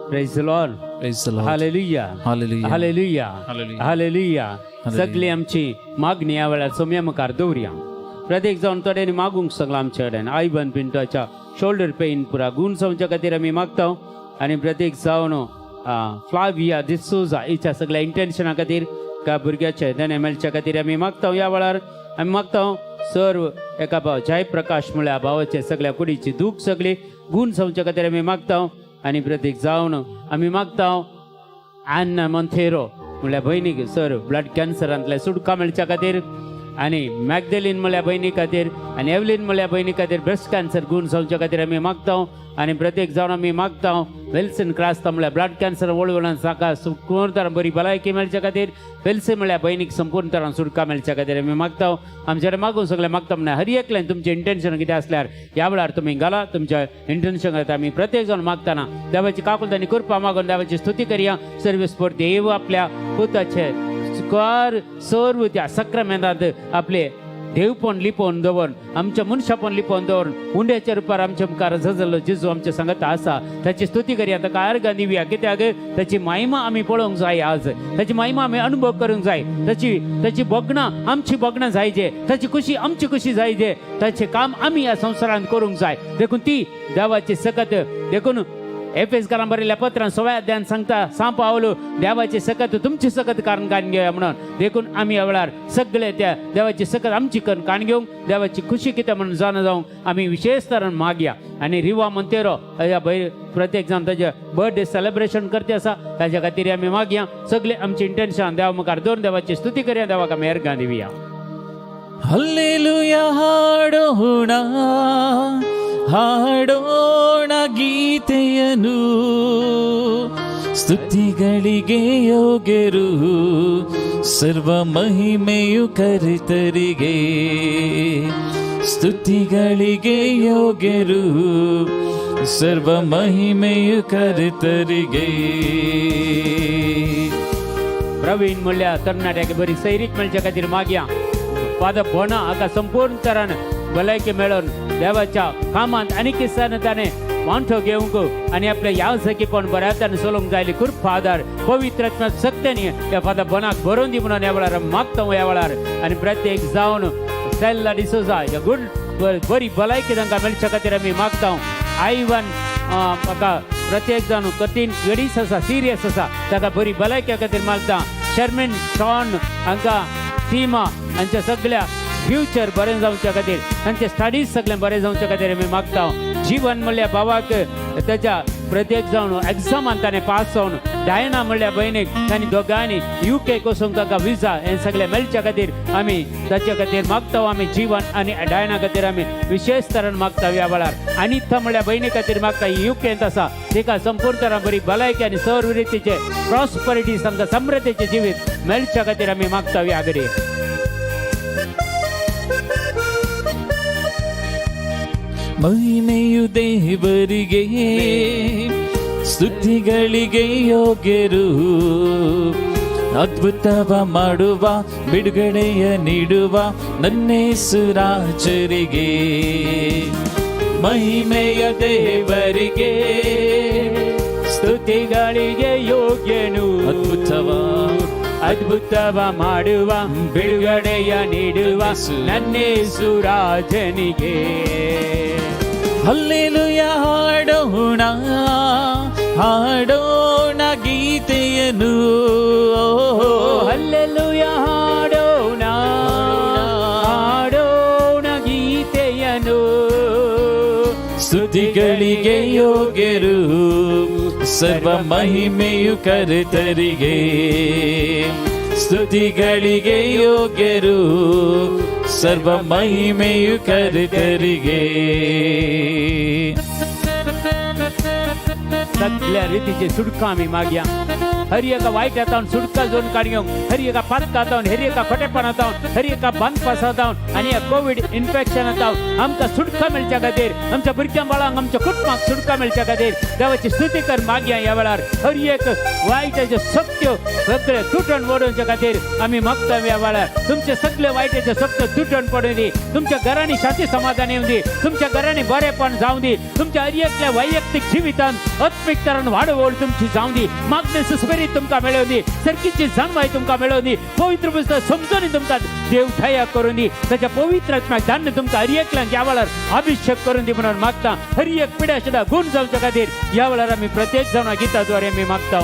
Praise the Lord. Praise the Lord. Hallelujah. Hallelujah. Hallelujah. Hallelujah. Hallelujah. सगळी आमची मागणी ह्या वेळार सोम्या मुखार दवरया. प्रत्येक जावन थोड्यांनी मागूंक सांगलां आमचे कडेन. आयबन पिंटोच्या शोल्डर पेन पुरा गूण जावच्या खातीर आमी मागता. आनी प्रत्येक जावन फ्लाविया डिसोजा हिच्या सगळ्या इंटेन्शना खातीर का भुरग्याचे देणें मेळच्या खातीर आमी मागता. ह्या वेळार आमी मागता सर्व एका भाव जयप्रकाश म्हळ्यार भावाचे सगळ्या कुडीची दूख सगळी गूण जावच्या खातीर आमी मागता. आनी प्रत्येक जावन आमी मागता आन्ना मोंथेरो म्हळ्यार भयणीक सर ब्लड कॅन्सरांतले सुटका मेळच्या खातीर, आनी मॅगदेलीन म्हळ्यार भयणी खातीर आनी एवलीन म्हळ्यार भयणी खातीर ब्रेस्ट कॅन्सर गूण जावच्या खातीर आमी मागता. आनी प्रत्येक जावन आमी मागता वेल्सन क्रास्ता म्हळ्यार ब्लड कॅन्सर वळवळान साका संपूर्ण तरान बरी भलायकी मेळच्या खातीर, वेल्सन म्हळ्यार भयणीक संपूर्ण तरान सुटका मेळच्या खातीर आमी मागता. आमचे कडेन मागून सगळें मागता म्हणल्यार हर एकल्यान तुमचें इंटेन्शन कितें आसल्यार ह्या वेळार तुमी घाला तुमच्या इंटेन्शन खातीर. आमी प्रत्येक जावन मागतना देवाची काकुळट आनी कृपा मागून देवाची स्तुती करया. सर्वीस फॉर देव आपल्या पुताचे कर सर्व त्या सक्रामेंतांत आपले देवपण लिपोवन दवरून आमच्या मनशापण लिपोवन दवरून उंड्याच्या रुपार आमच्या मुखार झजल्लो जेजू आमच्या सांगत आसा ताची स्तुती करया. ताका अर्गां दिवया कित्याक ताची महिमा आमी पळोवंक जाय. आज ताची महिमा आमी अनुभव करूंक जाय. ताची ताची भोगणां आमची भोगणां जायजे, ताची खुशी आमची खुशी जायजे, ताचें काम आमी ह्या संवसारांत करूंक जाय. देखून ती देवाची सकत. देखून एफेसकारां बरयल्ल्या पत्रान 16व्या अध्यायान सांगता सांव पावलो देवाची सकत तुमची सकत कारण काण घेवया म्हणून. देखून आमी ह्या वेळार सगळे त्या देवाची सकत आमची करून काण घेवंक देवाची खुशी कितें म्हणून जाणा जावंक आमी विशेश तरान मागया. आनी रिवा मोंतेरो ह्या प्रत्येक जाण ताजे बर्थडे सेलिब्रेशन करते आसा ताच्या खातीर आमी मागया. सगळे आमचे इंटेन्शन देवा मुखार दवरून देवाची स्तुती करया. देवाक आमी अर्गां दिवया. ಹಲ್ಲೆಲೂಯಾ ಹಾಡೋಣ ಹಾಡೋಣ ಗೀತೆಯನು, ಸ್ತುತಿಗಳಿಗೆ ಯೋಗ್ಯರು ಸರ್ವ ಮಹಿಮೆಯು ಕರ್ತರಿಗೆ, ಸ್ತುತಿಗಳಿಗೆ ಯೋಗ್ಯರು ಸರ್ವ ಮಹಿಮೆಯು ಕರ್ತರಿಗೆ. प्रवीण म्हणल्यार तरणाट्याक बरी सैरीक मेळच्या खातीर मागया. फादर बोना हाका संपूर्ण तरान भलायकी मेळोवन देवाच्या कामांत आनी किसान ताणें वांटो घेवंक आनी आपल्या यावसकीपण बऱ्या तरान चलोवंक जाय कृपा आदार पवित्र आत्म्या शक्त्यांनी त्या फादर बोनाक बरोवन दी म्हणून ह्या वेळार मागता ह्या वेळार. आनी प्रत्येक जावन सेल्ला डिसोजा गुड बरी भलायकी तांकां मेळच्या खातीर आमी मागता. आयवन म्हाका प्रत्येक जावन कठीण गडीस आसा, सिरियस आसा, ताका बरी भलायकी खातीर मागता. शर्मेन शॉन हांकां सीमा हांच्या सगळ्या फ्युचर बरें जावच्या खातीर, तांचे स्टडीज सगळें बरें जावच्या खातीर आमी मागता. जीवन म्हणल्यार भावाक ताच्या प्रत्येक जावन एग्जामान ताणें पास जावन डायना म्हणल्या भयणीक तांणी दोगांनी युके वचूंक ताका विजा हें सगळें मेळच्या खातीर आमी ताच्या खातीर मागता. आमी जीवन आनी डायना खातीर आमी विशेष तरान मागता ह्या वेळार. अनिता म्हणल्या भयणी खातीर मागता, युकेंत आसा, तिका संपूर्ण तरान बरी भलायकी आनी सर्व रितीचे प्रॉस्परिटी तांकां समृद्धीचें जिवीत मेळच्या खातीर आमी मागता ह्या घडये. ಮಹಿಮೆಯು ದೇವರಿಗೆ, ಸ್ತುತಿಗಳಿಗೆ ಯೋಗ್ಯರು, ಅದ್ಭುತವ ಮಾಡುವ ಬಿಡುಗಡೆಯ ನೀಡುವ ನನ್ನೇಸು ರಾಜರಿಗೆ. ಮಹಿಮೆಯ ದೇವರಿಗೆ, ಸ್ತುತಿಗಳಿಗೆ ಯೋಗ್ಯನು, ಅದ್ಭುತವ ಅದ್ಭುತವ ಮಾಡುವ ಬಿಡುಗಡೆಯ ನೀಡುವ ನನ್ನೇಸು ರಾಜನಿಗೆ. ಹಲ್ಲೆಲೂಯ ಹಾಡೋಣ, ಹಾಡೋಣ ಗೀತೆಯನ್ನು. ಹಲ್ಲೆಲೂಯ ಹಾಡೋಣ, ಹಾಡೋಣ ಗೀತೆಯನ್ನು. ಸ್ತುತಿಗಳಿಗೆ ಯೋಗ್ಯರು, ಸರ್ವ ಮಹಿಮೆಯು ಕರ್ತರಿಗೆ. ಸ್ತುತಿಗಳಿಗೆ ಯೋಗ್ಯರು, ಸರ್ವ ಮಹಿಮೆಯು ಕರ್ತರಿಗೆ. सगळ्या रितीचे सुटका आमी मागया. हर एका वायट जावन सुटका जोन काडूंक, हर एका पातका जावन, हर एका खोटेपणा जावन, हर एका बांदपासा जावन आनी ह्या कोवीड इन्फेक्शना जावन आमकां सुटका मेळच्या खातीर, आमच्या भुरग्यां बाळांक, आमच्या कुटुंबाक सुटका मेळच्या खातीर देवाची स्तुती कर मागया ह्या वेळार. हर एक वायटाच्यो शक्त्यो सगळे तुटण पडोवच्या खातीर आमी मागता ह्या वेळार. तुमचे सगळे वायटाचे शक्त तुटण पडूं दी. तुमच्या घरांनी शांती समाधान येवं दी. तुमच्या घरांनी बरेपण जावं दी. तुमच्या हर एकल्या वैयक्तीक जिवितांत आत्मीक तरान वाडवळ तुमची जावं दी. मागणेचो स्पिरीत तुमकां मेळोवं दी. सरकीची जाणवाय तुमकां मेळोवं दी. पवित्र पुस्तक समजून तुमकां देव दया करून दी. ताच्या पवित्र आत्म्याक धाडून तुमकां हर एकल्यांक ह्या वेळार अभिषेक करून दी म्हणून मागता. हर एक पिड्या सुद्दां गुण जावच्या खातीर ह्या वेळार आमी प्रत्येक जाण गिताद्वारे आमी मागता.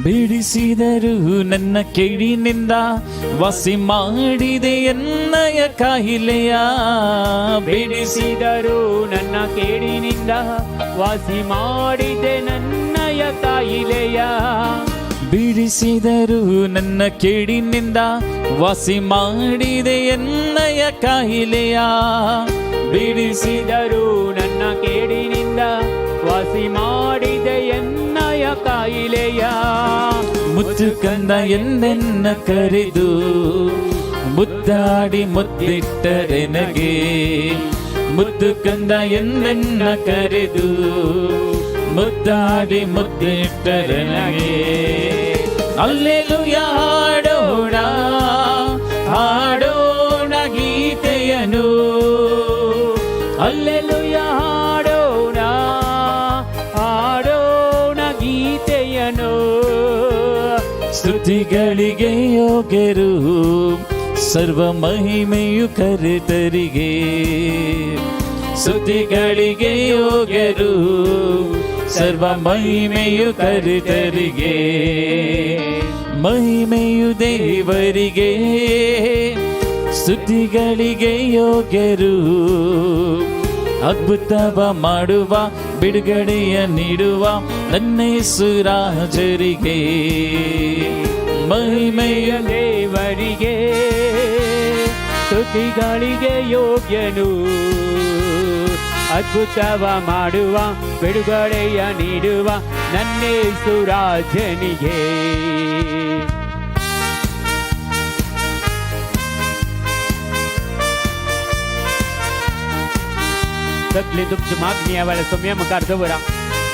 ಬಿಡಿಸಿದರು ನನ್ನ ಕೇಡಿನಿಂದ, ವಾಸಿ ಮಾಡಿದೆ ಎನ್ನಯ ಕಾಯಿಲೆಯ. ಬಿಡಿಸಿದರು ನನ್ನ ಕೇಡಿನಿಂದ, ವಾಸಿ ಮಾಡಿದೆ ನನ್ನಯ ಕಾಯಿಲೆಯ. ಬಿಡಿಸಿದರು ನನ್ನ ಕೇಡಿನಿಂದ, ವಾಸಿ ಮಾಡಿದೆ ಎನ್ನಯ ಕಾಯಿಲೆಯ. ಬಿಡಿಸಿದರು ನನ್ನ ಕೇಡಿನಿಂದ, ವಾಸಿ ಮಾಡಿದೆ ಎನ್ನಯ ಕಾಯಿಲೆಯ. ಮುತ್ತು ಕಂದ ಎಂದೆನ್ನ ಕರೆದು ಮುದ್ದಾಡಿ ಮುದ್ದಿಟ್ಟರೆನಗೆ. ಮುದ್ದು ಕಂದ ಎಂದೆನ್ನ ಕರೆದು ಮುದ್ದಾಡಿ ಮುದ್ದಿಟ್ಟರೆನಗೆ. ಅಲ್ಲೆಲೂಯ ಹಾಡೋಣ, ಹಾಡೋಣ ಗೀತೆಯನು. ಅಲ್ಲೆಲೂಯ ಹಾಡೋಣ, ಹಾಡೋಣ ಗೀತೆಯನು. ಸ್ತುತಿಗಳಿಗೆ ಯೋಗ್ಯರು, ಸರ್ವ ಮಹಿಮೆಯು ಕರ್ತರಿಗೆ. ಸ್ತುತಿಗಳಿಗೆ ಯೋಗ್ಯರು, ಸರ್ವ ಮಹಿಮೆಯು ಕರ್ತರಿಗೆ. ಮಹಿಮೆಯು ದೇವರಿಗೆ, ಸ್ತುತಿಗಳಿಗೆ ಯೋಗ್ಯರು, ಅದ್ಭುತವ ಮಾಡುವ ಬಿಡುಗಡೆಯ ನೀಡುವ ನನ್ನೇಸು ರಾಜರಿಗೆ. ಮಹಿಮೆಯ ದೇವರಿಗೆ, ಸ್ತುತಿಗಳಿಗೆ ಯೋಗ್ಯನು, ಅದ್ಭುತವ ಮಾಡುವ ಬಿಡುಗಡೆಯ ನೀಡುವ ನನ್ನೇಸು ರಾಜನಿಗೆ. सगळी तुमची मागणी ह्या वेळार सोम्या मुखार दवरा.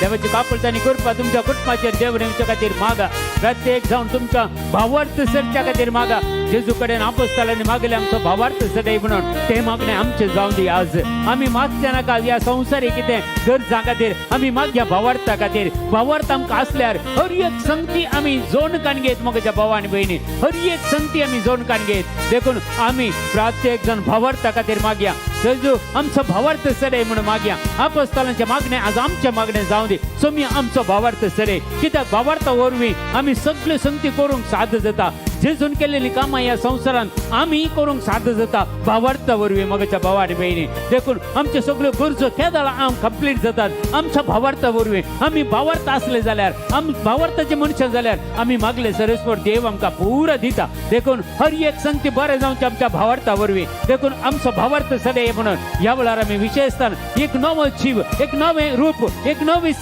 देवाची काकुळतानी कृपा तुमच्या कुटुंबाचेर देव नेमच्या खातीर मागा. प्रत्येक जावन तुमच्या भावार्थ सरच्या खातीर मागा. जेजू कडेन आपोस्तालांनी मागले आमचो भावार्थ सदै म्हणून, ते मागणे आमचे जावन दी. आज आमी मागचे नाका ह्या संवसारी कितें गरजां खातीर, आमी मागया भावार्था खातीर. भावार्थ आमकां आसल्यार हर एक संगती आमी जोडकान घेत. म्हज्या भावा आनी भयणी, हर एक संगती आमी जोडकान घेत. देखून आमी प्रत्येक जण भावार्था खातीर मागया. जेजू आमचो भावार्थ सरे म्हणून मागया. आपोस्तालांचे मागणे आज आमचे मागणे जावं दी. सोमी आमचो भावार्थ सरे, कित्याक भावार्था वरवीं आमी सगळे संगती करूंक साध्य जाता. जेजून केलेली कामां ह्या संवसारांत आमी करूंक साध्य जाता भावार्था वरवीं. मगच्या भावा आनी भयणी, देखून आमच्यो सगळ्यो गरजो केदळा आम कंप्लीट जातात आमच्या भावार्था वरवीं. आमी भावार्थ आसले जाल्यार, आमी भावार्थाचे मनशां जाल्यार आमी मागले सरस्वर देव आमकां पुरा दिता. देखून हर एक संगती बरें जावचें आमच्या भावार्था वरवीं. देखून आमचो भावार्थ सदय म्हणून ह्या वेळार आमी विशेषतान एक नवो जीव, एक नवें रूप, एक नवी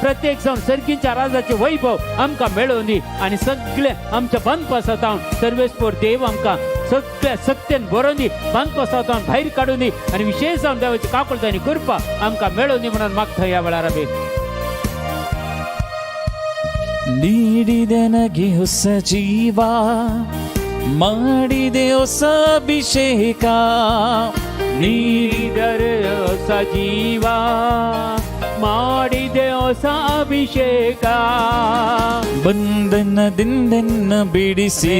प्रत्येक जावन सर्गीच्या राजाचे वैभव आमकां मेळोवन दी. आनी सगळे आमच्या बांदपासांत सर्वेस्पर देव आमकां सगळ्या सत्तेन बरोवन दी, बांदपासांत भायर काडून दी. आनी विशेष जावन देवाची काकुळट आनी कृपा आमकां मेळोवन दी म्हणून मागता ह्या वेळार आमी. ನೀಡಿದೆ ನನಗೆ ಹೊಸ ಜೀವ, ಮಾಡಿದೆ ಹೊಸ ಅಭಿಷೇಕ. ನೀಡಿದರೆ ಹೊಸ ಜೀವ, ಮಾಡಿದೆ ಹೊಸ ಅಭಿಷೇಕ. ಬಂಧನದಿಂದೆನ್ನ ಬಿಡಿಸಿ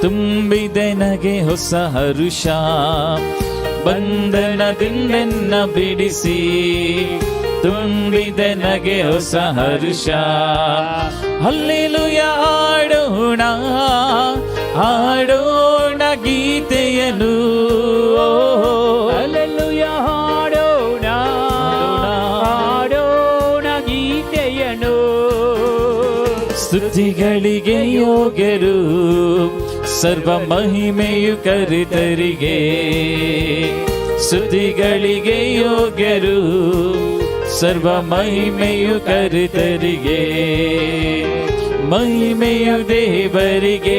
ತುಂಬಿದೆ ನನಗೆ ಹೊಸ ಹರುಷ. ಬಂಧನದಿಂದೆನ್ನ ಬಿಡಿಸಿ ತುಂಬಿದೆ ನನಗೆ ಹೊಸ ಹರುಷ. ಹಲ್ಲೆಲೂಯ ಹಾಡೋಣ, ಹಾಡೋಣ ಗೀತೆಯನು. ಅಲ್ಲೆಲೂಯ ಹಾಡೋಣ, ಹಾಡೋಣ ಗೀತೆಯನು. ಸ್ತುತಿಗಳಿಗೆ ಯೋಗ್ಯರು, ಸರ್ವ ಮಹಿಮೆಯು ಕರ್ತರಿಗೆ. ಸ್ತುತಿಗಳಿಗೆ ಯೋಗ್ಯರು, ಸರ್ವ ಮಹಿಮೆಯು ಕರ್ತರಿಗೆ. ಮಹಿಮೆಯು ದೇವರಿಗೆ.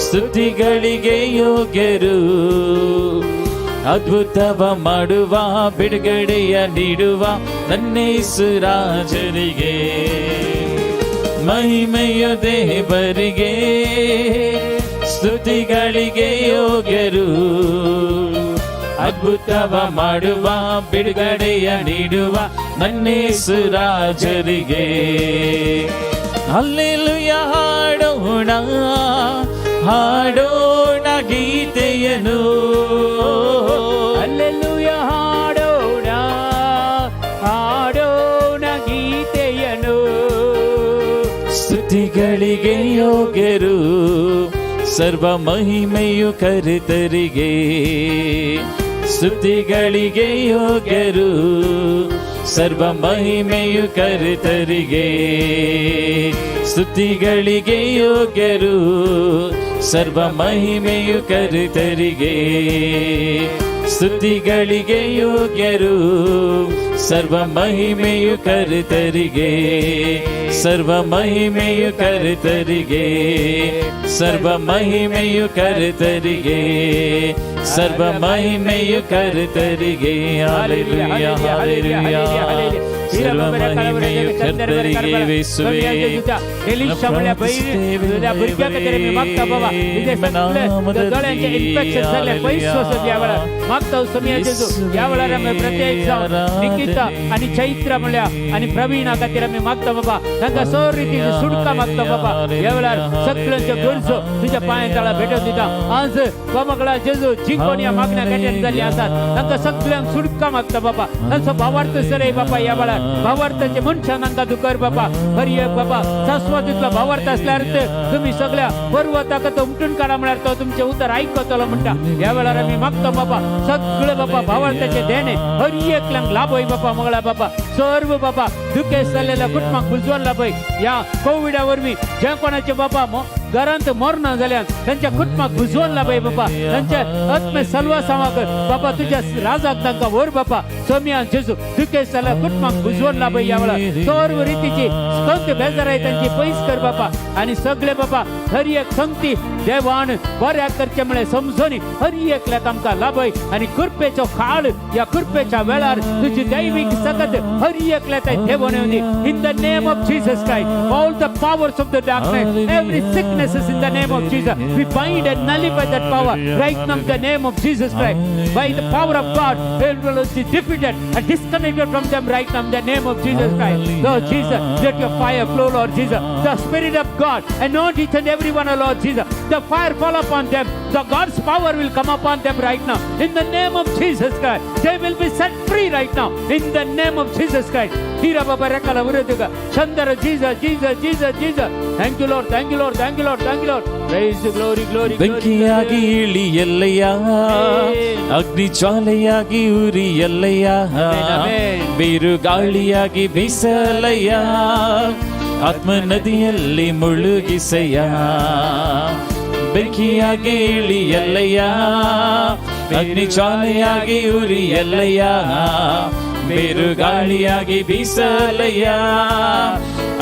ಸ್ತುತಿಗಳಿಗೆ ಯೋಗ್ಯರು, ಅದ್ಭುತವ ಮಾಡುವ, ಬಿಡುಗಡೆಯ ನೀಡುವ ನನ್ನೇಸು ರಾಜರಿಗೆ. ಮಹಿಮೆಯು ದೇವರಿಗೆ. ಸ್ತುತಿಗಳಿಗೆ ಯೋಗ್ಯರು, ಅದ್ಭುತವ ಮಾಡುವ, ಬಿಡುಗಡೆಯ ನೀಡುವ ನನ್ನೇಸು ರಾಜರಿಗೆ. ಹಲ್ಲೆಲೂಯ ಹಾಡೋಣ, ಹಾಡೋಣ ಗೀತೆಯನು. ಅಲ್ಲೆಲೂಯ ಹಾಡೋಣ, ಹಾಡೋಣ ಗೀತೆಯನು. ಸ್ತುತಿಗಳಿಗೆ ಯೋಗ್ಯರು, ಸರ್ವ ಮಹಿಮೆಯು ಕರ್ತರಿಗೆ. ಸ್ತುತಿಗಳಿಗೆ ಯೋಗ್ಯರು, ಸರ್ವ ಮಹಿಮೆಯು ಕರ್ತರಿಗೆ. ಸ್ತುತಿಗಳಿಗೆ ಯೋಗ್ಯರು, ಸರ್ವ ಮಹಿಮೆಯು ಕರ್ತರಿಗೆ. ಸ್ತುತಿಗಳಿಗೆ ಯೋಗ್ಯರು, ಸರ್ವ ಮಹಿಮೆಯು ಕರ್ತರಿಗೆ. ಸರ್ವ ಮಹಿಮೆಯು ಕರ್ತರಿಗೆ. ಸರ್ವ ಮಹಿಮೆಯು ಕರ್ತರಿಗೆ. ಸರ್ವ ಮಹಿಮೆಯು ಕರ್ತರಿಗೆ. Hallelujah, hallelujah. ಸರ್ವ ಮಹಿಮೆಯು ಕರ್ತರಿಗೆ. ಯೇಸುವೇ. एलिशा म्हणल्या तुझ्या भुरग्या खातीर मी मागता बाबा, तुझे सगळे दोळ्यांचे इन्फेक्शन सगळे पयस वचत ह्या वेळार मागता. सोमया जेजू, ह्या वेळार आमी प्रत्येक जावन निकिता आणि चैत्र म्हणल्या आणि प्रवीणा खातीर आमी मागता बाबा. तांकां सो रितीची सुटका मागता बाबा. ह्या वेळार सगळ्यांच्यो गरजो तुझ्या पांया तळा भेटून दिता. आज बाबाकडा जेजू, जी कोण ह्या मागण्या खातीर जाल्ली आसात तांकां सगळ्यांक सुटका मागता बाबा. तांचो भावार्थ सर बाबा, ह्या वेळार भावार्थाचे मनशान तांकां तूं कर बाबा. हर एक बाबा शाश्वतीतलो भावार्थ असल्यार तुम्ही सगळ्या पर्वताक तो उमटून काडा म्हळ्यार तो तुमचे उतर ऐकतलो म्हणटा. ह्या वेळार आमी मागतो बाबा, सगळे बाबा भावार्थाचे देणे हर एकल्यांक लाभय बाबा. मंगळा बाबा, सर्व बाबा दुखेस्त जाल्लेल्या कुटुंबाक भुजवण लाभय. ह्या कोविडा वरवीं जे कोणाचे बाबा घरांत मरना जाल्यार तांच्या कुटुंबाक बुजवून लाबय बापा. तांच्या आत्मे सलवासावाक बापा तुज्या राजाक तांकां व्हर बापा. सोमिया जेजू दुखेस्त जाल्यार कुटुंबाक बुजवून लाबय. ह्या वेळार सर्व रितीची स्कंद बेजाराय तांची पयस कर बापा. आनी सगळे बापा हर एक संगती देवान बऱ्याक करचें म्हळें समजून हर एकल्याक आमकां लाभय आनी कृपेचो काळ ह्या कृपेच्या वेळार तुजी दैवीक सकत हर एकल्या देवून येवंदी. In the name of Jesus Christ, all the powers of the darkness, every sickness in the name of Jesus, we bind and nullify that power right now in the name of Jesus Christ. By the power of God, it will be defeated and disconnected from them right now in the name of Jesus Christ. Lord Jesus, let your fire flow, Lord Jesus. The Spirit of God, anoint each and every one, O Lord Jesus. The fire fall upon them. The God's power will come upon them right now. In the name of Jesus Christ, they will be set free right now. In the name of Jesus Christ. Hira Baba Rekala Uruduga. Chandra Jesus, Jesus, Jesus, Jesus. Thank you, Lord. Thank you, Lord. Thank you, Lord. Thank you, Lord. Praise the glory, glory, glory. ಬೆಂಕಿಯಾಗಿ ಇಳಿಯಲ್ಲಯ್ಯ, ಅಗ್ನಿ ಜ್ವಾಲೆಯಾಗಿ ಉರಿಯಲ್ಲಯ್ಯ, Amen. ಬಿರುಗಾಳಿಯಾಗಿ ಬೀಸಲಯ್ಯ, ಆತ್ಮ ನದಿಯಲ್ಲಿ ಮುಳುಗಿಸಯ್ಯ. ಬೆಂಕಿಯಾಗಿ ಇಳಿಯಲ್ಲಯ್ಯ, ಅಗ್ನಿ ಜ್ವಾಲೆಯಾಗಿ ಉರಿಯಲ್ಲಯ್ಯ, ಬಿರುಗಾಳಿಯಾಗಿ ಬೀಸಲಯ್ಯ,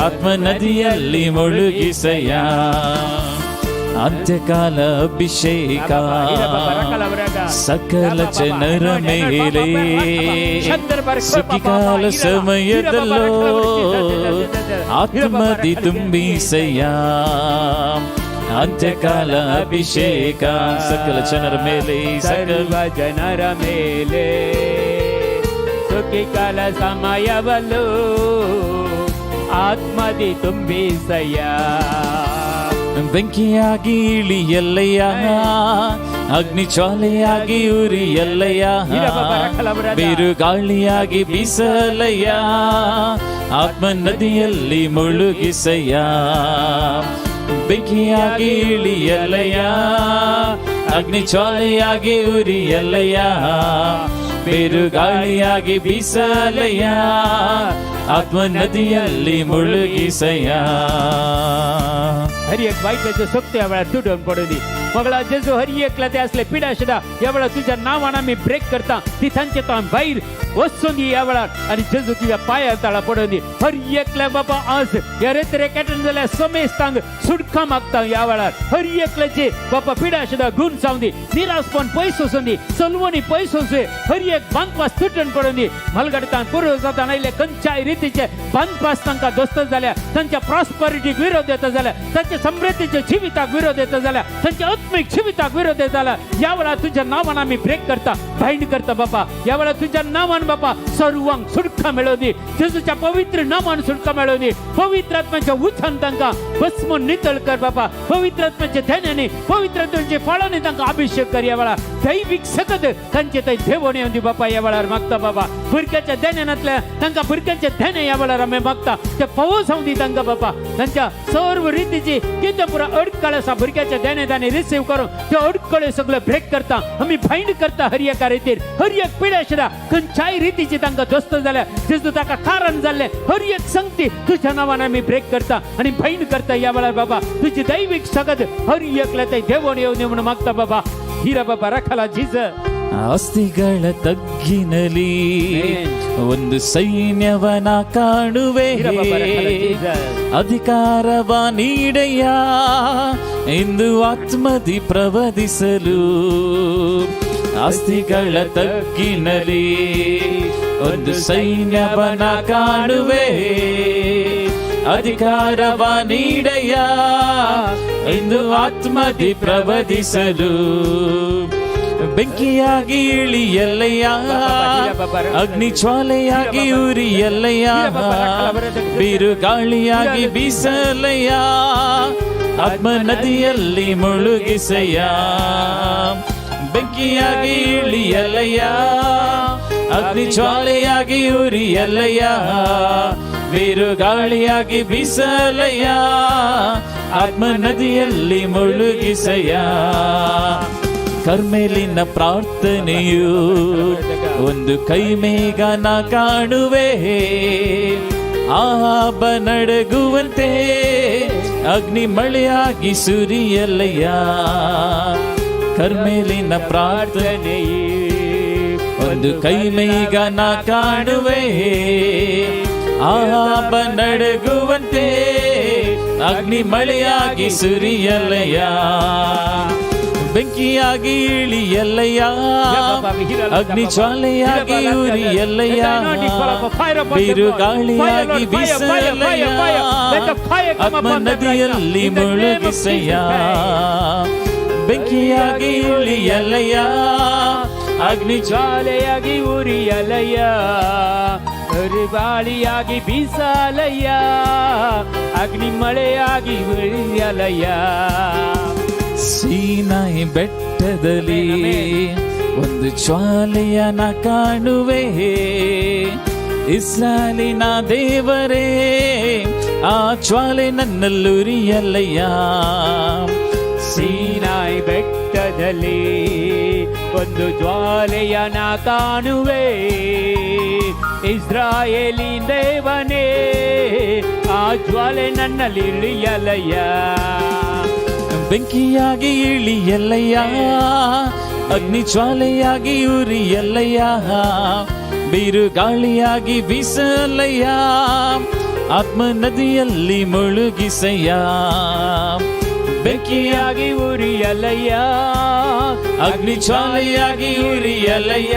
ಆತ್ಮ ನದಿಯಲ್ಲಿ ಮುಳುಗಿಸಯ್ಯ. ಅಂತ್ಯಕಾಲ ಅಭಿಷೇಕ ಸಕಲ ಜನರ ಮೇಲೆ, ಸುಗ್ಗಿಕಾಲ ಸಮಯದಲ್ಲೋ ಆತ್ಮದಿ ತುಂಬಿಸಯ್ಯ. ಅಂತ್ಯಕಾಲ ಅಭಿಷೇಕ ಸಕಲ ಜನರ ಮೇಲೆ, ಸಕಲ ಸರ್ವ ಜನರ ಮೇಲೆ ಸುಖಿಕಾಲ ಸಮಯವಲ್ಲೂ ಆತ್ಮದಿ ತುಂಬಿಸಯ್ಯ. ಬೆಂಕಿಯಾಗಿ ಇಳಿಯಲ್ಲಯ್ಯ, ಅಗ್ನಿ ಜ್ವಾಲೆಯಾಗಿ ಉರಿಯಲ್ಲಯ್ಯ, ಬಿರುಗಾಳಿಯಾಗಿ ಬೀಸಲಯ್ಯ, ಆತ್ಮ ನದಿಯಲ್ಲಿ ಮುಳುಗಿಸಯ್ಯ. ಬೆಂಕಿಯಾಗಿ ಇಳಿಯಲ್ಲಯ್ಯ, ಅಗ್ನಿ ಜ್ವಾಲೆಯಾಗಿ ಉರಿಯಲ್ಲಯ್ಯ, ಬಿರುಗಾಳಿಯಾಗಿ ಬೀಸಲಯ್ಯ, ಆತ್ಮ ನದಿಯಲ್ಲಿ ಮುಳುಗಿಸಯ್ಯ. हर एक वायटाच्यो शक्ती ह्या वेळार तुटून पडूं दी. मगळा जेजू, हर एकला ते असले पिडा सुद्धा ह्या वेळार तुझ्या नांवान आमी ब्रेक करता. ती तांचे तो भायर वचून दी ह्या वेळार आनी जेजू तुझ्या पांया तळा पडून दी. हर एकल्या बाबा आज ह्या रेतरे कॅटन जाल्यार समेस्तांक सुटका मागता ह्या वेळार. हर एकल्याचे बाबा पिडा सुद्धा गुण जावं दी, निराशपण पयस वचून दी, चलवणी पयस वचूं, हर एक बांदपास तुटून पडून दी. मलगडतान पुर्वजातान आयिल्ले खंयच्याय रितीचे बांदपास तांकां दोस्त जाल्या, तांच्या प्रॉस्परिटीक विरोध येता जाल्यार, तांच्या समृद्धीच्या जिविताक विरोध येता जाल्यार, तांच्या आत्मीक जिविताक विरोध येता जाल्यार, ह्या वेळार तुझ्या नांवान आमी ब्रेक करता, बाइंड करता बापा. ह्या वेळार तुझ्या नांवान बापा सर्वांक सुटका मेळोवं दी. जेजूच्या पवित्र नांवान सुटका मेळोवं दी. पवित्र आत्म्याच्या उठान तांकां भस्म नितळ कर बापा. पवित्र आत्म्याच्या ध्यानाने, पवित्र आत्म्याच्या फळाने तांकां अभिषेक कर. ह्या वेळार दैवीक सकत तांचे थंय देवण येवन दी बापा. ह्या वेळार मागता बाबा, भुरग्याच्या ध्यानांतल्या तांकां भुरग्यांचे ध्यान ह्या वेळार आमी मागता, ते फावो जावं दी तांकां बापा. तांच्या सर्व रितीची कितें पुरा अडकळ आसा भुरग्याच्या ध्यानात आनी रिसीव करून त्यो अडकळे सगळे ब्रेक करता आमी, बाइंड करता. हर एका रितीर हर एक पिड्या सुद्धा खंयच्याय रितीची तांकां दोस्त जाल्यार, जेजू ताका कारण जाल्लें हर एक संगती तुझ्या नांवान आमी ब्रेक करता आनी बाइंड करता. ह्या वेळार बाबा तुजी दैवीक सकत हर एकल्या थंय देवण येवं दी म्हणून मागता बाबा. हिरा बाबा रखाला जीज. ಅಸ್ಥಿಗಳ ತಗ್ಗಿನಲಿ ಒಂದು ಸೈನ್ಯವನ ಕಾಣುವೆ, ಅಧಿಕಾರವ ನೀಡಯ್ಯ ಎಂದು ಆತ್ಮದಿ ಪ್ರವದಿಸಲು. ಅಸ್ಥಿಗಳ ತಗ್ಗಿನಲಿ ಒಂದು ಸೈನ್ಯವನ ಕಾಣುವೆ, ಅಧಿಕಾರವ ನೀಡಯ್ಯ ಎಂದು ಆತ್ಮದಿ ಪ್ರವದಿಸಲು. ಬೆಂಕಿಯಾಗಿ ಇಳಿಯಲ್ಲಯ್ಯ, ಅಗ್ನಿ ಜ್ವಾಲೆಯಾಗಿ ಉರಿಯಲ್ಲಯ್ಯ, ಬಿರುಗಾಳಿಯಾಗಿ ಬೀಸಲಯ್ಯ, ಆತ್ಮ ನದಿಯಲ್ಲಿ ಮುಳುಗಿಸಯ್ಯ. ಬೆಂಕಿಯಾಗಿ ಇಳಿಯಲ್ಲಯ್ಯ, ಅಗ್ನಿ ಜ್ವಾಲೆಯಾಗಿ ಉರಿಯಲ್ಲಯ್ಯ, ಬಿರುಗಾಳಿಯಾಗಿ ಬೀಸಲಯ್ಯ, ಆತ್ಮ ನದಿಯಲ್ಲಿ ಮುಳುಗಿಸಯ್ಯ. ಕರ್ಮೆಲಿನ ಪ್ರಾರ್ಥನೆಯು ಒಂದು ಕೈ ಮೇಘನ ಕಾಣುವೆ, ಆಹಾಬ ನಡಗುವಂತೆ. ಅಗ್ನಿ ಮಳೆಯಾಗಿ ಸುರಿಯಲಯ್ಯ. ಕರ್ಮೇಲಿನ ಪ್ರಾರ್ಥನೆ ಒಂದು ಕೈ ಮೈಗ ನಾ ಕಾಣುವೆ, ಆಹಾಬ ನಡಗುವಂತೆ ಅಗ್ನಿ ಮಳೆಯಾಗಿ ಸುರಿಯಲಯ್ಯ. ಬೆಂಕಿಯಾಗಿ ಇಳಿಯಲ್ಲಯ್ಯ, ಅಗ್ನಿ ಜ್ವಾಲೆಯಾಗಿ ಉರಿಯಲ್ಲಯ್ಯ, ಬಿರುಗಾಳಿಯಾಗಿ ಬೀಸಲಯ್ಯ, ಆತ್ಮ ನದಿಯಲ್ಲಿ ಮುಳುಗಿಸಯ್ಯ. ಬೆಂಕಿಯಾಗಿ ಇಳಿಯಲ್ಲಯ್ಯ, ಅಗ್ನಿ ಜ್ವಾಲೆಯಾಗಿ ಉರಿಯಲಯ್ಯ, ಗಾಳಿಯಾಗಿ ಬೀಸಲಯ್ಯ, ಅಗ್ನಿ ಮಳೆಯಾಗಿ ಉರಿಯಲಯ್ಯ. ಸೀನಾಯಿ ಬೆಟ್ಟದಲ್ಲಿ ಒಂದು ಜ್ವಾಲೆಯನ ಕಾಣುವೆ, ಇಸ್ರಾಯೇಲಿನ ದೇವರೇ ಆ ಜ್ವಾಲೆ ನನ್ನಲ್ಲುರಿಯಲ್ಲಯ್ಯ. ಸೀನಾಯಿ ಬೆಟ್ಟದಲ್ಲಿ ಒಂದು ಜ್ವಾಲೆಯನ ಕಾಣುವೆ, ಇಸ್ರಾಯೇಲಿ ದೇವನೇ ಆ ಜ್ವಾಲೆ ನನ್ನಲ್ಲಿ ಇಳಿಯಲಯ್ಯ. ಬೆಂಕಿಯಾಗಿ ಇಳಿಯಲ್ಲಯ್ಯ, ಅಗ್ನಿ ಜ್ವಾಲೆಯಾಗಿ ಉರಿಯಲ್ಲಯ್ಯ, ಬಿರುಗಾಳಿಯಾಗಿ ಬೀಸಲಯ್ಯ, ಆತ್ಮ ನದಿಯಲ್ಲಿ ಮುಳುಗಿಸಯ್ಯ. ಬೆಂಕಿಯಾಗಿ ಬೆಂಕಿಯಾಗಿ ಉರಿಯಲಯ್ಯ, ಅಗ್ನಿ ಜ್ವಾಲೆಯಾಗಿ ಉರಿಯಲಯ್ಯ,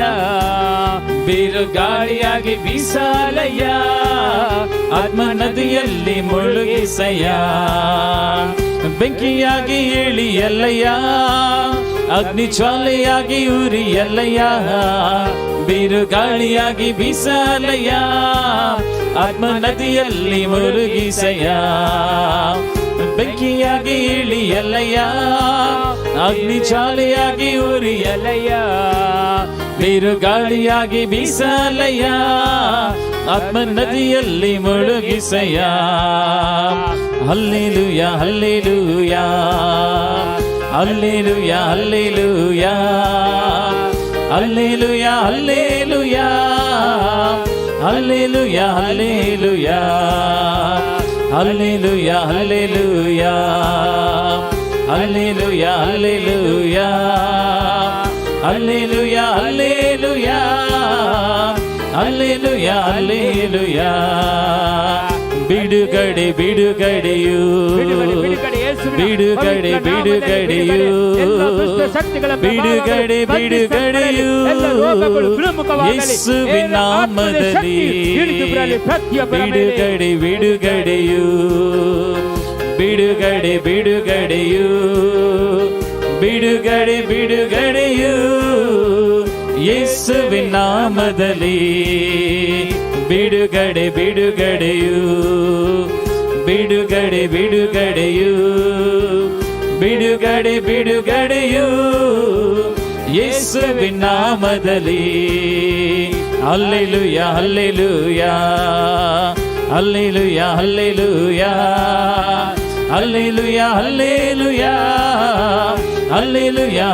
ಬಿರುಗಾಳಿಯಾಗಿ ಬೀಸಲಯ್ಯ, ಆತ್ಮ ನದಿಯಲ್ಲಿ ಮುಳುಗಿಸಯ್ಯ. ಬೆಂಕಿಯಾಗಿ ಇಳಿಯಲ್ಲಯ್ಯ, ಅಗ್ನಿ ಜ್ವಾಲೆಯಾಗಿ ಉರಿಯಲ್ಲಯ್ಯ, ಬಿರುಗಾಳಿಯಾಗಿ ಬೀಸಲಯ್ಯ, ಆತ್ಮ ನದಿಯಲ್ಲಿ ಮುಳುಗಿಸಯ್ಯ. ಬೆಂಕಿಯಾಗಿ ಇಳಿಯಲ್ಲಯ್ಯ, ಅಗ್ನಿ ಜ್ವಾಲೆಯಾಗಿ ಉರಿಯಲಯ್ಯ, ಬಿರುಗಾಳಿಯಾಗಿ ಬೀಸಲಯ್ಯ, ಆತ್ಮ ನದಿಯಲ್ಲಿ ಮುಳುಗಿಸಯ್ಯ. Hallelujah, hallelujah, hallelujah, hallelujah, hallelujah, hallelujah, hallelujah, hallelujah, hallelujah, hallelujah, hallelujah, hallelujah, hallelujah, hallelujah, hallelujah, hallelujah. ಬಿಡುಗಡೆ, ಬಿಡುಗಡೆಯು, ಬಿಡುಗಡೆ, ಬಿಡುಗಡೆ, ಯೇಸುವಿನ ಬಿಡುಗಡೆ, ಪವಿತ್ರ ನಾಮದಲ್ಲಿ ಬಿಡುಗಡೆಯು, ಬಿಡುಗಡೆ. ಎಲ್ಲ ದುಷ್ಟ ಶಕ್ತಿಗಳ ಪ್ರಭಾವಗಳು ಬಿಡುಗಡೆ, ಬಂಧಿಸಲ್ಪಡಲಿ. ಬಿಡುಗಡೆಯು, ಎಲ್ಲ ರೋಗಗಳು ಗುಣಮುಖವಾಗಲಿ. ಯೇಸುವಿನ ಎಲ್ಲ ಆತ್ಮದ ನಾಮದಲ್ಲಿ ಶಕ್ತಿ ಇಳಿದು ಬರಲಿ ಪ್ರತಿಯೊಬ್ಬರ ಮೇಲೆ. ಬಿಡುಗಡೆ, ಬಿಡುಗಡೆಯು, ಬಿಡುಗಡೆ, ಬಿಡುಗಡೆಯು, ಬಿಡುಗಡೆ, ಬಿಡುಗಡೆಯು, ಯೇಸುವಿನ ನಾಮದಲ್ಲಿ ಬಿಡುಗಡೆ, ಬಿಡುಗಡೆಯು, ಬಿಡುಗಡೆ, ಬಿಡುಗಡೆಯು, ಬಿಡುಗಡೆ, ಬಿಡುಗಡೆಯು, ಯೇಸುವಿನ ನಾಮದಲ್ಲಿ. Hallelujah, hallelujah, hallelujah, hallelujah, hallelujah, hallelujah, hallelujah,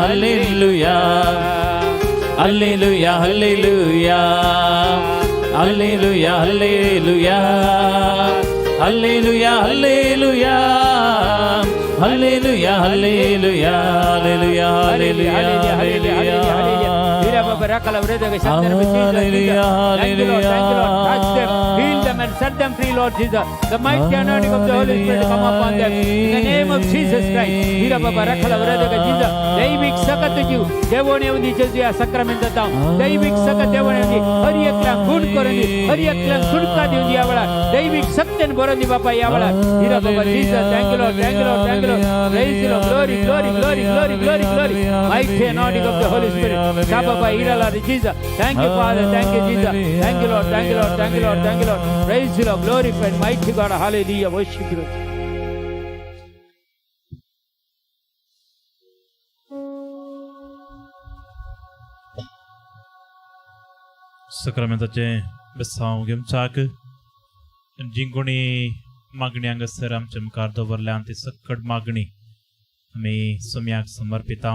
hallelujah, hallelujah, hallelujah, hallelujah, hallelujah, hallelujah, hallelujah, hallelujah, hallelujah, hallelujah, hallelujah, hallelujah. Touch them, heal them and set them free, Lord Jesus. The mighty anointing of the Holy Spirit come upon them. In the name of Jesus Christ. Jesus. दैविक सकत जीव देवोने उंदी जेजू या सक्रमेंत ताव दैविक सकत देवोने उंदी हर एकला गुण करून हर एकला सुटका दिवन या वेळा दैविक शक्तीन भरून दी बापा या वेळा. हिरा बाबा Jesus. Thank you Lord, thank you Lord, thank you Lord. Praise Lord. Glory, glory, glory, glory, glory, glory. Mighty anointing of the Holy Spirit. Baba Hira Lord Jesus. Thank you Father, thank you Jesus. Thank you Lord, thank you Lord, thank you Lord, thank you Lord. Praise you Lord. Glorified mighty God. Hallelujah. Worship you. सक्रामेंताचें बेसांव घेवचाक जी कोणी मागणी हांगासर आमच्या मुखार दवरल्या ती सक्कड मागणी आमी सुम्याक समर्पिता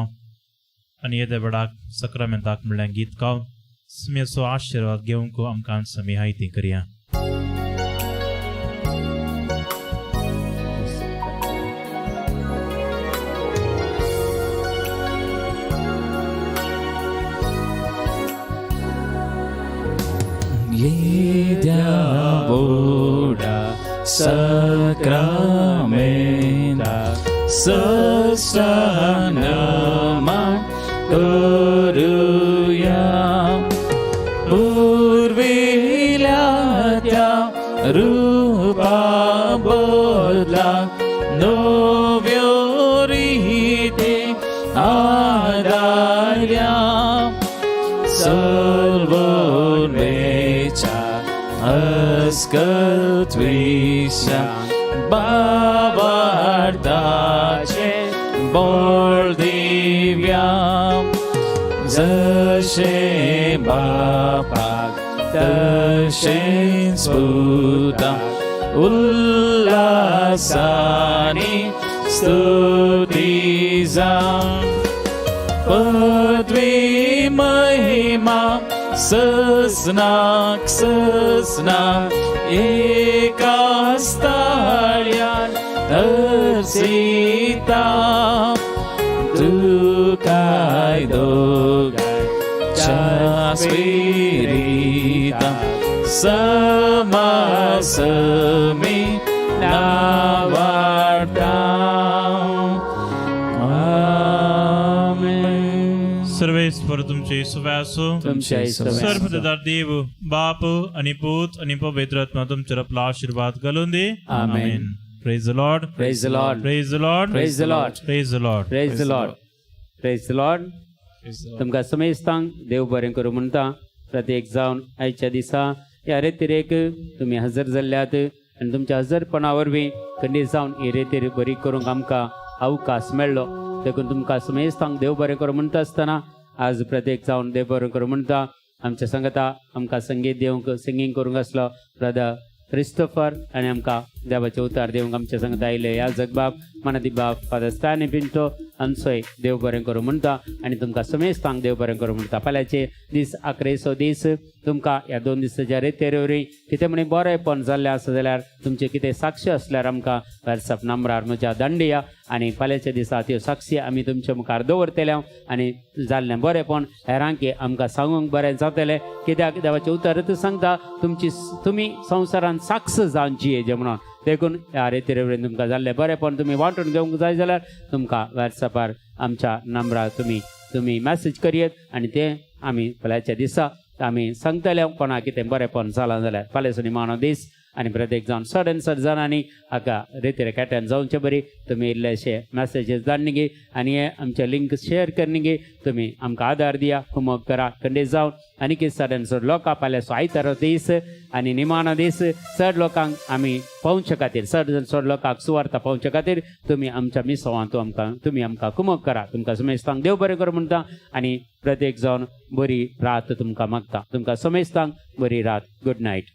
आनी येद्या वेळाक सक्रामेंताक म्हणल्यार गीत गावन सुम्याचो आशिर्वाद घेवंक आमकां समी हायती करया. येद्या व्हडा सक्रामेंता सष्टांग नमन करूया. पूर्विल्या त्या रूपा बदला नव्यो रीती आदारल्या, सर्वोन्मेच्या अस्कत्विशा बाबार्ताचे बळ दिव्या. जशे बापाक तशेंच पुता उल्हासानी स्तुती जावं. पदवी महिमा सजनाक सजना एका स्थाळ्यान अर्सिता, तुकाय दोगांच्या स्पिरिता समासमी नावाडता. आमेन. सर्वेस्पर तुमचे सुव्यासो. तुमच्या सर्वदार देव बाप आणि पूत आणि पवित्र आत्मा तुमच्यावर आपला आशीर्वाद घालून दे. आमेन. Praise the Lord. Praise the Lord. Praise the Lord. Praise the Lord. Praise the Lord. Praise the Lord. Praise the Lord. तुमकां समेस्तांक देव बरें करूं म्हणटा. प्रत्येक जावन आयच्या दिसा ह्या रेतिरेक तुमी हजर जाल्ल्यात आनी तुमच्या हजरपणा वरवीं खंडीत जावन ही रेतीर बरी करूंक आमकां अवकाश मेळ्ळो. देखून तुमकां समेस्तांक देव बरें करूं म्हणटा आसतना आज प्रत्येक जावन देव बरें करूं म्हणटा. आमच्या संगता आमकां संगीत दिवंक सिंगींग करूंक आसलो ब्रदर क्रिस्तोफर आनी आमकां देवाचे उतार दिवंक आमच्या संगता आयले ह्या जगबाब मनादी बाब फादर स्टॅनी पिंटो आमचोय देव बरें करूं म्हणटा आनी तुमकां समेस्तांक देव बरें करूं म्हणटा. फाल्यांचे दीस आकरेचो दीस तुमकां ह्या 2 दिसाच्या रेतेर वरवीं कितें म्हणी बरेंपण जाल्लें आसा जाल्यार तुमचें कितें साक्षी आसल्यार आमकां वॉट्सएप नंबरार म्हज्या दांडिया आनी फाल्यांच्या दिसा त्यो साक्षी आमी तुमच्या मुखार दवरतले आनी जाल्लें बरेंपण हेरांकी आमकां सांगूंक बरें जातलें. कित्याक देवाचें उतरच सांगता तुमची तुमी संवसारान साक्ष जावन जियेजे म्हणून. देखून ह्या रेतीर वरवीं तुमकां जाल्लें बरेंपण तुमी वांटून घेवंक जाय जाल्यार तुमकां वॉट्सएपार आमच्या नंबरार तुमी मॅसेज करयेत आनी तें आमी फाल्यांच्या दिसा आमी सांगतले कोणाक कितें बरेंपण जालां जाल्यार. फाल्यांचो निमाणो दीस आनी प्रत्येक जावन चड आनी चड जाणांनी हाका रेतीर केट्यान जावचे बरी तुमी इल्लेशे मॅसेजीस धाडनी गे आनी हे आमचे लिंक शेअर करनी गे. तुमी आमकां आदार दिया, कुमक करा खंडीत जावन आनी कितें चड आनी चड लोकां फाल्यांचो आयतारो दीस आनी निमाणो दीस चड लोकांक आमी पावचे खातीर चड चड लोकांक सुवार्ता पावचे खातीर तुमी आमच्या मिसवांत आमकां तुमी आमकां कुमक करा. तुमकां समेस्तांक देव बरें करूं म्हणटा आनी प्रत्येक जावन बरी रात तुमकां मागता. तुमकां समेस्तांक बरी रात. Good night.